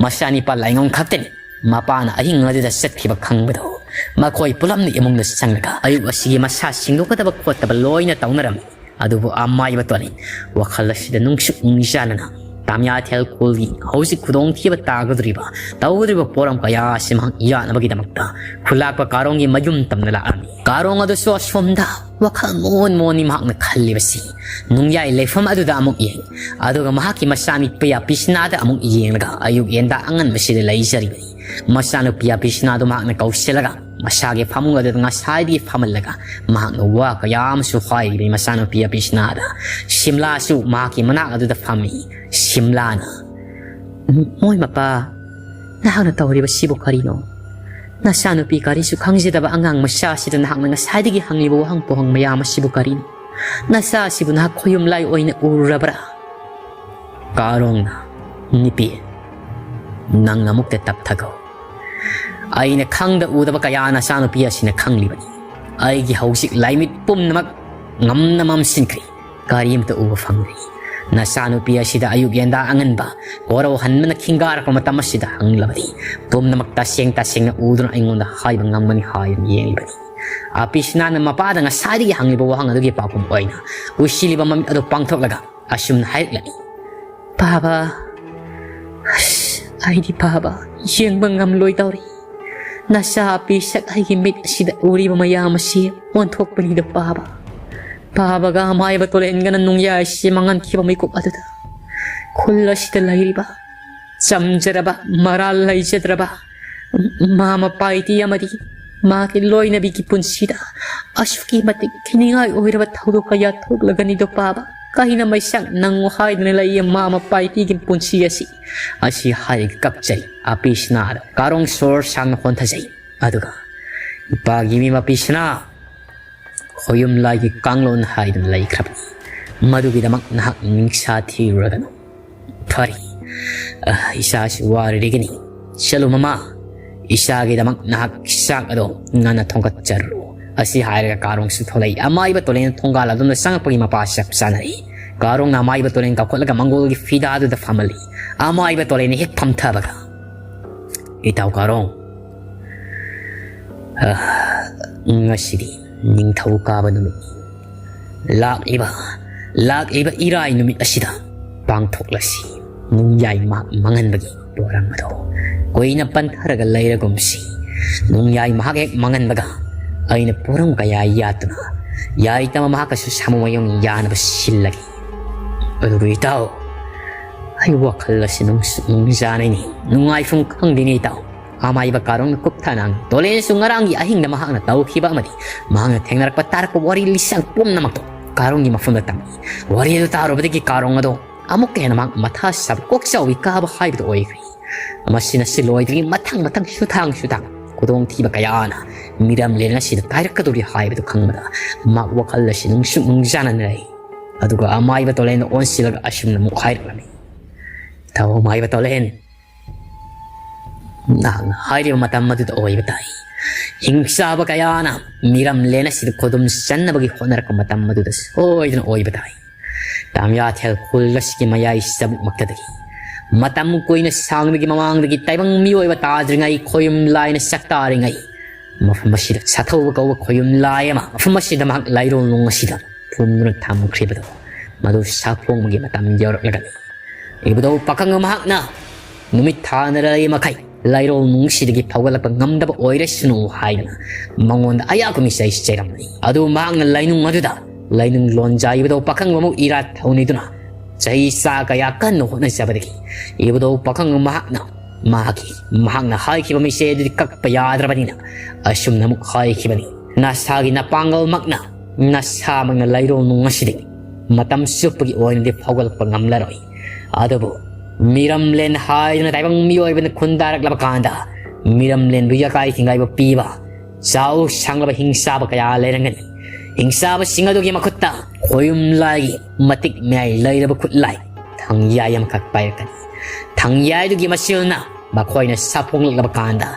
ꯃꯆꯥꯅꯤꯄꯥ ꯂꯥꯏꯉꯝ ꯈꯛꯇꯅꯤ꯫ ꯃꯄꯥꯅ ꯑꯍꯤꯡ ꯑꯗꯨꯗ ꯆꯠꯈꯤꯕ ꯈꯪꯕꯗꯣ ꯃꯈꯣꯏ ꯄꯨꯂꯞꯅ ꯏꯃꯨꯡꯗ ꯆꯪꯂꯒ ꯑꯌꯨꯛ ꯑꯁꯤꯒꯤ ꯃꯁꯥ ꯁꯦꯡꯗꯣꯛꯀꯗꯕ ꯈꯣꯠꯇꯕ ꯂꯣꯏꯅ ꯇꯧꯅꯔꯝꯃꯤ꯫ ꯑꯗꯨꯕꯨ ꯑꯃꯥꯏꯕ ꯇꯣꯂꯦꯟ ꯋꯥꯈꯜ ꯑꯁꯤꯗ ꯅꯨꯡꯁꯨꯛ ꯅꯨꯡꯖꯥꯅꯅ ꯇꯥꯃꯤꯌꯥꯊꯦꯜ ꯈꯨꯜꯒꯤ ꯍꯧꯖꯤꯛ ꯈꯨꯗꯣꯡꯊꯤꯕ ꯇꯥꯒꯗꯧꯔꯤꯕ ꯇꯧꯒꯗꯧꯔꯤꯕ ꯄꯣꯔꯝ ꯀꯌꯥ ꯑꯁꯤ ꯃꯍꯥꯛ ꯌꯥꯅꯕꯒꯤꯗꯃꯛꯇ ꯈꯨꯂꯥꯛꯄ ꯀꯥꯔꯣꯡꯒꯤ ꯃꯌꯨꯝ ꯇꯝꯅ ꯂꯥꯛꯂꯝꯃꯤ꯫ ꯀꯥꯔꯣꯡ ꯑꯗꯨꯁꯨ ꯑꯁꯣꯝꯗ ꯋꯥꯈꯜ ꯃꯣꯟ ꯃꯣꯟꯅꯤ ꯃꯍꯥꯛꯅ ꯈꯜꯂꯤꯕꯁꯤ꯫ ꯅꯨꯡꯌꯥꯏ ꯂꯩꯐꯝ ꯑꯗꯨꯗ ꯑꯃꯨꯛ ꯌꯦꯡ, ꯑꯗꯨꯒ ꯃꯍꯥꯛꯀꯤ ꯃꯆꯥꯅꯨꯄꯤ ꯑꯄꯤꯁꯅꯥꯗ ꯑꯃꯨꯛ ꯌꯦꯡꯂꯒ ꯑꯌꯨꯛ ꯌꯦꯟꯗꯥ ꯑꯉꯟꯕꯁꯤꯗ ꯂꯩꯖꯔꯤꯕꯅꯤ꯫ ꯃꯆꯥꯅꯨꯄꯤ ꯑꯄꯤꯁꯅꯥꯗꯨ ꯃꯍꯥꯛꯅ ꯀꯧꯁꯤꯜꯂꯒ ꯃꯁꯥꯒꯤ ꯐꯃꯨꯡ ꯑꯗꯨꯗ ꯉꯁꯥꯏꯗꯒꯤ ꯐꯝꯍꯜꯂꯒ ꯃꯍꯥꯛꯅ ꯋꯥ ꯀꯌꯥ ꯑꯃꯁꯨ ꯍꯥꯏꯔꯤꯕꯅꯤ ꯃꯆꯥꯅꯨꯄꯤ ꯑꯄꯤꯁꯅꯥꯗ꯫ ꯁꯤꯝꯂꯥꯁꯨ ꯃꯍꯥꯛꯀꯤ ꯃꯅꯥꯛ ꯑꯗꯨꯗ ꯐꯝꯃꯤ꯫ ꯁꯤꯝꯂꯥꯅ, "ꯃꯣꯏ ꯃꯄꯥ, ꯅꯍꯥꯛꯅ ꯇꯧꯔꯤꯕꯁꯤꯕꯨ ꯀꯔꯤꯅꯣ? ꯅꯆꯥꯅꯨꯄꯤ ꯀꯔꯤꯁꯨ ꯈꯪꯖꯗꯕ ꯑꯉꯥꯡ ꯃꯆꯥ ꯑꯁꯤꯗ ꯅꯍꯥꯛꯅ ꯉꯁꯥꯏꯗꯒꯤ ꯍꯪꯂꯤꯕ ꯋꯥꯍꯪ ꯄꯣꯍꯪ ꯃꯌꯥꯝ ꯑꯁꯤꯕꯨ ꯀꯔꯤꯅꯣ? ꯅꯆꯥ ꯑꯁꯤꯕꯨ ꯅꯍꯥꯛ ꯈꯣꯌꯨꯝ ꯂꯥꯏ ꯑꯣꯏꯅ ꯎꯔꯕ꯭ꯔꯥ?" ꯀꯥꯔꯣꯡꯅ, "ꯅꯨꯄꯤ, ꯅꯪꯅ ꯑꯃꯨꯛꯇ ꯇꯞꯊꯈꯣ꯫ ꯑꯩꯅ ꯈꯪꯗ ꯎꯗꯕ ꯀꯌꯥ ꯅꯆꯥꯅꯨꯄꯤ ꯑꯁꯤꯅ ꯈꯪꯂꯤꯕꯅꯤ꯫ ꯑꯩꯒꯤ ꯍꯧꯖꯤꯛ ꯂꯥꯏꯃꯤꯠ ꯄꯨꯝꯅꯃꯛ ꯉꯝꯅ ꯃꯝꯁꯤꯟꯈ꯭ꯔꯦ꯫ ꯀꯔꯤꯝꯇ ꯎꯕ ꯐꯪꯗ꯭ꯔꯤ꯫ ꯅꯆꯥꯅꯨꯄꯤ ꯑꯁꯤꯗ ꯑꯌꯨꯛ ꯌꯦꯟꯗꯥ ꯑꯉꯟꯕ ꯀꯣꯔꯧꯍꯟꯕꯅ ꯈꯤꯡꯒꯥꯔꯛꯄ ꯃꯇꯝ ꯑꯁꯤꯗ ꯍꯪꯂꯕꯗꯤ ꯄꯨꯝꯅꯃꯛ ꯇꯁꯦꯡ ꯇꯁꯦꯡꯅ ꯎꯗꯨꯅ ꯑꯩꯉꯣꯟꯗ ꯍꯥꯏꯕ ꯉꯝꯒꯅꯤ" ꯍꯥꯏꯗꯨꯅ ꯌꯦꯡꯂꯤꯕꯅꯤ꯫ ꯑꯄꯤꯁꯅꯥꯅ ꯃꯄꯥꯗ ꯉꯁꯥꯏꯗꯒꯤ ꯍꯪꯂꯤꯕ ꯋꯥꯍꯪ ꯑꯗꯨꯒꯤ ꯄꯥꯎꯈꯨꯝ ꯑꯣꯏꯅ ꯎꯁꯤꯜꯂꯤꯕ ꯃꯃꯤꯠ ꯑꯗꯨ ꯄꯥꯡꯊꯣꯛꯂꯒ ꯑꯁꯨꯝꯅ ꯍꯥꯏꯔꯛꯂꯅꯤ꯫ "ꯄꯥꯕ, ꯑꯁ, ꯑꯩꯗꯤ ꯄꯥꯕ ꯌꯦꯡꯕ ꯉꯝꯂꯣꯏꯗꯧꯔꯤ꯫ ꯅꯆꯥ ꯑꯄꯤꯁꯛ ꯑꯩꯒꯤ ꯃꯤꯠ ꯑꯁꯤꯗ ꯎꯔꯤꯕ ꯃꯌꯥꯝ ꯑꯁꯤ ꯑꯣꯟꯊꯣꯛꯄꯅꯤꯗ ꯄꯥꯕ꯫ ꯄꯥꯕꯒ ꯑꯃꯥꯏꯕ ꯇꯣꯂꯦꯟꯒꯅ ꯅꯨꯡꯌꯥꯏꯁꯤ ꯃꯥꯡꯍꯟꯈꯤꯕ ꯃꯤꯀꯨꯞ ꯑꯗꯨꯗ ꯈꯨꯜ ꯑꯁꯤꯗ ꯂꯩꯔꯤꯕ ꯆꯝꯖꯔꯕ, ꯃꯔꯥꯜ ꯂꯩꯖꯗ꯭ꯔꯕ ꯃꯃꯥ ꯃꯄꯥ ꯏꯇꯤ ꯑꯃꯗꯤ ꯃꯥꯒꯤ ꯂꯣꯏꯅꯕꯤꯒꯤ ꯄꯨꯟꯁꯤꯗ ꯑꯁꯨꯛꯀꯤ ꯃꯇꯤꯛ ꯊꯤꯅꯤꯡꯉꯥꯏ ꯑꯣꯏꯔꯕ ꯊꯧꯗꯣꯛ ꯀꯌꯥ ꯊꯣꯛꯂꯒꯅꯤꯗꯣ ꯄꯥꯕ꯫ ꯀꯩꯅ ꯃꯩꯁꯥꯛ ꯅꯪꯉꯨ ꯍꯥꯏꯗꯨꯅ ꯂꯩꯌꯦ ꯃꯃꯥ ꯃꯄꯥ ꯏꯇꯤꯒꯤ ꯄꯨꯟꯁꯤ ꯑꯁꯤ"꯫ ꯑꯁꯤ ꯍꯥꯏꯔꯒ ꯀꯞꯆꯩ꯫ ꯑꯄꯤꯁꯅꯥꯗ ꯀꯥꯔꯣꯡ ꯁꯣꯔ ꯁꯥꯡꯅ ꯍꯣꯟꯊꯖꯩ꯫ ꯑꯗꯨꯒ ꯏꯄꯥꯒꯤ ꯃꯤꯃ ꯑꯄꯤꯁꯅꯥ ꯈꯣꯌꯨꯝ ꯂꯥꯏꯒꯤ ꯀꯥꯡꯂꯣꯟ ꯍꯥꯏꯗꯨꯅ ꯂꯩꯈ꯭ꯔꯕꯅꯤ꯫ ꯃꯗꯨꯒꯤꯗꯃꯛ ꯅꯍꯥꯛ ꯅꯤꯡꯁꯥ ꯊꯤꯔꯨꯔꯒꯅꯨ꯫ ꯐꯔꯦ, ꯑ, ꯏꯁꯥꯁꯨ ꯋꯥꯔꯤꯔꯤꯒꯅꯤ꯫ ꯆꯠꯂꯨ ꯃꯃꯥ, ꯏꯁꯥꯒꯤꯗꯃꯛ ꯅꯍꯥꯛ ꯆꯥꯛ ꯑꯗꯣ ꯉꯟꯅ ꯊꯣꯡꯒꯠꯆꯔꯨꯔꯣ꯫ ꯑꯁꯤ ꯍꯥꯏꯔꯒ ꯀꯥꯔꯣꯡꯁꯨ ꯊꯣꯛꯂꯛꯏ꯫ ꯑꯃꯥꯏꯕ ꯇꯣꯂꯦꯟ ꯊꯣꯡꯒꯥꯜ ꯑꯗꯨꯝꯅ ꯆꯪꯉꯛꯄꯒꯤ ꯃꯄꯥ ꯆꯞ ꯆꯥꯅꯔꯤ꯫ ꯀꯥꯔꯣꯡꯅ ꯑꯃꯥꯏꯕ ꯇꯣꯂꯦꯟ ꯀꯧꯈꯠꯂꯒ ꯃꯪꯒꯣꯜꯒꯤ ꯐꯤꯗꯥꯗꯨꯗ ꯐꯝꯍꯜꯂꯤ꯫ ꯑꯃꯥꯏꯕ ꯇꯣꯂꯦꯟꯅ ꯍꯦꯛ ꯐꯝꯊꯕꯒ, "ꯏꯇꯥꯎ ꯀꯥꯔꯣꯡ, ꯑ, ꯉꯁꯤꯗꯤ ꯅꯤꯡꯊꯧ ꯀꯥꯕ ꯅꯨꯃꯤꯠꯅꯤ꯫ ꯂꯥꯛꯂꯤꯕ, ꯂꯥꯛꯂꯤꯕ ꯏꯔꯥꯏ ꯅꯨꯃꯤꯠ ꯑꯁꯤꯗ ꯄꯥꯡꯊꯣꯛꯂꯁꯤ ꯅꯨꯡꯌꯥꯏ ꯃꯍꯥꯛ ꯃꯥꯡꯍꯟꯕꯒꯤ ꯄꯣꯔꯝ ꯑꯗꯣ꯫ ꯀꯨꯏꯅ ꯄꯟꯊꯔꯒ ꯂꯩꯔꯒꯨꯝꯁꯤ꯫ ꯅꯨꯡꯌꯥꯏ ꯃꯍꯥꯛ ꯍꯦꯛ ꯃꯥꯡꯍꯟꯕꯒ ꯑꯩꯅ ꯄꯣꯔꯝ ꯀꯌꯥ ꯌꯥꯠꯇꯨꯅ ꯌꯥꯏꯇꯃ ꯃꯍꯥꯛꯀꯁꯨ ꯁꯥꯃꯨ ꯃꯌꯨꯝ ꯌꯥꯅꯕ ꯁꯤꯜꯂꯒꯦ꯫ ꯑꯗꯨꯕꯨ ꯏꯇꯥꯎ, ꯑꯩ ꯋꯥꯈꯜ ꯑꯁꯤ ꯅꯨꯡꯁꯨ ꯅꯨꯡꯖꯥꯅꯩꯅꯤ, ꯅꯨꯡꯉꯥꯏꯐꯝ ꯈꯪꯗꯦꯅꯦ ꯏꯇꯥꯎ"꯫ ꯑꯃꯥꯏꯕ ꯀꯥꯔꯣꯡꯅ ꯀꯨꯞꯊꯅ ꯍꯪꯉꯤ꯫ ꯇꯣꯂꯦꯟꯁꯨ ꯉꯔꯥꯡꯒꯤ ꯑꯍꯤꯡꯗ ꯃꯍꯥꯛꯅ ꯇꯧꯈꯤꯕ ꯑꯃꯗꯤ ꯃꯍꯥꯛꯅ ꯊꯦꯡꯅꯔꯛꯄ ꯇꯥꯔꯛꯄ ꯋꯥꯔꯤ ꯂꯤꯁꯥꯡ ꯄꯨꯝꯅꯃꯛꯇꯣ ꯀꯥꯔꯣꯡꯒꯤ ꯃꯐꯝꯗ ꯇꯝꯃꯤ꯫ ꯋꯥꯔꯤ ꯑꯗꯨ ꯇꯥꯔꯨꯕꯗꯒꯤ ꯀꯥꯔꯣꯡ ꯑꯗꯣ ꯑꯃꯨꯛꯀ ꯍꯦꯟꯅ ꯃꯍꯥꯛ ꯃꯊꯥ ꯁꯥꯕ, ꯀꯣꯛ ꯆꯥꯎꯕꯤ ꯀꯥꯕ ꯍꯥꯏꯕꯗꯨ ꯑꯣꯏꯈ꯭ꯔꯦ꯫ ꯃꯁꯤꯅ ꯁꯤ ꯂꯣꯏꯗ꯭ꯔꯤ ꯃꯊꯪ ꯃꯊꯪ ꯁꯨꯊꯥꯡ ꯁꯨꯊꯥꯡ ꯈꯨꯗꯣꯡꯊꯤꯕ ꯀꯌꯥꯅ ꯃꯤꯔꯝꯂꯦꯟ ꯑꯁꯤꯗ ꯀꯥꯏꯔꯛꯀꯗꯧꯔꯤ ꯍꯥꯏꯕꯗꯨ ꯈꯪꯕꯗ ꯃꯍꯥꯛ ꯋꯥꯈꯜ ꯑꯁꯤ ꯅꯨꯡꯁꯨ ꯅꯨꯡꯖꯥꯅꯅ ꯂꯩ꯫ ꯑꯗꯨꯒ ꯑꯃꯥꯏꯕ ꯇꯣꯂꯦꯟꯗ ꯑꯣꯟꯁꯤꯜꯂꯒ ꯑꯁꯨꯝꯅ ꯑꯃꯨꯛ ꯍꯥꯏꯔꯛꯂꯝꯃꯤ, "ꯏꯇꯥꯎ ꯑꯃꯥꯏꯕ ꯇꯣꯂꯦꯟ, ꯅꯍꯥꯛꯅ ꯍꯥꯏꯔꯤꯕ ꯃꯇꯝ ꯑꯗꯨꯗ ꯑꯣꯏꯕ ꯇꯥꯏ꯫ ꯍꯤꯡꯆꯥꯕ ꯀꯌꯥꯅ ꯃꯤꯔꯝꯂꯦꯟ ꯑꯁꯤꯗ ꯈꯨꯗꯨꯝ ꯆꯟꯅꯕꯒꯤ ꯍꯣꯠꯅꯔꯛꯄ ꯃꯇꯝ ꯑꯗꯨꯗ ꯁꯣꯏꯗꯅ ꯑꯣꯏꯕ ꯇꯥꯏ꯫ ꯇꯥꯃꯤꯌꯥꯊꯦꯜ ꯈꯨꯜ ꯑꯁꯤꯒꯤ ꯃꯌꯥꯏ ꯆꯕꯨꯛꯃꯛꯇꯗꯒꯤ ꯃꯇꯝ ꯀꯨꯏꯅ ꯁꯥꯡꯂꯤꯉꯩꯒꯤ ꯃꯃꯥꯡꯗꯒꯤ ꯇꯥꯏꯕꯪ ꯃꯤꯑꯣꯏꯕ ꯇꯥꯗ꯭ꯔꯤꯉꯩ, ꯈꯣꯌꯨꯝ ꯂꯥꯏꯅ ꯁꯛꯇꯥꯔꯤꯉꯩ, ꯃꯐꯝ ꯑꯁꯤꯗ ꯁꯥꯊꯧꯕ ꯀꯧꯕ ꯈꯣꯌꯨꯝ ꯂꯥꯏ ꯑꯃ ꯃꯐꯝ ꯑꯁꯤꯗ ꯃꯍꯥꯛ ꯂꯥꯏꯔꯣꯜ ꯅꯨꯡ ꯑꯁꯤꯗ ꯐꯨꯝꯗꯨꯅ ꯊꯝꯈ꯭ꯔꯤꯕꯗꯣ ꯃꯗꯨ ꯁꯥꯐꯣꯡꯕꯒꯤ ꯃꯇꯝ ꯌꯧꯔꯛꯂꯒꯅꯤ꯫ ꯏꯕꯨꯙꯧ ꯄꯥꯈꯪ ꯃꯍꯥꯛꯅ ꯅꯨꯃꯤꯠ ꯊꯥꯅꯔꯛꯂꯤ ꯃꯈꯩ ꯂꯥꯏꯔꯣꯜ ꯅꯨꯡꯁꯤꯗꯒꯤ ꯐꯥꯎꯒꯠꯂꯛꯄ ꯉꯝꯗꯕ ꯑꯣꯏꯔꯁꯅꯨ ꯍꯥꯏꯗꯅ ꯃꯉꯣꯟꯗ ꯑꯌꯥꯛꯄ ꯃꯤꯆꯩ ꯆꯩꯔꯝꯕꯅꯤ꯫ ꯑꯗꯨ ꯃꯍꯥꯛꯅ ꯂꯥꯏꯅꯨꯡ ꯑꯗꯨꯗ ꯂꯥꯏꯅꯤꯡ ꯂꯣꯟꯖꯥ ꯏꯕꯨꯙꯧ ꯄꯥꯈꯪꯕ ꯑꯃꯨꯛ ꯏꯔꯥꯠ ꯊꯧꯅꯤꯗꯨꯅ ꯆꯍꯤ ꯆꯥ ꯀꯌꯥ ꯀꯟꯅ ꯍꯣꯠꯅꯖꯕꯗꯒꯤ ꯏꯕꯨꯙꯧ ꯄꯥꯈꯪꯕ ꯃꯍꯥꯛꯅ ꯃꯍꯥꯛꯀꯤ, ꯃꯍꯥꯛꯅ ꯍꯥꯏꯈꯤꯕ ꯃꯤꯆꯩ ꯑꯗꯨꯗꯤ ꯀꯛꯄ ꯌꯥꯗ꯭ꯔꯕꯅꯤꯅ ꯑꯁꯨꯝꯅ ꯑꯃꯨꯛ ꯍꯥꯏꯈꯤꯕꯅꯤ, "ꯅꯁꯥꯒꯤ ꯅꯄꯥꯡꯒꯜꯃꯛꯅ ꯅꯁꯥꯃꯛꯅ ꯂꯥꯏꯔꯣꯜ ꯅꯨꯡ ꯑꯁꯤꯗꯒꯤ ꯃꯇꯝ ꯆꯨꯞꯄꯒꯤ ꯑꯣꯏꯅꯗꯤ ꯐꯥꯎꯒꯠꯂꯛꯄ ꯉꯝꯂꯔꯣꯏ꯫ ꯑꯗꯨꯕꯨ ꯃꯤꯔꯝꯂꯦꯟ ꯍꯥꯏꯗꯨꯅ ꯇꯥꯏꯕꯪ ꯃꯤꯑꯣꯏꯕꯅ ꯈꯨꯟꯗꯥꯔꯛꯂꯕ ꯀꯥꯟꯗ ꯃꯤꯔꯝꯂꯦꯟꯕꯨ ꯌꯥꯀꯥꯏ ꯊꯤꯡꯒꯥꯏꯕ ꯄꯤꯕ ꯆꯥꯎ ꯁꯥꯡꯂꯕ ꯍꯤꯡꯆꯥꯕ ꯀꯌꯥ ꯂꯩꯔꯝꯒꯅꯤ꯫ ꯍꯤꯡꯆꯥꯕꯁꯤꯡ ꯑꯗꯨꯒꯤ ꯃꯈꯨꯠꯇ ꯈꯣꯌꯨꯝ ꯂꯥꯏꯒꯤ ꯃꯇꯤꯛ ꯃꯌꯥꯏ ꯂꯩꯔꯕ ꯈꯨꯠꯂꯥꯏ ꯊꯪꯌꯥꯏ ꯑꯃꯈꯛ ꯄꯥꯏꯔꯛꯀꯅꯤ꯫ ꯊꯪꯌꯥꯏꯗꯨꯒꯤ ꯃꯆꯤꯜꯅ ꯃꯈꯣꯏꯅ ꯁꯥꯐꯣꯡꯂꯛꯂꯕ ꯀꯥꯟꯗ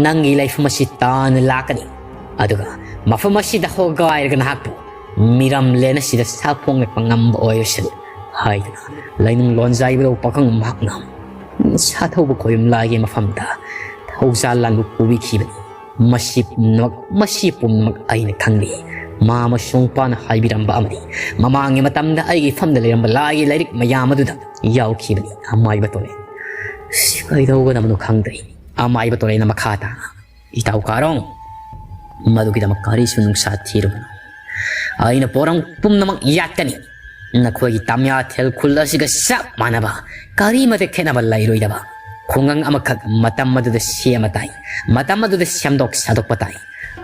ꯅꯪꯒꯤ ꯂꯩꯐꯝ ꯑꯁꯤ ꯇꯥꯅ ꯂꯥꯛꯀꯅꯤ꯫ ꯑꯗꯨꯒ ꯃꯐꯝ ꯑꯁꯤꯗ ꯍꯣꯒꯥꯏꯔꯒ ꯅꯍꯥꯛꯄꯨ ꯃꯤꯔꯝꯂꯦꯟ ꯑꯁꯤꯗ ꯁꯥꯐꯣꯡꯂꯛꯄ ꯉꯝꯕ ꯑꯣꯏꯔꯁꯅꯨ ꯍꯥꯏꯗꯨꯅ ꯂꯩꯅꯨꯡ ꯂꯣꯟꯖꯥꯏꯕꯗꯧ ꯄꯥꯈꯪ ꯃꯍꯥꯛꯅ ꯁꯥꯊꯧꯕ ꯈꯣꯌꯨꯝ ꯂꯥꯏꯒꯤ ꯃꯐꯝꯗ ꯊꯧꯖꯥꯜ ꯂꯥꯟꯕꯨ ꯄꯨꯕꯤꯈꯤꯕꯅꯤ꯫ ꯃꯁꯤ ꯄꯨꯝꯅꯃꯛ, ꯃꯁꯤ ꯄꯨꯝꯅꯃꯛ ꯑꯩꯅ ꯈꯪꯂꯤ꯫ ꯃꯥ ꯑꯃꯁꯨꯡ ꯄꯥꯅ ꯍꯥꯏꯕꯤꯔꯝꯕ ꯑꯃꯗꯤ ꯃꯃꯥꯡꯒꯤ ꯃꯇꯝꯗ ꯑꯩꯒꯤ ꯏꯐꯝꯗ ꯂꯩꯔꯝꯕ ꯂꯥꯏꯒꯤ ꯂꯥꯏꯔꯤꯛ ꯃꯌꯥꯝ ꯑꯗꯨꯗ ꯌꯥꯎꯈꯤꯕꯅꯤ꯫ ꯑꯃꯥꯏꯕ ꯇꯣꯂꯦꯟ꯫ ꯁꯤ ꯀꯩꯗꯧꯒꯗꯕꯅꯣ ꯈꯪꯗ꯭ꯔꯦ꯫ ꯑꯃꯥꯏꯕ ꯇꯣꯂꯦꯟꯅ ꯃꯈꯥ ꯇꯥꯅ, "ꯏꯇꯥꯎ ꯀꯥꯔꯣꯡ, ꯃꯗꯨꯒꯤꯗꯃꯛ ꯀꯔꯤꯁꯨ ꯅꯨꯡꯁꯥ ꯊꯤꯔꯨꯒꯅꯨ꯫ ꯑꯩꯅ ꯄꯣꯔꯝ ꯄꯨꯝꯅꯃꯛ ꯌꯥꯠꯀꯅꯤ꯫ ꯅꯈꯣꯏꯒꯤ ꯇꯥꯃꯤꯌꯥꯊꯦꯜ ꯈꯨꯜ ꯑꯁꯤꯒ ꯆꯞ ꯃꯥꯟꯅꯕ, ꯀꯔꯤꯃꯇ ꯈꯦꯠꯅꯕ ꯂꯩꯔꯣꯏꯗꯕ ꯈꯨꯡꯒꯪ ꯑꯃꯈꯛ ꯃꯇꯝ ꯑꯗꯨꯗ ꯁꯦꯝꯕ ꯇꯥꯏ꯫ ꯃꯇꯝ ꯑꯗꯨꯗ ꯁꯦꯝꯗꯣꯛ ꯁꯥꯗꯣꯛꯄ ꯇꯥꯏ꯫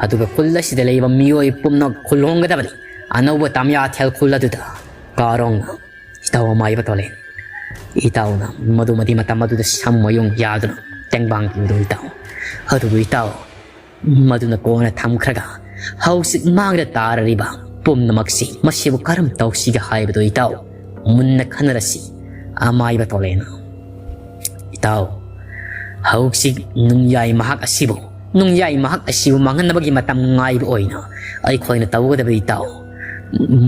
ꯑꯗꯨꯒ ꯈꯨꯜ ꯑꯁꯤꯗ ꯂꯩꯕ ꯃꯤꯑꯣꯏ ꯄꯨꯝꯅꯃꯛ ꯈꯨꯜ ꯍꯣꯡꯒꯗꯕꯅꯤ꯫ ꯑꯅꯧꯕ ꯇꯥꯃꯤꯌꯥꯊꯦꯜ ꯈꯨꯜ ꯑꯗꯨꯗ ꯀꯥꯔꯣꯡꯅ, ꯏꯇꯥꯎ ꯑꯃꯥꯏꯕ ꯇꯣꯂꯦꯟ, ꯏꯇꯥꯎꯅ ꯃꯗꯨꯃꯗꯤ ꯃꯇꯝ ꯑꯗꯨꯗ ꯁꯝ ꯃꯌꯨꯡ ꯌꯥꯗꯨꯅ ꯇꯦꯡꯕꯥꯡ ꯄꯤꯕꯗꯣ ꯏꯇꯥꯎ꯫ ꯑꯗꯨꯕꯨ ꯏꯇꯥꯎ, ꯃꯗꯨꯅ ꯀꯣꯟꯅ ꯊꯝꯈ꯭ꯔꯒ ꯍꯧꯖꯤꯛ ꯃꯥꯡꯗ ꯇꯥꯔꯔꯤꯕ ꯄꯨꯝꯅꯃꯛꯁꯤ, ꯃꯁꯤꯕꯨ ꯀꯔꯝ ꯇꯧꯁꯤꯒꯦ ꯍꯥꯏꯕꯗꯨ ꯏꯇꯥꯎ ꯃꯨꯟꯅ ꯈꯟꯅꯔꯁꯤ꯫" ꯑꯃꯥꯏꯕ ꯇꯣꯂꯦꯟꯅ, "ꯏꯇꯥꯎ, ꯍꯧꯖꯤꯛ ꯅꯨꯡꯌꯥꯏ ꯃꯍꯥꯛ ꯑꯁꯤꯕꯨ, ꯅꯨꯡꯌꯥꯏ ꯃꯍꯥꯛ ꯑꯁꯤꯕꯨ ꯃꯥꯡꯍꯟꯅꯕꯒꯤ ꯃꯇꯝ ꯉꯥꯏꯕ ꯑꯣꯏꯅ ꯑꯩꯈꯣꯏꯅ ꯇꯧꯒꯗꯕ ꯏꯇꯥꯎ,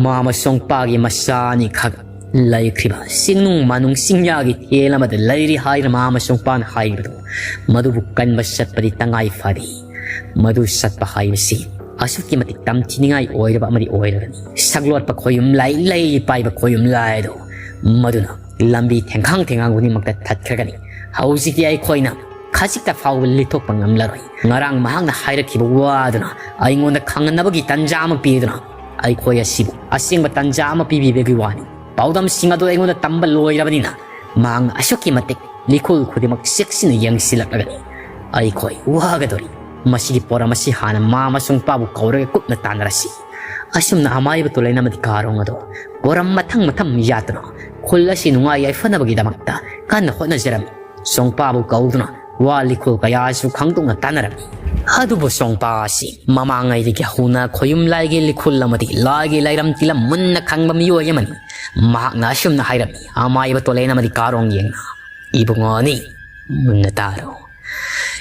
ꯃꯥ ꯑꯃꯁꯨꯡ ꯄꯥꯒꯤ ꯃꯆꯥ ꯑꯅꯤꯈꯛ ꯂꯩꯈ꯭ꯔꯤꯕ ꯆꯤꯡꯅꯨꯡ ꯃꯥꯅꯨꯡ ꯆꯤꯡꯌꯥꯒꯤ ꯊꯦꯜ ꯑꯃꯗ ꯂꯩꯔꯤ ꯍꯥꯏꯅ ꯃꯥ ꯑꯃꯁꯨꯡ ꯄꯥꯅ ꯍꯥꯏꯔꯤꯕꯗꯨ, ꯃꯗꯨꯕꯨ ꯀꯟꯕ ꯆꯠꯄꯗꯤ ꯇꯉꯥꯏ ꯐꯗꯦ꯫ ꯃꯗꯨ ꯆꯠꯄ ꯍꯥꯏꯕꯁꯤ ꯑꯁꯨꯛꯀꯤ ꯃꯇꯤꯛ ꯇꯝꯊꯤꯅꯤꯡꯉꯥꯏ ꯑꯣꯏꯔꯕ ꯑꯃꯗꯤ ꯑꯣꯏꯔꯒꯅꯤ꯫ ꯁꯛꯂꯣꯠꯄ ꯈꯣꯌꯨꯝ ꯂꯥꯏ, ꯂꯩ ꯄꯥꯏꯕ ꯈꯣꯌꯨꯝ ꯂꯥꯏ ꯑꯗꯨ ꯃꯗꯨꯅ ꯂꯝꯕꯤ ꯊꯦꯡꯈꯥꯡ ꯊꯦꯡꯈꯥꯡ ꯈꯨꯗꯤꯡꯃꯛꯇ ꯊꯠꯈ꯭ꯔꯒꯅꯤ꯫ ꯍꯧꯖꯤꯛꯇꯤ ꯑꯩꯈꯣꯏꯅ ꯈꯖꯤꯛꯇ ꯐꯥꯎꯕ ꯂꯤꯊꯣꯛꯄ ꯉꯝꯂꯔꯣꯏ꯫ ꯉꯔꯥꯡ ꯃꯍꯥꯛꯅ ꯍꯥꯏꯔꯛꯈꯤꯕ ꯋꯥꯗꯨꯅ ꯑꯩꯉꯣꯟꯗ ꯈꯪꯍꯟꯅꯕꯒꯤ ꯇꯟꯖꯥ ꯑꯃ ꯄꯤꯗꯨꯅ ꯑꯩꯈꯣꯏ ꯑꯁꯤꯕꯨ ꯑꯁꯦꯡꯕ ꯇꯟꯖꯥ ꯑꯃ ꯄꯤꯕꯤꯕꯒꯤ ꯋꯥꯅꯤ꯫ ꯄꯥꯎꯗꯝꯁꯤꯡ ꯑꯗꯨ ꯑꯩꯉꯣꯟꯗ ꯇꯝꯕ ꯂꯣꯏꯔꯕꯅꯤꯅ ꯃꯍꯥꯛꯅ ꯑꯁꯨꯛꯀꯤ ꯃꯇꯤꯛ ꯂꯤꯈꯨꯜ ꯈꯨꯗꯤꯡꯃꯛ ꯆꯦꯛꯁꯤꯟꯅ ꯌꯦꯡꯁꯤꯜꯂꯛꯂꯒꯅꯤ꯫ ꯑꯩꯈꯣꯏ ꯋꯥꯒꯗꯧꯔꯤ꯫ ꯃꯁꯤꯒꯤ ꯄꯣꯔꯝ ꯑꯁꯤ ꯍꯥꯟꯅ ꯃꯥ ꯑꯃꯁꯨꯡ ꯄꯥꯕꯨ ꯀꯧꯔꯒ ꯀꯨꯞꯅ ꯇꯥꯟꯅꯔꯁꯤ꯫" ꯑꯁꯨꯝꯅ ꯑꯃꯥꯏꯕ ꯇꯣꯂꯦꯟ ꯑꯃꯗꯤ ꯀꯥꯔꯣꯡ ꯑꯗꯣ ꯄꯣꯔꯝ ꯃꯊꯪ ꯃꯊꯪ ꯌꯥꯠꯇꯨꯅ ꯈꯨꯜ ꯑꯁꯤ ꯅꯨꯡꯉꯥꯏ ꯌꯥꯏꯐꯅꯕꯒꯤꯗꯃꯛꯇ ꯀꯟꯅ ꯍꯣꯠꯅꯖꯔꯝꯃꯤ꯫ ꯁꯣꯡꯄꯥꯕꯨ ꯀꯧꯗꯨꯅ ꯋꯥ ꯂꯤꯈꯨꯜ ꯀꯌꯥꯁꯨ ꯈꯪꯗꯣꯛꯅ ꯇꯥꯟꯅꯔꯝꯃꯤ꯫ ꯑꯗꯨꯕꯨ ꯁꯣꯡꯄꯥ ꯑꯁꯤ ꯃꯃꯥꯡꯉꯩꯗꯒꯤ ꯍꯧꯅ ꯈꯣꯌꯨꯝ ꯂꯥꯏꯒꯤ ꯂꯤꯈꯨꯜ ꯑꯃꯗꯤ ꯂꯥꯏꯒꯤ ꯂꯥꯏꯔꯝ ꯇꯤꯂꯝ ꯃꯨꯟꯅ ꯈꯪꯕ ꯃꯤꯑꯣꯏ ꯑꯃꯅꯤ꯫ ꯃꯍꯥꯛꯅ ꯑꯁꯨꯝꯅ ꯍꯥꯏꯔꯝꯃꯤ, "ꯑꯃꯥꯏꯕ ꯇꯣꯂꯦꯟ ꯑꯃꯗꯤ ꯀꯥꯔꯣꯡ ꯌꯦꯡꯅ, ꯏꯕꯨꯡꯉꯣ ꯑꯅꯤ, ꯃꯨꯟꯅ ꯇꯥꯔꯣ꯫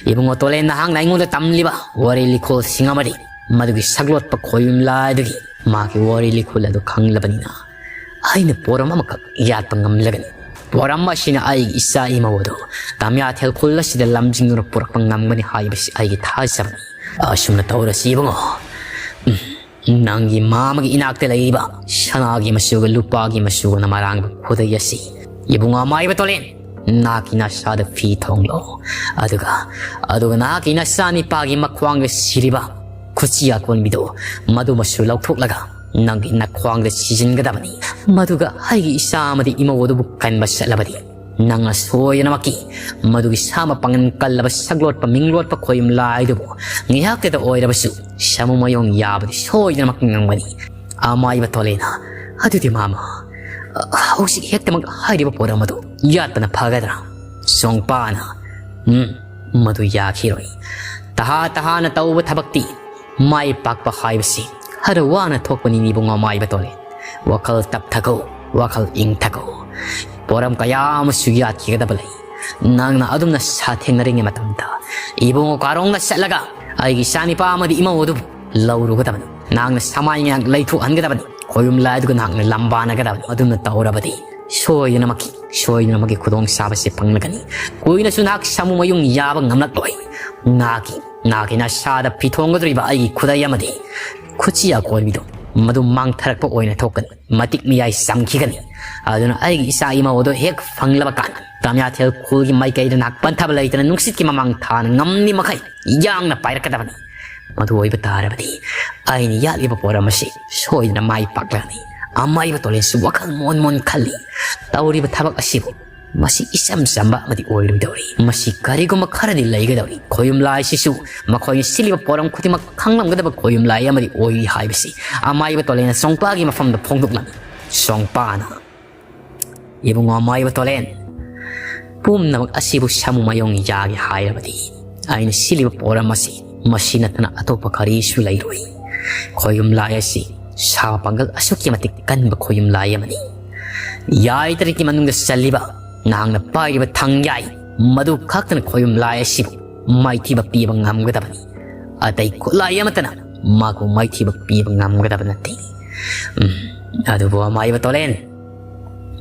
ꯏꯕꯨꯡꯉꯣ ꯇꯣꯂꯦꯟ, ꯅꯍꯥꯛꯅ ꯑꯩꯉꯣꯟꯗ ꯇꯝꯂꯤꯕ ꯋꯥꯔꯤ ꯂꯤꯈꯣꯜꯁꯤꯡ ꯑꯃꯗꯤ ꯃꯗꯨꯒꯤ ꯁꯛꯂꯣꯠꯄ ꯈꯣꯌꯨꯝ ꯂꯥꯏꯗꯨꯒꯤ ꯃꯥꯒꯤ ꯋꯥꯔꯤ ꯂꯤꯈꯨꯜ ꯑꯗꯨ ꯈꯪꯂꯕꯅꯤꯅ ꯑꯩꯅ ꯄꯣꯔꯝ ꯑꯃꯈꯛ ꯌꯥꯠꯄ ꯉꯝꯂꯒꯅꯤ꯫ ꯄꯣꯔꯝ ꯑꯁꯤꯅ ꯑꯩꯒꯤ ꯏꯆꯥ ꯏꯃꯧ ꯑꯗꯨ ꯇꯥꯃꯤꯌꯥꯊꯦꯜ ꯈꯨꯜ ꯑꯁꯤꯗ ꯂꯝꯖꯤꯡꯗꯨꯅ ꯄꯨꯔꯛꯄ ꯉꯝꯒꯅꯤ ꯍꯥꯏꯕꯁꯤ ꯑꯩꯒꯤ ꯊꯥꯖꯕꯅꯤ꯫ ꯑꯁꯨꯝꯅ ꯇꯧꯔꯁꯤ ꯏꯕꯨꯡꯉꯣ꯫ ꯎꯝ, ꯅꯪꯒꯤ ꯃꯥꯃꯒꯤ ꯏꯅꯥꯛꯇ ꯂꯩꯔꯤꯕ ꯁꯅꯥꯒꯤ ꯃꯆꯨꯒ ꯂꯨꯄꯥꯒꯤ ꯃꯆꯨꯒꯅ ꯃꯔꯥꯡꯕ ꯈꯨꯗꯩ ꯑꯁꯤ ꯏꯕꯨꯡꯉꯣ ꯑꯃꯥꯏꯕ ꯇꯣꯂꯦꯟ, ꯅꯍꯥꯛꯀꯤ ꯅꯁꯥꯗ ꯐꯤ ꯊꯣꯡꯂꯣ꯫ ꯑꯗꯨꯒ, ꯑꯗꯨꯒ ꯅꯍꯥꯛꯀꯤ ꯅꯆꯥꯅꯤꯄꯥꯒꯤ ꯃꯈ꯭ꯋꯥꯡꯗ ꯁꯤꯔꯤꯕ ꯈꯨꯠꯁꯤ ꯑꯀꯣꯟꯕꯤꯗꯨ, ꯃꯗꯨꯃꯁꯨ ꯂꯧꯊꯣꯛꯂꯒ ꯅꯪꯒꯤ ꯅꯈ꯭ꯋꯥꯡꯗ ꯁꯤꯖꯤꯟꯒꯗꯕꯅꯤ꯫ ꯃꯗꯨꯒ ꯑꯩꯒꯤ ꯏꯆꯥ ꯑꯃꯗꯤ ꯏꯃꯧ ꯑꯗꯨꯕꯨ ꯀꯟꯕ ꯆꯠꯂꯕꯗꯤ, ꯅꯪꯅ ꯁꯣꯏꯗꯅꯃꯛꯀꯤ ꯃꯗꯨꯒꯤ ꯁꯥ ꯃꯄꯥꯡꯒꯜ ꯀꯜꯂꯕ ꯁꯛꯂꯣꯠꯄ ꯃꯤꯡꯂꯣꯠꯄ ꯈꯣꯌꯨꯝ ꯂꯥꯏꯗꯨꯕꯨ ꯉꯥꯏꯍꯥꯛꯇꯗ ꯑꯣꯏꯔꯕꯁꯨ ꯁꯥꯃꯨ ꯃꯌꯣꯡ ꯌꯥꯕꯗꯤ ꯁꯣꯏꯗꯅꯃꯛ ꯉꯝꯒꯅꯤ꯫ ꯑꯃꯥꯏꯕ ꯇꯣꯂꯦꯅ, ꯑꯗꯨꯗꯤ ꯃꯥꯃ, ꯍꯧꯖꯤꯛ ꯍꯦꯛꯇꯃꯛ ꯍꯥꯏꯔꯤꯕ ꯄꯣꯠ ꯑꯃꯗꯨ ꯌꯥꯠꯄꯅ ꯐꯒꯗ꯭ꯔꯥ? ꯁꯣꯡꯄꯥꯅ, ꯎꯝ, ꯃꯗꯨ ꯌꯥꯈꯤꯔꯣꯏ꯫ ꯇꯍꯥ ꯇꯍꯥꯅ ꯇꯧꯕ ꯊꯕꯛꯇꯤ ꯃꯥꯏ ꯄꯥꯛꯄ ꯍꯥꯏꯕꯁꯤ ꯈꯔ ꯋꯥꯅ ꯊꯣꯛꯄꯅꯤ ꯏꯕꯨꯡꯉꯣ ꯑꯃꯥꯏꯕ ꯇꯣꯂꯦꯟ꯫ ꯋꯥꯈꯜ ꯇꯞꯊꯈꯣ, ꯋꯥꯈꯜ ꯏꯪꯊꯈꯣ꯫ ꯄꯣꯔꯝ ꯀꯌꯥ ꯑꯃꯁꯨ ꯌꯥꯠꯈꯤꯒꯗꯕ ꯂꯩ꯫ ꯅꯪꯅ ꯑꯗꯨꯝꯅ ꯁꯥ ꯊꯦꯡꯅꯔꯤꯉꯩ ꯃꯇꯝꯗ ꯏꯕꯨꯡꯉꯣ ꯀꯥꯔꯣꯡꯅ ꯆꯠꯂꯒ ꯑꯩꯒꯤ ꯏꯆꯥꯅꯤꯄꯥ ꯑꯃꯗꯤ ꯏꯃꯧ ꯑꯗꯨꯕꯨ ꯂꯧꯔꯨꯒꯗꯕꯅꯤ꯫ ꯅꯍꯥꯛꯅ ꯁꯃꯥꯏ ꯉꯥꯏꯍꯥꯛ ꯂꯩꯊꯣꯛꯍꯟꯒꯗꯕꯅꯤ꯫ ꯈꯣꯌꯨꯝ ꯂꯥꯏ ꯑꯗꯨꯒ ꯅꯍꯥꯛꯅ ꯂꯝꯕꯥꯅꯒꯗꯕꯅꯤ꯫ ꯑꯗꯨꯝꯅ ꯇꯧꯔꯕꯗꯤ ꯁꯣꯏꯗꯅꯃꯛꯀꯤ, ꯁꯣꯏꯗꯅꯃꯛꯀꯤ ꯈꯨꯗꯣꯡꯆꯥꯕꯁꯤ ꯐꯪꯂꯒꯅꯤ꯫ ꯀꯨꯏꯅꯁꯨ ꯅꯍꯥꯛ ꯁꯥꯃꯨ ꯃꯌꯨꯡ ꯌꯥꯕ ꯉꯝꯂꯛꯂꯣꯏ꯫ ꯅꯍꯥꯛꯀꯤ, ꯅꯍꯥꯛꯀꯤ ꯅꯁꯥꯗ ꯐꯤꯊꯣꯡꯒꯗꯧꯔꯤꯕ ꯑꯩꯒꯤ ꯈꯨꯗꯩ ꯑꯃꯗꯤ ꯈꯨꯠꯁꯤ ꯑꯀꯣꯟꯕꯤꯗꯣ, ꯃꯗꯨ ꯃꯥꯡꯊꯔꯛꯄ ꯑꯣꯏꯅ ꯊꯣꯛꯀꯅꯤ꯫ ꯃꯇꯤꯛ ꯃꯌꯥꯏ ꯆꯝꯈꯤꯒꯅꯤ꯫ ꯑꯗꯨꯅ ꯑꯩꯒꯤ ꯏꯆꯥ ꯏꯃꯧ ꯑꯗꯨ ꯍꯦꯛ ꯐꯪꯂꯕ ꯀꯥꯟꯗ ꯇꯥꯃꯤꯌꯥꯊꯦꯜ ꯈꯨꯜꯒꯤ ꯃꯥꯏꯀꯩꯗ ꯅꯍꯥꯛ ꯄꯟꯊꯕ ꯂꯩꯇꯅ ꯅꯨꯡꯁꯤꯠꯀꯤ ꯃꯃꯥꯡ ꯊꯥꯅ ꯉꯝꯂꯤ ꯃꯈꯩ ꯌꯥꯡꯅ ꯄꯥꯏꯔꯛꯀꯗꯕꯅꯤ꯫ ꯃꯗꯨ ꯑꯣꯏꯕ ꯇꯥꯔꯕꯗꯤ ꯑꯩꯅ ꯌꯥꯠꯂꯤꯕ ꯄꯣꯠ ꯑꯃꯁꯤ ꯁꯣꯏꯗꯅ ꯃꯥꯏ ꯄꯥꯛꯂꯒꯅꯤ꯫ ꯑꯃꯥꯏꯕ ꯇꯣꯂꯦꯟꯁꯨ ꯋꯥꯈꯜ ꯃꯣꯟ ꯃꯣꯟ ꯈꯜꯂꯤ꯫ ꯇꯧꯔꯤꯕ ꯊꯕꯛ ꯑꯁꯤꯕꯨ ꯃꯁꯤ ꯏꯆꯝ ꯆꯝꯕ ꯑꯃꯗꯤ ꯑꯣꯏꯔꯣꯏꯗꯧꯔꯤ꯫ ꯃꯁꯤ ꯀꯔꯤꯒꯨꯝꯕ ꯈꯔꯗꯤ ꯂꯩꯒꯗꯧꯔꯤ꯫ ꯈꯣꯌꯨꯝ ꯂꯥꯏꯁꯤꯁꯨ ꯃꯈꯣꯏꯅ ꯁꯤꯜꯂꯤꯕ ꯄꯣꯠꯂꯝ ꯈꯨꯗꯤꯡꯃꯛ ꯈꯪꯂꯝꯒꯗꯕ ꯈꯣꯌꯨꯝ ꯂꯥꯏ ꯑꯃꯗꯤ ꯑꯣꯏꯔꯤ ꯍꯥꯏꯕꯁꯤ ꯑꯃꯥꯏꯕ ꯇꯣꯂꯦꯟꯅ ꯆꯣꯡꯄꯥꯒꯤ ꯃꯐꯝꯗ ꯐꯣꯡꯗꯣꯛꯂꯝꯃꯤ꯫ ꯆꯣꯡꯄꯥꯅ, ꯏꯕꯨꯡꯉꯣ ꯑꯃꯥꯏꯕ ꯇꯣꯂꯦꯟ, ꯄꯨꯝꯅꯃꯛ ꯑꯁꯤꯕꯨ ꯁꯥꯃꯨ ꯃꯌꯣꯡ ꯌꯥꯒꯦ ꯍꯥꯏꯔꯕꯗꯤ ꯑꯩꯅ ꯁꯤꯜꯂꯤꯕ ꯄꯣꯠꯂꯝ ꯑꯁꯤ ꯃꯁꯤ ꯅꯠꯇꯅ ꯑꯇꯣꯞꯄ ꯀꯔꯤꯁꯨ ꯂꯩꯔꯣꯏ꯫ ꯈꯣꯌꯨꯝ ꯂꯥꯏ ꯑꯁꯤ ꯁꯥ ꯄꯥꯡꯒꯜ ꯑꯁꯨꯛꯀꯤ ꯃꯇꯤꯛ ꯀꯟꯕ ꯈꯣꯌꯨꯝ ꯂꯥꯏ ꯑꯃꯅꯤ꯫ ꯌꯥꯏꯇꯔꯤꯛꯀꯤ ꯃꯅꯨꯡꯗ ꯆꯜꯂꯤꯕ ꯅꯍꯥꯛꯅ ꯄꯥꯏꯔꯤꯕ ꯊꯥꯡ ꯌꯥꯏ, ꯃꯗꯨ ꯈꯛꯇꯅ ꯈꯣꯌꯨꯝ ꯂꯥꯏ ꯑꯁꯤꯕꯨ ꯃꯥꯏꯊꯤꯕ ꯄꯤꯕ ꯉꯝꯒꯗꯕꯅꯤ꯫ ꯑꯇꯩ ꯈꯨꯠꯂꯥꯏ ꯑꯃꯠꯇꯅ ꯃꯥꯕꯨ ꯃꯥꯏꯊꯤꯕ ꯄꯤꯕ ꯉꯝꯒꯗꯕ ꯅꯠꯇꯦ꯫ ꯎꯝ, ꯑꯗꯨꯕꯨ ꯑꯃꯥꯏꯕ ꯇꯣꯂꯦꯟ,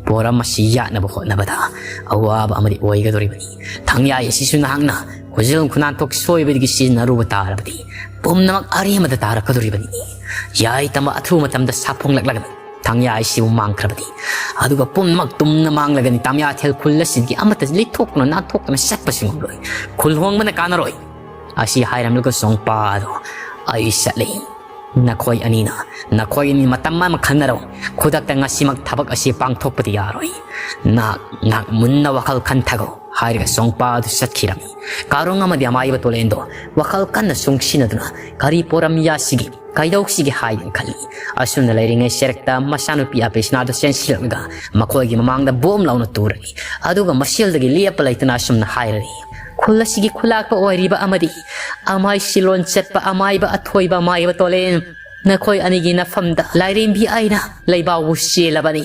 ꯄꯣꯔꯝ ꯑꯁꯤ ꯌꯥꯠꯅꯕ ꯍꯣꯠꯅꯕꯗ ꯑꯋꯥꯕ ꯑꯃꯗꯤ ꯑꯣꯏꯒꯗꯧꯔꯤꯕꯅꯤ꯫ ꯊꯥꯡꯌꯥꯏ ꯑꯁꯤꯁꯨ ꯅꯍꯥꯛꯅ ꯈꯨꯖꯤꯜ ꯈꯨꯅꯥꯟꯊꯣꯛ ꯁꯣꯏꯕꯗꯒꯤ ꯁꯤꯖꯤꯟꯅꯔꯨꯕ ꯇꯥꯔꯕꯗꯤ ꯄꯨꯝꯅꯃꯛ ꯑꯔꯦꯝꯕꯗ ꯇꯥꯔꯛꯀꯗꯧꯔꯤꯕꯅꯤ꯫ ꯌꯥꯏ ꯇꯝꯕ ꯑꯊꯨꯕ ꯃꯇꯝꯗ ꯁꯥꯐꯣꯡꯂꯛꯂꯒꯅꯤ꯫ ꯊꯥꯡꯌꯥꯏ ꯑꯁꯤꯕꯨ ꯃꯥꯡꯈ꯭ꯔꯕꯗꯤ, ꯑꯗꯨꯒ ꯄꯨꯝꯅꯃꯛ ꯇꯨꯝꯅ ꯃꯥꯡꯂꯒꯅꯤ꯫ ꯇꯥꯃꯤꯌꯥꯊꯦꯜ ꯈꯨꯜ ꯑꯁꯤꯗꯒꯤ ꯑꯃꯠꯇ ꯂꯤꯊꯣꯛꯇꯨꯅ ꯅꯥꯟꯊꯣꯛꯇꯨꯅ ꯆꯠꯄꯁꯨ ꯉꯝꯂꯣꯏ꯫ ꯈꯨꯜ ꯍꯣꯡꯕꯅ ꯀꯥꯟꯅꯔꯣꯏ꯫ ꯑꯁꯤ ꯍꯥꯏꯔꯝꯂꯒ ꯆꯣꯡꯄꯥ ꯑꯗꯣ, "ꯑꯩ ꯆꯠꯂꯤ꯫ ꯅꯈꯣꯏ ꯑꯅꯤꯅ, ꯅꯈꯣꯏ ꯑꯅꯤ ꯃꯇꯝ ꯑꯃ ꯈꯟꯅꯔꯣ꯫ ꯈꯨꯗꯛꯇ ꯉꯁꯤꯃꯛ ꯊꯕꯛ ꯑꯁꯤ ꯄꯥꯡꯊꯣꯛꯄꯗꯤ ꯌꯥꯔꯣꯏ꯫ ꯅꯍꯥꯛ, ꯅꯍꯥꯛ ꯃꯨꯟꯅ ꯋꯥꯈꯜ ꯈꯟꯊꯒꯣ" ꯍꯥꯏꯔꯒ ꯆꯣꯡꯄꯥ ꯑꯗꯨ ꯆꯠꯈꯤꯔꯝꯃꯤ꯫ ꯀꯥꯔꯣꯡ ꯑꯃꯗꯤ ꯑꯃꯥꯏꯕ ꯇꯣꯂꯦꯟꯗꯣ ꯋꯥꯈꯜ ꯀꯟꯅ ꯆꯨꯡꯁꯤꯟꯅꯗꯨꯅ ꯀꯔꯤ ꯄꯣꯔꯝ ꯌꯥꯁꯤꯒꯦ, ꯀꯩꯗꯧꯁꯤꯒꯦ ꯍꯥꯏꯗꯅ ꯈꯜꯂꯤ꯫ ꯑꯁꯨꯝꯅ ꯂꯩꯔꯤꯉꯩ ꯁꯦꯔꯛꯇ ꯃꯆꯥꯅꯨꯄꯤ ꯑꯄꯦꯁꯅꯥꯗꯨ ꯆꯦꯟꯁꯤꯜꯂꯛꯂꯒ ꯃꯈꯣꯏꯒꯤ ꯃꯃꯥꯡꯗ ꯕꯣꯝ ꯂꯥꯎꯅ ꯇꯨꯔꯛꯏ꯫ ꯑꯗꯨꯒ ꯃꯁꯦꯜꯗꯒꯤ ꯂꯦꯞꯄ ꯂꯩꯇꯅ ꯑꯁꯨꯝꯅ ꯍꯥꯏꯔꯛꯏ, "ꯈꯨꯜ ꯑꯁꯤꯒꯤ ꯈꯨꯂꯥꯛꯄ ꯑꯣꯏꯔꯤꯕ ꯑꯃꯗꯤ ꯑꯃꯥꯏ ꯁꯤꯂꯣꯟ ꯆꯠꯄ ꯑꯃꯥꯏꯕ ꯑꯊꯣꯏꯕ ꯑꯃꯥꯏꯕ ꯇꯣꯂꯦꯟ, ꯅꯈꯣꯏ ꯑꯅꯤꯒꯤ ꯅꯐꯝꯗ ꯂꯥꯏꯔꯦꯝꯕꯤ ꯑꯩꯅ ꯂꯩꯕꯥꯎꯕꯨ ꯆꯦꯜꯂꯕꯅꯤ꯫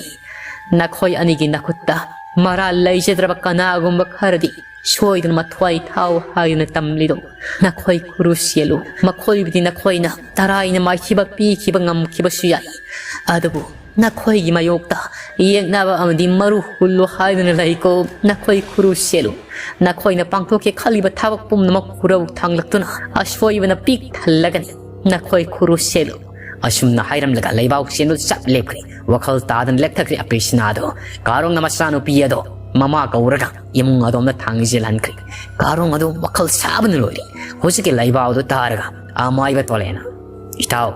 ꯅꯈꯣꯏ ꯑꯅꯤꯒꯤ ꯅꯈꯨꯠꯇ ꯃꯔꯥꯜ ꯂꯩꯖꯗ꯭ꯔꯕ ꯀꯅꯥꯒꯨꯝꯕ ꯈꯔꯗꯤ ꯁꯣꯏꯗꯅ ꯃꯊ꯭ꯋꯥꯏ ꯊꯥꯎ ꯍꯥꯏꯗꯨꯅ ꯇꯝꯂꯤꯗꯣ ꯅꯈꯣꯏ ꯈꯨꯔꯨ ꯁꯦꯜꯂꯨ꯫ ꯃꯈꯣꯏꯕꯨꯗꯤ ꯅꯈꯣꯏꯅ ꯇꯔꯥꯏꯅ ꯃꯥꯏꯊꯤꯕ ꯄꯤꯈꯤꯕ ꯉꯝꯈꯤꯕꯁꯨ ꯌꯥꯏ, ꯑꯗꯨꯕꯨ ꯅꯈꯣꯏꯒꯤ ꯃꯥꯌꯣꯛꯇ ꯌꯦꯛꯅꯕ ꯑꯃꯗꯤ ꯃꯔꯨ ꯍꯨꯜꯂꯨ ꯍꯥꯏꯗꯨꯅ ꯂꯩꯀꯣ꯫ ꯅꯈꯣꯏ ꯈꯨꯔꯨ ꯁꯦꯜꯂꯨ꯫ ꯅꯈꯣꯏꯅ ꯄꯥꯡꯊꯣꯛꯀꯦ ꯈꯜꯂꯤꯕ ꯊꯕꯛ ꯄꯨꯝꯅꯃꯛ ꯈꯨꯔꯧ ꯊꯥꯡꯂꯛꯇꯨꯅ ꯑꯁꯣꯏꯕꯅ ꯄꯤꯛ ꯊꯜꯂꯒꯅꯤ꯫ ꯅꯈꯣꯏ ꯈꯨꯔꯨ ꯁꯦꯜꯂꯨ꯫" ꯑꯁꯨꯝꯅ ꯍꯥꯏꯔꯝꯂꯒ ꯂꯩꯕꯥꯎ ꯆꯦꯟꯗꯨ ꯆꯞ ꯂꯦꯞꯈ꯭ꯔꯦ꯫ ꯋꯥꯈꯜ ꯇꯥꯗꯅ ꯂꯦꯛꯊꯈ꯭ꯔꯦ ꯑꯄꯦꯁꯅꯥꯗꯣ꯫ ꯀꯥꯔꯣꯡꯅ ꯃꯆꯥꯅꯨꯄꯤ ꯑꯗꯣ ꯃꯃꯥ ꯀꯧꯔꯒ ꯏꯃꯨꯡ ꯑꯗꯣꯝꯗ ꯊꯥꯡꯖꯤꯜꯍꯟꯈ꯭ꯔꯦ꯫ ꯀꯥꯔꯣꯡ ꯑꯗꯨ ꯋꯥꯈꯜ ꯁꯥꯕꯅ ꯂꯣꯏꯔꯦ꯫ ꯍꯧꯖꯤꯛꯀꯤ ꯂꯩꯕꯥꯎꯗꯨ ꯇꯥꯔꯒ ꯑꯃꯥꯏꯕ ꯇꯣꯂꯦꯅ, "ꯏꯇꯥꯎ,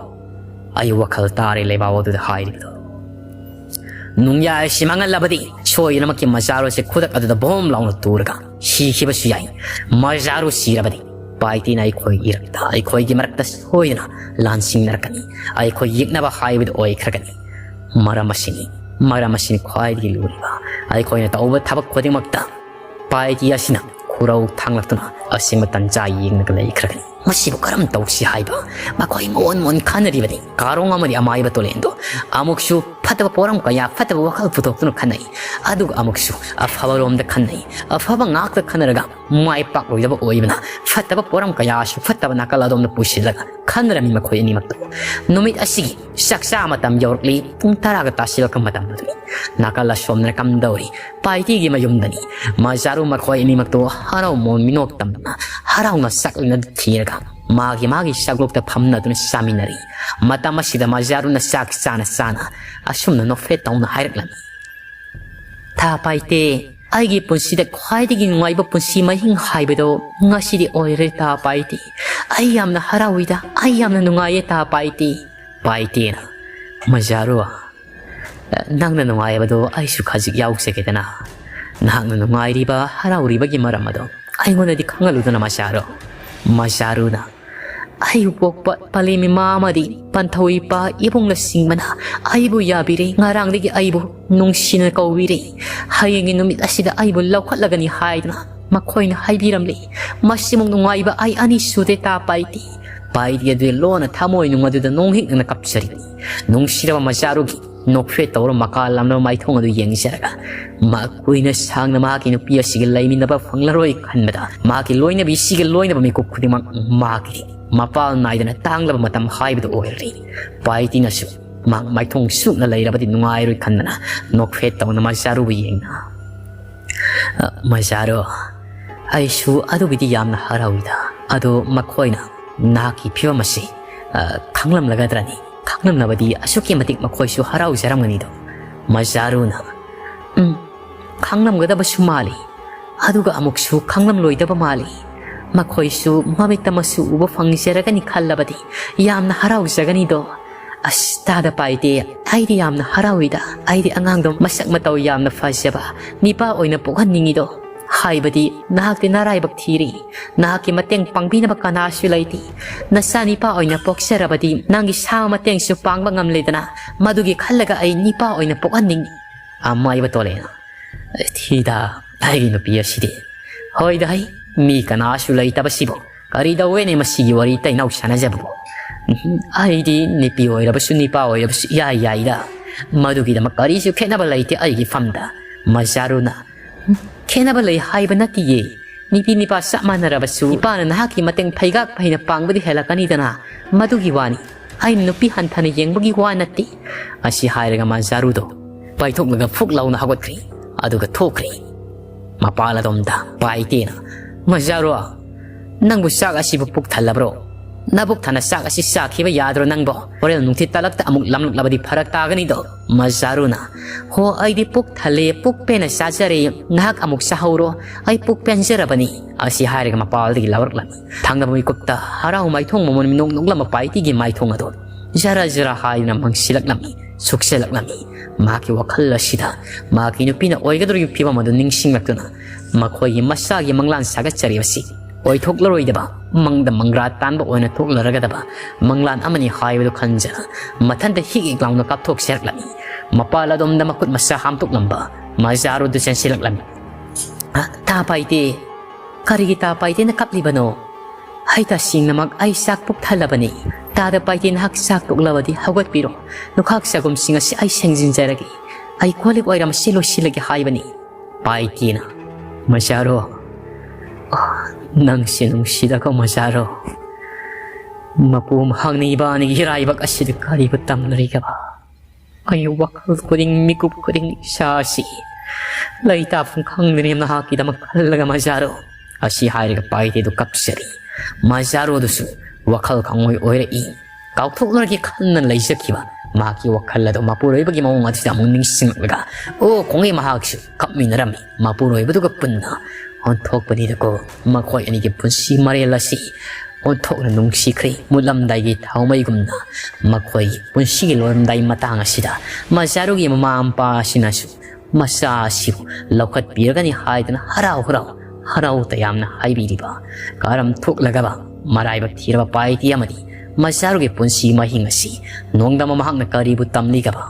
ꯑꯩ ꯋꯥꯈꯜ ꯇꯥꯔꯦ ꯂꯩꯕꯥꯎ ꯑꯗꯨꯗ ꯍꯥꯏꯔꯤꯕꯗꯣ꯫ ꯅꯨꯡꯌꯥꯏ ꯑꯁꯤ ꯃꯥꯡꯍꯜꯂꯕꯗꯤ ꯁꯣꯏꯗꯅꯃꯛꯀꯤ ꯃꯖꯥꯔꯨ ꯑꯁꯤ ꯈꯨꯗꯛ ꯑꯗꯨꯗ ꯕꯣꯝ ꯂꯥꯎꯅ ꯇꯨꯔꯒ ꯁꯤꯈꯤꯕꯁꯨ ꯌꯥꯏ꯫ ꯃꯖꯥꯔꯨ ꯁꯤꯔꯕꯗꯤ ꯄꯥꯏꯇꯤꯅ ꯑꯩꯈꯣꯏ ꯏꯔꯛꯇ, ꯑꯩꯈꯣꯏꯒꯤ ꯃꯔꯛꯇ ꯁꯣꯏꯗꯅ ꯂꯥꯟꯁꯤꯡꯅꯔꯛꯀꯅꯤ꯫ ꯑꯩꯈꯣꯏ ꯌꯦꯛꯅꯕ ꯍꯥꯏꯕꯗꯨ ꯑꯣꯏꯈ꯭ꯔꯒꯅꯤ꯫ ꯃꯔꯝ ꯑꯁꯤꯅꯤ, ꯃꯔꯝ ꯑꯁꯤꯅꯤ ꯈ꯭ꯋꯥꯏꯗꯒꯤ ꯂꯨꯔꯤꯕ꯫ ꯑꯩꯈꯣꯏꯅ ꯇꯧꯕ ꯊꯕꯛ ꯈꯨꯗꯤꯡꯃꯛꯇ ꯄꯥꯏꯇꯤ ꯑꯁꯤꯅ ꯈꯨꯔꯧ ꯊꯥꯡꯂꯛꯇꯨꯅ ꯑꯁꯦꯡꯕ ꯇꯟꯖꯥ ꯌꯦꯡꯂꯒ ꯂꯩꯈ꯭ꯔꯒꯅꯤ꯫ ꯃꯁꯤꯕꯨ ꯀꯔꯝ ꯇꯧꯁꯤ ꯍꯥꯏꯕ ꯃꯈꯣꯏ ꯃꯑꯣꯟ ꯃꯑꯣꯟ ꯈꯟꯅꯔꯤꯕꯅꯤ꯫ ꯀꯥꯔꯣꯡ ꯑꯃꯗꯤ ꯑꯃꯥꯏꯕ ꯇꯣꯂꯦꯟꯗꯣ ꯑꯃꯨꯛꯁꯨ ꯐꯠꯇꯕ ꯄꯣꯔꯝ ꯀꯌꯥ, ꯐꯠꯇꯕ ꯋꯥꯈꯜ ꯄꯨꯊꯣꯛꯇꯨꯅ ꯈꯟꯅꯩ, ꯑꯗꯨꯒ ꯑꯃꯨꯛꯁꯨ ꯑꯐꯕꯔꯣꯝꯗ ꯈꯟꯅꯩ꯫ ꯑꯐꯕ ꯉꯥꯛꯇ ꯈꯟꯅꯔꯒ ꯃꯥꯏ ꯄꯥꯛꯂꯣꯏꯗꯕ ꯑꯣꯏꯕꯅ ꯐꯠꯇꯕ ꯄꯣꯔꯝ ꯀꯌꯥꯁꯨ ꯐꯠꯇꯕ ꯅꯥꯀꯜ ꯑꯗꯣꯝꯗ ꯄꯨꯁꯤꯜꯂꯒ ꯈꯟꯅꯔꯝꯃꯤ ꯃꯈꯣꯏ ꯑꯅꯤꯃꯛꯇꯣ꯫ ꯅꯨꯃꯤꯠ ꯑꯁꯤꯒꯤ ꯆꯥꯛꯆꯥ ꯃꯇꯝ ꯌꯧꯔꯛꯂꯤ꯫ ꯄꯨꯡ ꯇꯔꯥꯒ ꯇꯥꯁꯤꯜꯂꯛꯄ ꯃꯇꯝꯗꯨꯗꯅꯤ꯫ ꯅꯥꯀꯜ ꯑꯁꯣꯝꯗꯅ ꯀꯝꯗꯧꯔꯤ? ꯄꯥꯏꯇꯤꯒꯤ ꯃꯌꯨꯝꯗꯅꯤ꯫ ꯃꯖꯥꯔꯨ ꯃꯈꯣꯏ ꯑꯅꯤꯃꯛꯇꯣ ꯍꯔꯥꯎ ꯃꯣꯟ ꯃꯤꯅꯣꯛ ꯇꯝꯗꯅ ꯍꯔꯥꯎꯅ ꯆꯥꯛꯂꯤꯅ ꯊꯤꯔꯒ ꯃꯥꯒꯤ ꯃꯥꯒꯤ ꯆꯥꯛꯂꯣꯛꯇ ꯐꯝꯅꯗꯨꯅ ꯆꯥꯃꯤꯟꯅꯔꯤ꯫ ꯃꯇꯝ ꯑꯁꯤꯗ ꯃꯖꯥꯔꯨꯅ ꯆꯥꯛ ꯆꯥꯅ ꯆꯥꯅ ꯑꯁꯨꯝꯅ ꯅꯣꯛꯐꯦꯠ ꯇꯧꯅ ꯍꯥꯏꯔꯛꯂꯝꯃꯤ꯫ "ꯊꯥ ꯄꯥꯏꯇꯦ, ꯑꯩꯒꯤ ꯄꯨꯟꯁꯤꯗ ꯈ꯭ꯋꯥꯏꯗꯒꯤ ꯅꯨꯡꯉꯥꯏꯕ ꯄꯨꯟꯁꯤ ꯃꯍꯤꯡ ꯍꯥꯏꯕꯗꯣ ꯉꯁꯤꯗꯤ ꯑꯣꯏꯔꯦ ꯊꯥ ꯄꯥꯏꯇꯦ꯫ ꯑꯩ ꯌꯥꯝꯅ ꯍꯔꯥꯎꯏꯗ, ꯑꯩ ꯌꯥꯝꯅ ꯅꯨꯡꯉꯥꯏꯌꯦ ꯊꯥ ꯄꯥꯏꯇꯦ꯫" ꯄꯥꯏꯇꯦꯅ ꯃꯖꯥꯔꯨ, "ꯅꯪꯅ ꯅꯨꯡꯉꯥꯏꯕꯗꯣ ꯑꯩꯁꯨ ꯈꯖꯤꯛ ꯌꯥꯎꯖꯒꯦꯗꯅ꯫ ꯅꯍꯥꯛꯅ ꯅꯨꯡꯉꯥꯏꯔꯤꯕ, ꯍꯔꯥꯎꯔꯤꯕꯒꯤ ꯃꯔꯝ ꯑꯗꯣ ꯑꯩꯉꯣꯟꯗꯗꯤ ꯈꯪꯍꯜꯂꯨꯗꯅ ꯃꯖꯥꯔꯨ꯫" ꯃꯖꯥꯔꯨꯅ, "ꯑꯩꯕꯨ ꯄꯣꯛꯄ ꯄꯂꯦꯝ ꯏꯃꯥ ꯑꯃꯗꯤ ꯄꯟꯊꯧ ꯏꯄꯥ ꯏꯕꯨꯡꯅꯆꯤꯡꯕꯅ ꯑꯩꯕꯨ ꯌꯥꯕꯤꯔꯦ꯫ ꯉꯔꯥꯡꯗꯒꯤ ꯑꯩꯕꯨ ꯅꯨꯡꯁꯤꯅ ꯀꯧꯕꯤꯔꯦ꯫ ꯍꯌꯦꯡꯒꯤ ꯅꯨꯃꯤꯠ ꯑꯁꯤꯗ ꯑꯩꯕꯨ ꯂꯧꯈꯠꯂꯒꯅꯤ ꯍꯥꯏꯗꯨꯅ ꯃꯈꯣꯏꯅ ꯍꯥꯏꯕꯤꯔꯝꯂꯦ꯫ ꯃꯁꯤꯃꯨꯛ ꯅꯨꯡꯉꯥꯏꯕ ꯑꯩ ꯑꯅꯤ ꯁꯨꯗꯦ ꯇꯥ ꯄꯥꯏꯇꯦ꯫" ꯄꯥꯏꯇꯦ ꯑꯗꯨꯗꯤ ꯂꯣꯟꯅ ꯊꯃꯣꯏ ꯅꯨꯡ ꯑꯗꯨꯗ ꯅꯣꯡ ꯍꯤꯛꯅ ꯀꯞꯆꯔꯤ꯫ ꯅꯨꯡꯁꯤꯔꯕ ꯃꯖꯥꯔꯨꯒꯤ ꯅꯣꯛꯐꯦꯠ ꯇꯧꯔ ꯃꯀꯥ ꯂꯥꯝꯂꯕ ꯃꯥꯏꯊꯣꯡ ꯑꯗꯨ ꯌꯦꯡꯖꯔꯒ, ꯃꯥ ꯀꯨꯏꯅ ꯁꯥꯡꯅ ꯃꯍꯥꯛꯀꯤ ꯅꯨꯄꯤ ꯑꯁꯤꯒ ꯂꯩꯃꯤꯟꯅꯕ ꯐꯪꯂꯔꯣꯏ ꯈꯟꯕꯗ, ꯃꯍꯥꯛꯀꯤ ꯂꯣꯏꯅꯕꯤꯁꯤꯒ ꯂꯣꯏꯅꯕ ꯃꯤꯀꯨꯞ ꯈꯨꯗꯤꯡꯃꯛ ꯃꯥꯒꯤ ꯃꯄꯥꯜ ꯅꯥꯏꯗꯅ ꯇꯥꯡꯂꯕ ꯃꯇꯝ ꯍꯥꯏꯕꯗꯨ ꯑꯣꯏꯔꯦ꯫ ꯄꯥꯏꯇꯤꯅꯁꯨ ꯃꯍꯥꯛ ꯃꯥꯏꯊꯣꯡ ꯁꯨꯛꯅ ꯂꯩꯔꯕꯗꯤ ꯅꯨꯡꯉꯥꯏꯔꯣꯏ ꯈꯟꯗꯅ ꯅꯣꯛꯐꯦꯠ ꯇꯧꯅ ꯃꯖꯥꯔꯨꯕꯨ ꯌꯦꯡꯅ, "ꯑ, ꯃꯖꯥꯔꯨ, ꯑꯩꯁꯨ ꯑꯗꯨꯒꯤꯗꯤ ꯌꯥꯝꯅ ꯍꯔꯥꯎꯏꯗ꯫ ꯑꯗꯣ ꯃꯈꯣꯏꯅ ꯅꯍꯥꯛꯀꯤ ꯐꯤꯕꯝ ꯑꯁꯤ, ꯑ, ꯈꯪꯂꯝꯂꯒꯗ꯭ꯔꯅꯤ? ꯈꯪꯂꯝꯂꯕꯗꯤ ꯑꯁꯨꯛꯀꯤ ꯃꯇꯤꯛ ꯃꯈꯣꯏꯁꯨ ꯍꯔꯥꯎꯖꯔꯝꯒꯅꯤꯗꯣ꯫" ꯃꯖꯥꯔꯨꯅ, "ꯎꯝ, ꯈꯪꯂꯝꯒꯗꯕꯁꯨ ꯃꯥꯜꯂꯤ, ꯑꯗꯨꯒ ꯑꯃꯨꯛꯁꯨ ꯈꯪꯂꯝꯂꯣꯏꯗꯕ ꯃꯥꯜꯂꯤ꯫ ꯃꯈꯣꯏꯁꯨ ꯃꯃꯤꯠꯇ ꯃꯁꯨ ꯎꯕ ꯐꯪꯖꯔꯒꯅꯤ ꯈꯜꯂꯕꯗꯤ ꯌꯥꯝꯅ ꯍꯔꯥꯎꯖꯒꯅꯤꯗꯣ꯫" "ꯑꯁ, ꯇꯥꯗ ꯄꯥꯏꯇꯦ, ꯑꯩꯗꯤ ꯌꯥꯝꯅ ꯍꯔꯥꯎꯏꯗ꯫ ꯑꯩꯗꯤ ꯑꯉꯥꯡꯗꯣ ꯃꯁꯛ ꯃꯇꯧ ꯌꯥꯝꯅ ꯐꯖꯕ ꯅꯤꯄꯥ ꯑꯣꯏꯅ ꯄꯣꯛꯍꯟꯅꯤꯡꯉꯤꯗꯣ꯫ ꯍꯥꯏꯕꯗꯤ ꯅꯍꯥꯛꯇꯤ ꯅꯔꯥꯏꯕꯛ ꯊꯤꯔꯤ꯫ ꯅꯍꯥꯛꯀꯤ ꯃꯇꯦꯡ ꯄꯥꯡꯕꯤꯅꯕ ꯀꯅꯥꯁꯨ ꯂꯩꯇꯦ꯫ ꯅꯆꯥ ꯅꯤꯄꯥ ꯑꯣꯏꯅ ꯄꯣꯛꯆꯔꯕꯗꯤ ꯅꯪꯒꯤ ꯁꯥ ꯃꯇꯦꯡꯁꯨ ꯄꯥꯡꯕ ꯉꯝꯂꯦꯗꯅ꯫ ꯃꯗꯨꯒꯤ ꯈꯜꯂꯒ ꯑꯩ ꯅꯤꯄꯥ ꯑꯣꯏꯅ ꯄꯣꯛꯍꯟꯅꯤꯡꯉꯤ꯫" ꯑꯃꯥꯏꯕ ꯇꯣꯂꯦꯅ, "ꯊꯤꯗ, ꯑꯩꯒꯤ ꯅꯨꯄꯤ ꯑꯁꯤꯗꯤ꯫ ꯍꯣꯏꯗ ꯍꯩ, ꯃꯤ ꯀꯅꯥꯁꯨ ꯂꯩꯇꯕꯁꯤꯕꯨ "ꯀꯔꯤ ꯇꯧꯋꯦꯅꯦ ꯃꯁꯤꯒꯤ ꯋꯥꯔꯤ ꯇꯩꯅꯧ ꯁꯥꯟꯅꯖꯕꯕꯨ? ꯎꯝꯍꯨꯝ, ꯑꯩꯗꯤ ꯅꯨꯄꯤ ꯑꯣꯏꯔꯕꯁꯨ ꯅꯨꯄꯥ ꯑꯣꯏꯔꯕꯁꯨ ꯏꯌꯥꯏ ꯌꯥꯏꯗ꯫ ꯃꯗꯨꯒꯤꯗꯃꯛ ꯀꯔꯤꯁꯨ ꯈꯦꯠꯅꯕ ꯂꯩꯇꯦ ꯑꯩꯒꯤ ꯐꯝꯗ"꯫ ꯃꯖꯥꯔꯨꯅ, "ꯈꯦꯠꯅꯕ ꯂꯩ ꯍꯥꯏꯕ ꯅꯠꯇꯤꯌꯦ꯫ ꯅꯨꯄꯤ ꯅꯨꯄꯥ ꯆꯞ ꯃꯥꯟꯅꯔꯕꯁꯨ ꯅꯨꯄꯥꯅ ꯅꯍꯥꯛꯀꯤ ꯃꯇꯦꯡ ꯐꯩꯒꯥꯛ ꯐꯩꯅ ꯄꯥꯡꯕꯗꯤ ꯍꯦꯜꯂꯛꯀꯅꯤꯗꯅ꯫ ꯃꯗꯨꯒꯤ ꯋꯥꯅꯤ꯫ ꯑꯩꯅ ꯅꯨꯄꯤ ꯍꯟꯊꯅ ꯌꯦꯡꯕꯒꯤ ꯋꯥ ꯅꯠꯇꯦ"꯫ ꯑꯁꯤ ꯍꯥꯏꯔꯒ ꯃꯖꯥꯔꯨꯗꯣ ꯄꯥꯏꯊꯣꯛꯂꯒ ꯐꯨꯛ ꯂꯥꯎꯅ ꯍꯧꯒꯠꯈ꯭ꯔꯦ꯫ ꯑꯗꯨꯒ ꯊꯣꯛꯈ꯭ꯔꯦ꯫ ꯃꯄꯥꯜ ꯑꯗꯣꯝꯗ ꯄꯥꯏꯇꯦꯅ, "ꯃꯖꯥꯔꯣ, ꯅꯪꯕꯨ ꯆꯥꯛ ꯑꯁꯤꯕꯨ ꯄꯨꯛ ꯊꯜꯂꯕ꯭ꯔꯣ? ꯅꯕꯨꯛ ꯊꯟꯅ ꯆꯥꯛ ꯑꯁꯤ ꯆꯥꯈꯤꯕ ꯌꯥꯗ꯭ꯔꯣ ꯅꯪꯕꯣ? ꯍꯣꯔꯦꯟ ꯅꯨꯡꯊꯤꯜ ꯇꯥꯂꯛꯇ ꯑꯃꯨꯛ ꯂꯥꯝꯂꯛꯂꯕꯗꯤ ꯐꯔꯛ ꯇꯥꯒꯅꯤꯗꯣ"꯫ ꯃꯖꯥꯔꯨꯅ, "ꯍꯣ, ꯑꯩꯗꯤ ꯄꯨꯛ ꯊꯜꯂꯦ, ꯄꯨꯛ ꯄꯦꯟꯅ ꯆꯥꯖꯔꯦ, ꯉꯥꯏꯍꯥꯛ ꯑꯃꯨꯛ ꯆꯥꯍꯧꯔꯣ, ꯑꯩ ꯄꯨꯛ ꯄꯦꯟꯖꯔꯕꯅꯤ"꯫ ꯑꯁꯤ ꯍꯥꯏꯔꯒ ꯃꯄꯥꯜꯗꯒꯤ ꯂꯥꯎꯔꯛꯂꯝꯃꯤ꯫ ꯊꯪꯅꯕ ꯃꯤꯀꯨꯞꯇ ꯍꯔꯥꯎ ꯃꯥꯏꯊꯣꯡ ꯃꯃꯣꯟ ꯅꯣꯛ ꯅꯣꯛꯂꯝꯕ ꯄꯥꯏꯇꯤꯒꯤ ꯃꯥꯏꯊꯣꯡ ꯑꯗꯨ ꯖꯔ ꯖꯔ ꯍꯥꯏꯗꯨꯅ ꯃꯪꯁꯤꯜꯂꯛꯂꯝꯃꯤ, ꯁꯨꯛꯆꯜꯂꯛꯂꯝꯃꯤ꯫ ꯃꯍꯥꯛꯀꯤ ꯋꯥꯈꯜ ꯑꯁꯤꯗ ꯃꯍꯥꯛꯀꯤ ꯅꯨꯄꯤꯅ ꯑꯣꯏꯒꯗꯧꯔꯤꯕ ꯐꯤꯕꯝ ꯑꯗꯨ ꯅꯤꯡꯁꯤꯡꯂꯛꯇꯨꯅ ꯃꯈꯣꯏꯒꯤ ꯃꯁꯥꯒꯤ ꯃꯪꯂꯥꯟ ꯁꯥꯒꯠꯆꯔꯤꯕꯁꯤ ꯑꯣꯏꯊꯣꯛꯂꯔꯣꯏꯗꯕ, ꯃꯪꯗ ꯃꯪꯒ꯭ꯔꯥ ꯇꯥꯟꯕ ꯑꯣꯏꯅ ꯊꯣꯛꯂꯔꯒꯗꯕ ꯃꯪꯂꯥꯟ ꯑꯃꯅꯤ ꯍꯥꯏꯕꯗꯨ ꯈꯟꯖꯅ ꯃꯊꯟꯇ ꯍꯤꯛ ꯍꯤꯛ ꯂꯥꯎꯅ ꯀꯥꯞꯊꯣꯛꯆꯔꯛꯂꯝꯃꯤ꯫ ꯃꯄꯥꯜ ꯑꯗꯣꯝꯗ ꯃꯈꯨꯠ ꯃꯁꯥ ꯍꯥꯝꯗꯣꯛꯂꯝꯕ ꯃꯖꯥꯔꯨꯗꯨ ꯆꯦꯟꯁꯤꯜꯂꯛꯂꯝꯃꯤ꯫ "ꯑ, ꯇꯥ ꯄꯥꯏꯇꯦ, ꯀꯔꯤꯒꯤ ꯇꯥ ꯄꯥꯏꯇꯦꯅ ꯀꯞꯂꯤꯕꯅꯣ? ꯑꯩ ꯇꯁꯦꯡꯅꯃꯛ ꯑꯩ ꯆꯥꯛ ꯄꯨꯛ ꯊꯜꯂꯕꯅꯤ꯫ ꯇꯥꯗ ꯄꯥꯏꯇꯦ, ꯅꯍꯥꯛ ꯆꯥꯛ ꯇꯣꯛꯂꯕꯗꯤ ꯍꯧꯒꯠꯄꯤꯔꯣ꯫ ꯂꯨꯈꯥꯛ ꯆꯒꯨꯝꯁꯤꯡ ꯑꯁꯤ ꯑꯩ ꯁꯦꯡꯖꯤꯟꯖꯔꯒꯦ꯫ ꯑꯩ ꯀꯣꯜ ꯂꯤꯛ ꯋꯥꯏꯔꯝ ꯑꯁꯤ ꯂꯣꯏꯁꯤꯜꯂꯒꯦ" ꯍꯥꯏꯕꯅꯤ꯫ ꯄꯥꯏꯇꯦꯅ, "ꯃꯖꯥꯔꯣ, ꯑ, ꯅꯪꯁꯦ ꯅꯨꯡꯁꯤꯗꯀꯣ ꯃꯖꯥꯔꯣ꯫ ꯃꯄꯨ ꯃꯍꯥꯛꯅ ꯏꯕꯥꯅꯤꯒꯤ ꯏꯔꯥꯏꯕꯛ ꯑꯁꯤꯗ ꯀꯔꯤꯕꯨ ꯇꯝꯅꯔꯤꯒꯕ? ꯑꯩ ꯋꯥꯈꯜ ꯈꯨꯗꯤꯡ, ꯃꯤꯀꯨꯞ ꯈꯨꯗꯤꯡ ꯏꯁꯥ ꯑꯁꯤ ꯂꯩꯇꯥꯐꯝ ꯈꯪꯗ꯭ꯔꯦ ꯅꯍꯥꯛꯀꯤꯗꯃꯛ ꯈꯜꯂꯒ ꯃꯖꯥꯔꯣ"꯫ ꯑꯁꯤ ꯍꯥꯏꯔꯒ ꯄꯥꯏꯇꯦꯗꯨ ꯀꯞꯆꯔꯤ꯫ ꯃꯖꯥꯔꯣꯗꯨꯁꯨ ꯋꯥꯈꯜ ꯈꯪꯑꯣꯏ ꯑꯣꯏꯔꯛꯏ꯫ ꯀꯥꯎꯊꯣꯛꯂꯔꯒꯦ ꯈꯟꯅ ꯂꯩꯖꯈꯤꯕ ꯃꯍꯥꯛꯀꯤ ꯋꯥꯈꯜ ꯑꯗꯨ ꯃꯄꯨꯔꯣꯏꯕꯒꯤ ꯃꯑꯣꯡ ꯑꯗꯨꯗ ꯑꯃꯨꯛ ꯅꯤꯡꯁꯤꯡꯂꯛꯂꯒ, ꯑꯣ, ꯈꯣꯡꯉꯩ ꯃꯍꯥꯛꯁꯨ ꯀꯞꯃꯤꯟꯅꯔꯝꯃꯤ꯫ ꯃꯄꯨꯔꯣꯏꯕꯗꯨꯒ ꯄꯨꯟꯅ ꯑꯣꯟꯊꯣꯛꯄꯅꯤꯗꯀꯣ꯫ ꯃꯈꯣꯏ ꯑꯅꯤꯒꯤ ꯄꯨꯟꯁꯤ ꯃꯔꯦꯜ ꯑꯁꯤ ꯑꯣꯟꯊꯣꯛꯅ ꯅꯨꯡꯁꯤꯈ꯭ꯔꯦ꯫ ꯃꯨꯠꯂꯝꯗꯥꯏꯒꯤ ꯊꯥꯎꯃꯩꯒꯨꯝꯅ ꯃꯈꯣꯏꯒꯤ ꯄꯨꯟꯁꯤꯒꯤ ꯂꯣꯏꯔꯝꯗꯥꯏ ꯃꯇꯥꯡ ꯑꯁꯤꯗ ꯃꯖꯥꯔꯨꯒꯤ ꯃꯃꯥ ꯃꯄꯥ ꯑꯁꯤꯅꯁꯨ ꯃꯆꯥ ꯑꯁꯤꯕꯨ ꯂꯧꯈꯠꯄꯤꯔꯒꯅꯤ ꯍꯥꯏꯗꯨꯅ ꯍꯔꯥꯎ ꯍꯔꯥꯎ, ꯍꯔꯥꯎ ꯇꯌꯥꯝꯅ ꯍꯥꯏꯕꯤꯔꯤꯕ ꯀꯔꯝ ꯊꯣꯛꯂꯒꯕ ꯃꯔꯥꯏꯕꯛ ꯊꯤꯔꯕ ꯄꯥꯏꯇꯤ ꯑꯃꯗꯤ ꯃꯆꯥꯔꯨꯒꯤ ꯄꯨꯟꯁꯤ ꯃꯍꯤꯡ ꯑꯁꯤ ꯅꯣꯡꯗꯝꯕ ꯃꯍꯥꯛꯅ ꯀꯔꯤꯕꯨ ꯇꯝꯂꯤꯒꯕ?